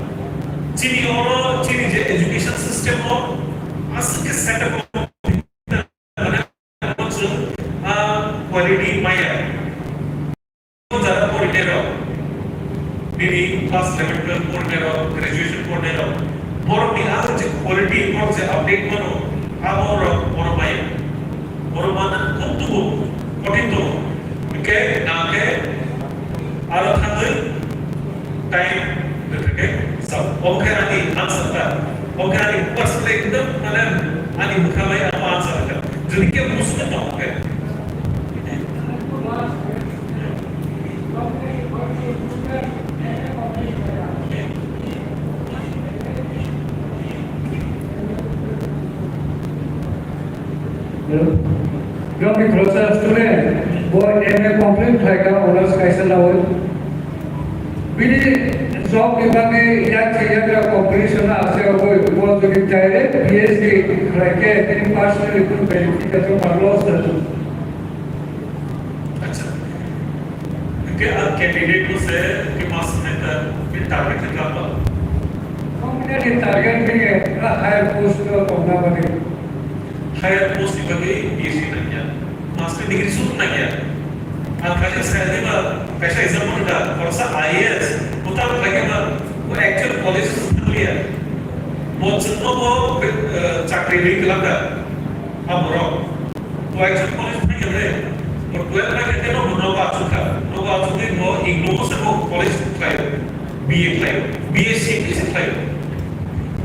Chini oro chini je education system o aswk khe setup o Mane, ah, quality maya. Jara porinai rok, nini class eleven, twelve porinai rok, graduation porinai rok, borok ni ang je quality, borok je update mano, abo rok borok maya. Borok mana kok tubu, kotin tubu. Hingke, nangke, aro thangwi, time, beteke, sab. Oke ani answer ta. Oke ani personal ekdom, mane, ani mukha bai abo answer ta. Jodi ke musuk ta oke. Hello. Job ni khoroksa student, bo M A complete khlaikha, honors kaisa lawi. Bini job ni bagwi yak se yak competition na ase, bo, bo jodi direct P H D khlaikhe, bini personally kun benefit ase, ba loss ase. Acha. Hingke ang candidate ko se, ke mas neta, ke target ke kapa. Company ni target ni higher post ko tongna bagwi. Higher post ni bagwi B S C nangya. Master degree suk nangya. Ang kali saya ni ba, kaisa example da, khoroksa I A S, utak lagi ba, ko actual college suk nangya. Bo chwngno bo, eh, chakri ri kelak da. Aborok. Bo actual college nangya de. Bo twelve nangya de no, bo nogo achukha. Nogo achukwi bo igno se bo college khlai. B A khlaio, B S C, B S C khlaio.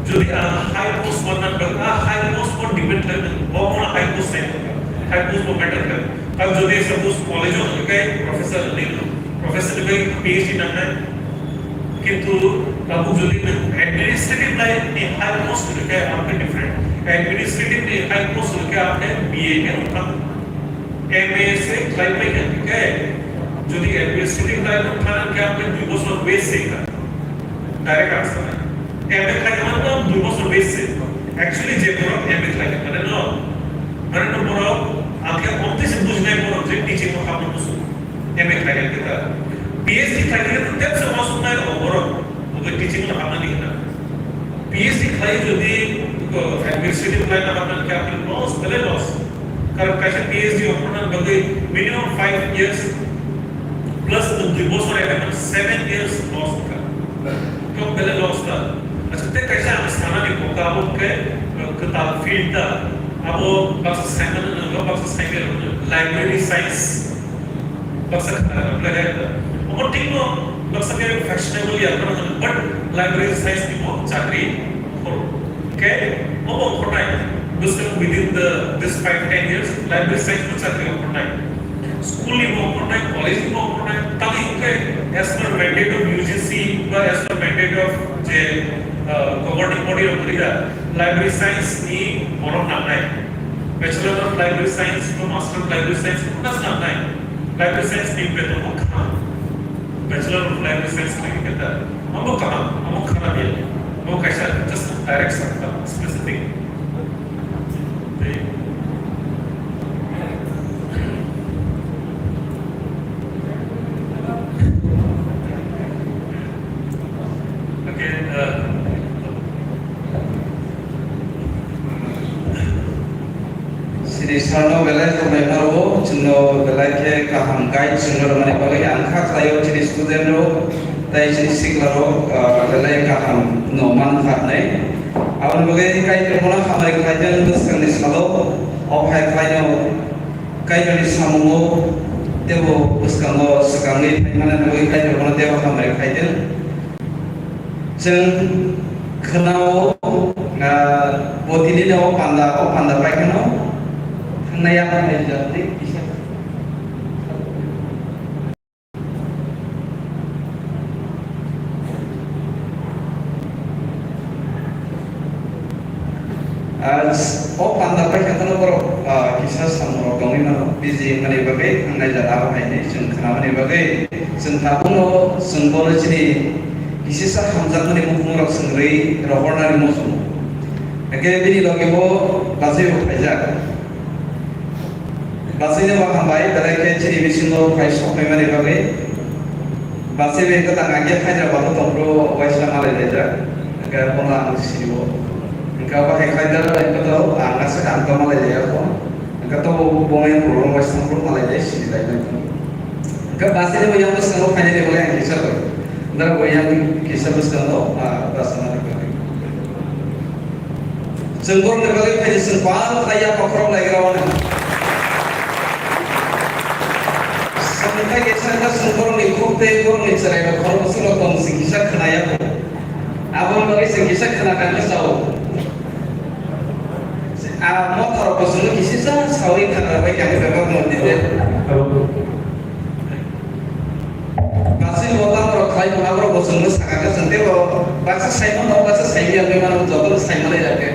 Jodi ang high post manna bagwi, a high post bo depend khlaio, bo bono high post sai, high post bo matter khlaio. Tamo jodi suppose college o hwnkhe professor ni, professor ni bagwi P H D nangnai. Kintu tabuk jodi administrative line ni high post hwnkhe amkhe different. Administrative ni high post hwnkhe amkhe B A khe wngkha. M A se khlai pai kha hwnkhe, jodi administrative line o thana hwnkhe, ang khe dui bosor waste se kha. Direct answer. M A khlai kha mane dui bosor waste se. Actually, je borok M A khlai kha, mane no, mane no borok, ang khe omtwi se bujinai borok je teaching o habna muchung. M A khlai kha khe ta. P H D khlai kha khe ta tepsa uansuknai rok borok, bo teaching o habna di hwna. P H D khlai jodi, uh, administrative line o habna hwnkhe, ang khe loss, belai loss. Karon kaisa P H D ongkhorna bagwi minimum five years plus nwng dui bosor eba seven years loss wngkha. Kok belai loss ta. Acha tei kaisa ang sanani kokta abo hwnkhe, uh, kwtal field ta. Abo baksa saimano, baksa saimano library science. Baksa khna belai ta. Omo thikno baksa khe fashionable ya, but library science ni bo chakri khoro. Okay, obo khornai, bwswk within the, this five, ten years, library science bo chakri khornai. School ni bo khornai, college ni bo khornai, tamo hwnkhe as per mandate of U G C ba as per mandate of je, uh, governing body of India, library science ni borok nangnai. Bachelor of Library Science, no Master of Library Science, no nangnai. Library Science ni beton bo kham. Bachelor of Library Science ni beton. Amo kaham, amo kharap ya. Amo kaisa just direction, specific. Tei okay, uh, Chini sir no belai hambai pharo, chwngno belai khe kaham guide chwngno rwmani bagwi ang kha khlaio chini student rok tei chini sikla rok, ah, belai kaham no man kha hwnwi. Aboni bagwi kaitor bono hambai khlai tong bwskangni salo, o hai khlaino kaitorni samungo teibo bwskango swkangwi phaimani bagwi Kaitor bono teibo hambai khaitwng. Chwng khwnao, ah, bo tini no panda, o panda pai kheno thangnai ya hai jatni kisa. Ah, o panda pai kheno borok, ah, kisa samung rok tongwi mano, busy wngmani bagwi thangnai jat abo hai hinwi chwng khnamani bagwi chwng tabukno chwng bono chini kisisa hamjakmani mukhungrok chwng rwi rohornani muchungo. Hakhe bini logi bo bachwi bo phaijak. Bachwino bo hambai, belai khe chini bisingo phai sok phaimani bagwi. Bachwi bai kwtal ang khe Hyderabad o tongphuru waisa malai laijak. Hwnkhe bono ang sio. Hwnkhe abo hai Hyderabad bai kwtal ang aswk ang tongma lai laiya kho. Hwnkhe tobo bo mai borok waisa tongphuru malai lai sini lai nai. Hwnkhe bachwino bo yang bwskango phainani bagwi ang kisa koi. Hwnkhe bo yang kisa bwskango, ah, bachana rwkha. Chwng borokni bagwi phaidi chwng bal khlai ya bokhorok naigra wano. Chwng tei kisa wngkha chwng borokni khuk tei borokni chwrairok khorokbwswk tong chwng kisa khna ya bo. Aboni bagwi chwng kisa khna kha khe sao. A motharok bo chwngno kisisa saui khna rwbai kha khe bebak no dite. Bachwi bo tamo rok khlai mano, aborok bo chwngno saka khe chwng teibo baksa sai mano, baksa sai ya, tei mano joto sai manai ya khe.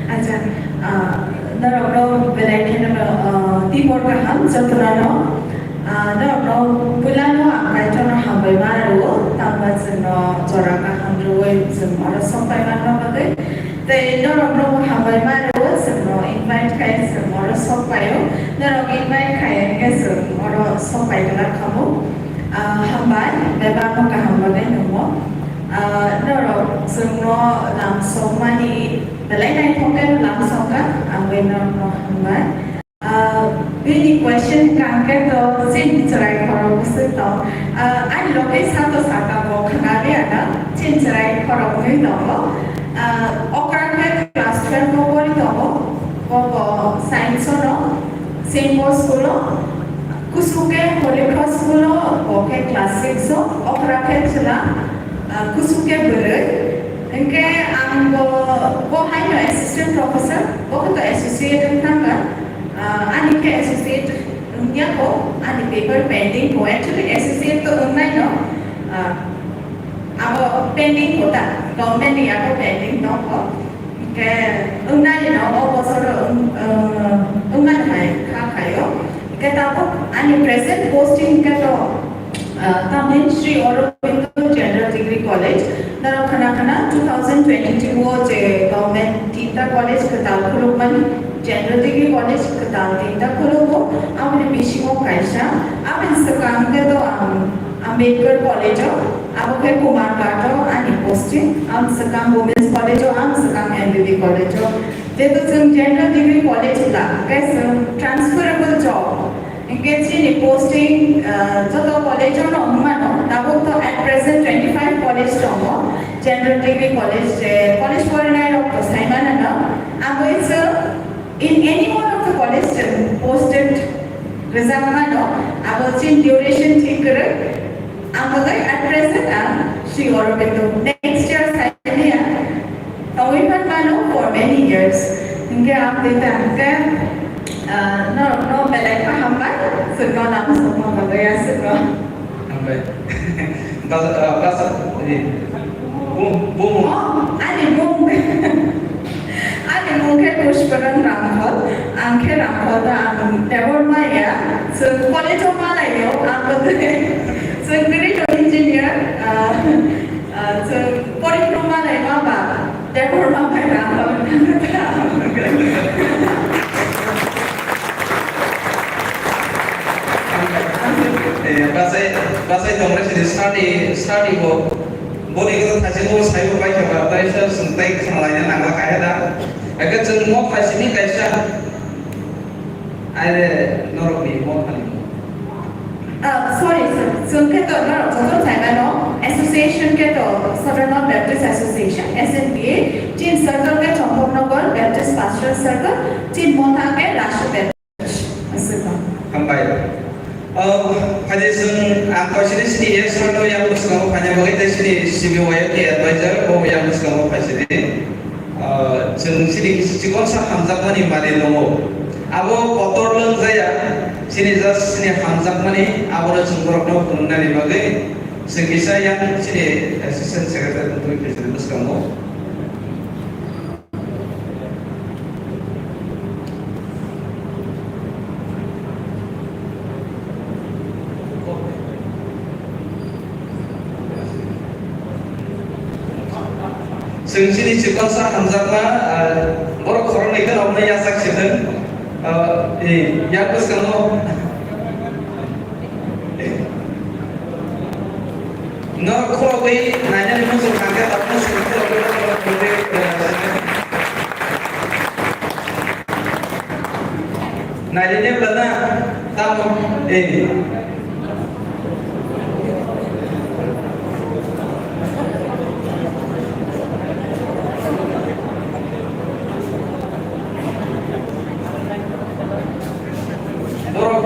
Acha, ah, norokno belai kheno, ah, tibor kaham jotono. Ah, norokno puilano ang Kaitorno hambai ma rwo, tangba chwngno jora kaham rwui chwng oro sok pai manna bagwi. Tei norokno bo hambai ma rwo, chwngno invite khai chwng oro sok paio. Norok invite khai hwnkhe chwng oro sok pai glak kha bo. Ah, hambai, bebakno kaham rwgwi nungmo. Ah, norok chwngno lam sokmani belai naithok khe lam sokha, ang bai norokno hambai. Ah, bini question kangkhe to chini chwrai khorok bwswk tong. Ah, ani loge sato saka bo khwnaliya na, chini chwrai khorok nwi tongo. Ah, okra khe class twelve o pori tongo, bo bo science o no, Saint Paul school o, kusuke Holy Cross school o, bo khe class six o, okra khe chwla, ah, kusuke bwrwi. Hinkhe ang bo, bo haino assistant professor, bo khe to associate wng thangkha. Ah, ani khe associate wngya kho, ani paper pending kho. Actually, associate to wngnai no, ah, abo pending kho ta, government ni abo pending tong kho. Hinkhe wngnai no, o bosor wng, ah, wngmani hai kha khaio. Hinkhe tabuk ani present posting hinkhe to, ah, Tamhin Sri Aurobindo General Degree College, norok khna khna two thousand twenty-two o je government tinta college kwtal khulukmani, General Degree College kwtal tinta khulugo, aboni bisingo kaisa, aboni swkang khe to ang Ambedkar College o, abo khe Kumarghat o ani posting, ang swkang Women's College o, ang swkang M B B College o. Jehetu chwng General Degree College wngkha, hwnkhe chwng transferable job. Hinkhe chini posting, ah, joto college o no wng mano, tabuk to at present twenty five college tongo, General Degree College, je college porinai rok to sai mano no, aboni chwng in any one of the college chwng posted rwjak mano, abo chini duration thik kwrwi. Ang bagwi at present ang Sri Aurobindo, next year saimanya tongwi phan mano for many years. Hinkhe ang tei ta hinkhe, ah, no, no belai kha hambai, chwngno nang sokma bagwi aswkno. Hambai. Bas, ah, bas, eh, bum, bum. Oh, ani bum. Ani mung khe Pushparan Ramphal, ang khe Ramphal da, ang Debbarma ya, chwng college o malaio, ang bo chwng grid engineer, ah, ah, chwng poriphruma lai ma ba, Debbarma bai Ramphal. Eh, bachai, bachai tongre sini study, study bo. Boni khe thaisingbo saibo pai khe ba, tai sa sung tai khna laina nangla kaiha da. Eke chwng mo thaisini kaisa. Aire norok ni mo thani. Ah, sorry, sir. Chwng khe to norok joto sai mano. Associate Association khe to Southern North Baptist Association, S N B A, chin circle khe Champaknagar Baptist Pastoral Circle, chin mothang khe Rashtra Baptist. Aswk. Hambai. O, phaidi chwng ang kaisini chini yes sir no yang bwskango phaina bagwi tei chini C B Y O ni advisor bo yang bwskango phaisidi. Ah, chwng chini chikon sa hamjakmani mari tongo. Abo kotor lwngjaya, chini just chini hamjakmani, abono chwng borokno phunuknani bagwi chwng kisa yang chini assistant secretary wngwi phaisidi bwskango. Chwng chini chikon sa hamjakma, ah, borok khoroknwi kheno omono yachak sitwng, ah, eh, yak bwskango. Norok khoroknwi nainani muchung thangkhe tabukno chwng khoroknwi norok khoroknwi, eh, nainani bwlana tamo, eh. Borok.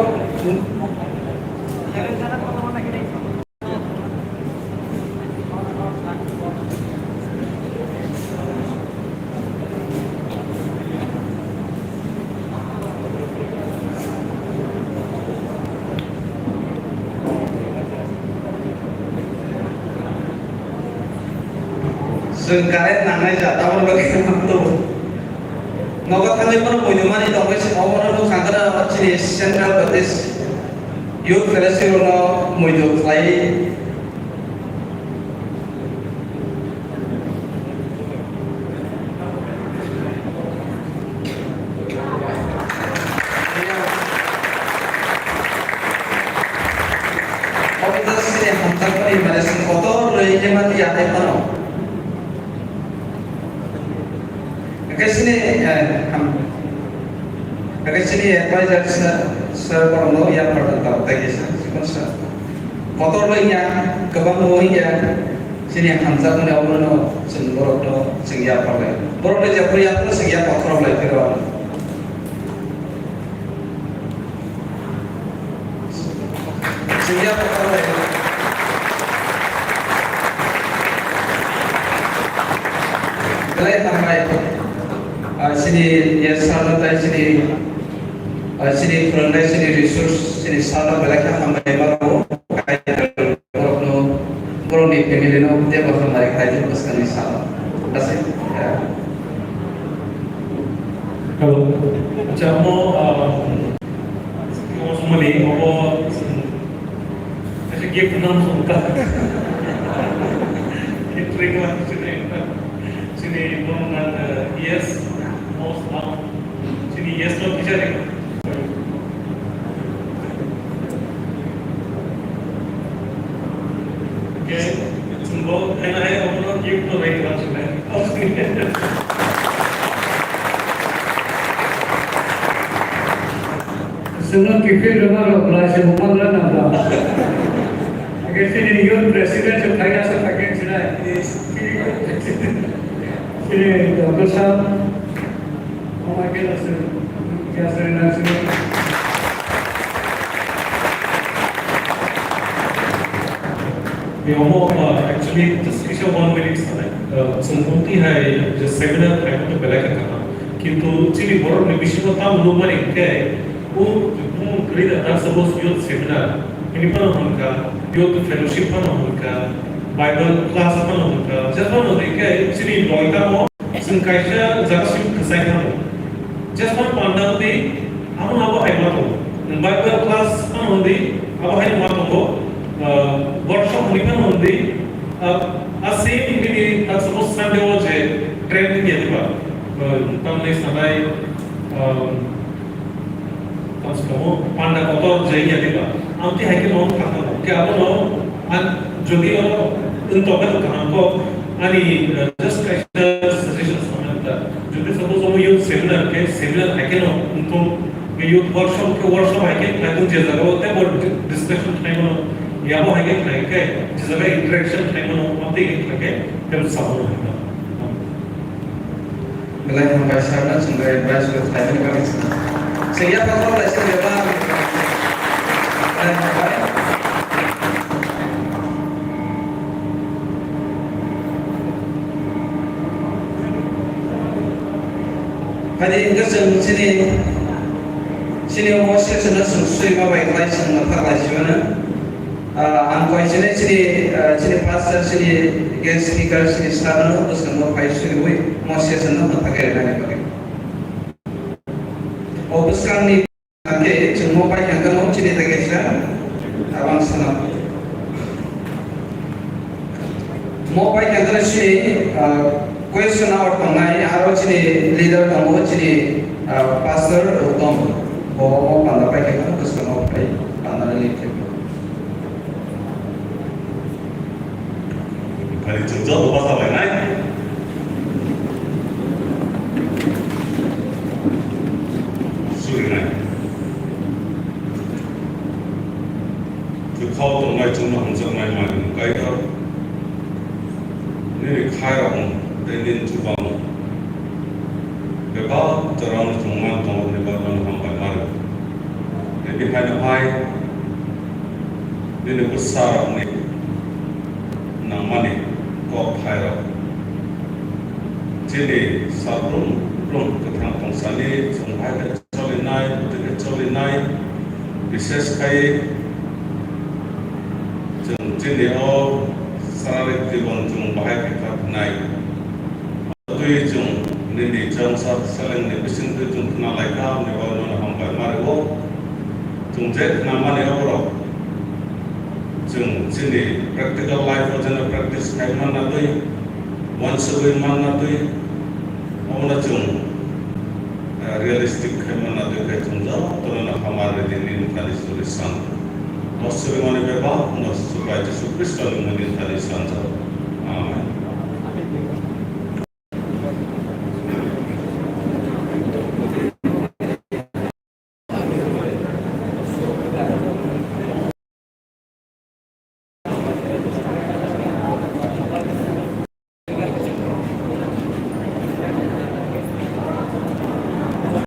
Chwng current nangnai ja, tabok bagwi tongo. Nogo thangwi bono muitu mani tongwi se obono nukha kheno chini Central Baptist Youth Fellowship no muitu khlai. Obo just sini hamjakmani mane chwng kotor rwi khe mani ya hai phano. Hake sini, eh, ham-, hake sini advisor sir, sir borokno yapharno tamo tei kisa, chikon sir. Kotor bai ya, kwbang bo ya, sini hamjakmani obono chwng borokno chwng yapharlai. Borokno jephru yapharno chwng yapharkhorok lai phiro. Sini apa kabar? Belai hambai. Ah, sini ya sana tai sini, ah, sini kurang tai sini resource sini sana belai kha hambai maro. Borokno, borokni family no tei bo hambai khai di bwskangni salo. Aswk, eh. Hello. Acha, omo, ah, omo somoni, omo, kaisa gift nam song ta. Gift ring lang sini, sini, omo nang, eh, yes, most now. Sini yes no teacher ni. Okay, sini bo, ena hai, omo no gift no bai kram sini. Sini gift no ma lo, belai se bo ma lo na ba. Okay, sini youth president se thai asa thai sini. Sini doctor sahab. Omo khe no sir, khe sir na sir. Ni omo, uh, actually, just kisa one minute sanai. Uh, chwng bumti hai je seminar khai to belai kha kaham. Kintu chini borok ni bisingo tamo nukmani hwnkhe, o bumung kwrwi da, ta suppose youth seminar, hini phano hwnkha, youth fellowship phano hwnkha, Bible class phano hwnkha, je phano hwnkhe chini loi tamo Chwng kaisa jagasim kwchai phano. Jesmano panda wngdi, abono abo hai ma tongo. Nwng Bible class phano wngdi, abo hai ma tongo. Ah, workshop hwnwi phano wngdi, ah, a same bini, ah, suppose Sunday o je trend wngya diba? Ah, tamni sanai, ah, Tamo se tamo panda kotor je ya diba? Amtwi hai khe no wng kha kha. Khe abono an jodi o wng tong kha kaham kok ani, eh, just kaisa suggestion samani ta. Jodi suppose omo youth seminar khe seminar hai khe no wng tong, youth workshop khe workshop hai khe khai tong je jaga o tei bo discussion khai mano. Yamo hai khe khlai khe, jesa khe interaction khlai mano, amtwi khe khlai khe, khe samo no hai khe. Belai hambai sir no chwng bai advice rok khlai mani bagwi chwng. Chwng ya phano lai se bebak. Belai hambai. Hai di, hwnkhe chwng chini, chini omo session no chwng swi ma bai khlai chwng no tha lai si mano. Ah, ang koi chini, chini, ah, chini pastor, chini guest speaker, chini sir no bwskango phai suriwi mo session no mwthangwi rwnani bagwi. O bwskangni hwnkhe chwng mo pai kha no chini tei kaisa abang sana. Mo pai kha no chini, ah, question hour tongnai, aro chini leader tongo, chini, ah, pastor Uttom. Bo mo panda pai kha no bwskango phai panda ni. Kali chwng joto basa lainai. Surinai. Kwthao tongnai chwngno hamjaknai mani Kaitor. Nini khairokno tei nini chubamung bebak jorano chwng man tongmani bagwi nono hambai mano. Tei bihaino hai nini bwsarokni nangmani kok thairok chini salbrum brum kwthang tongsani chwng hai khe cholinai, bwtwi khe cholinai, bishesh khai chwng chini o sararik jibon chwng bahai khe kha phinai. Twi chwng nini chwngsa selengni bisingtwi chwng khna lai kha, hwnwi bagwi nono hambai ma rwo. Chwng je khna mani aborok chwng chini practical life o jeno practice khai manna twi, uansugwi manna twi, obono chwng, eh, realistic khai manna twi khai chwng jotono no hamar ridi nini thani suri san. O suri mani bebak no Chubai Jisu Khristo ni mungni thani sanjak. Amen.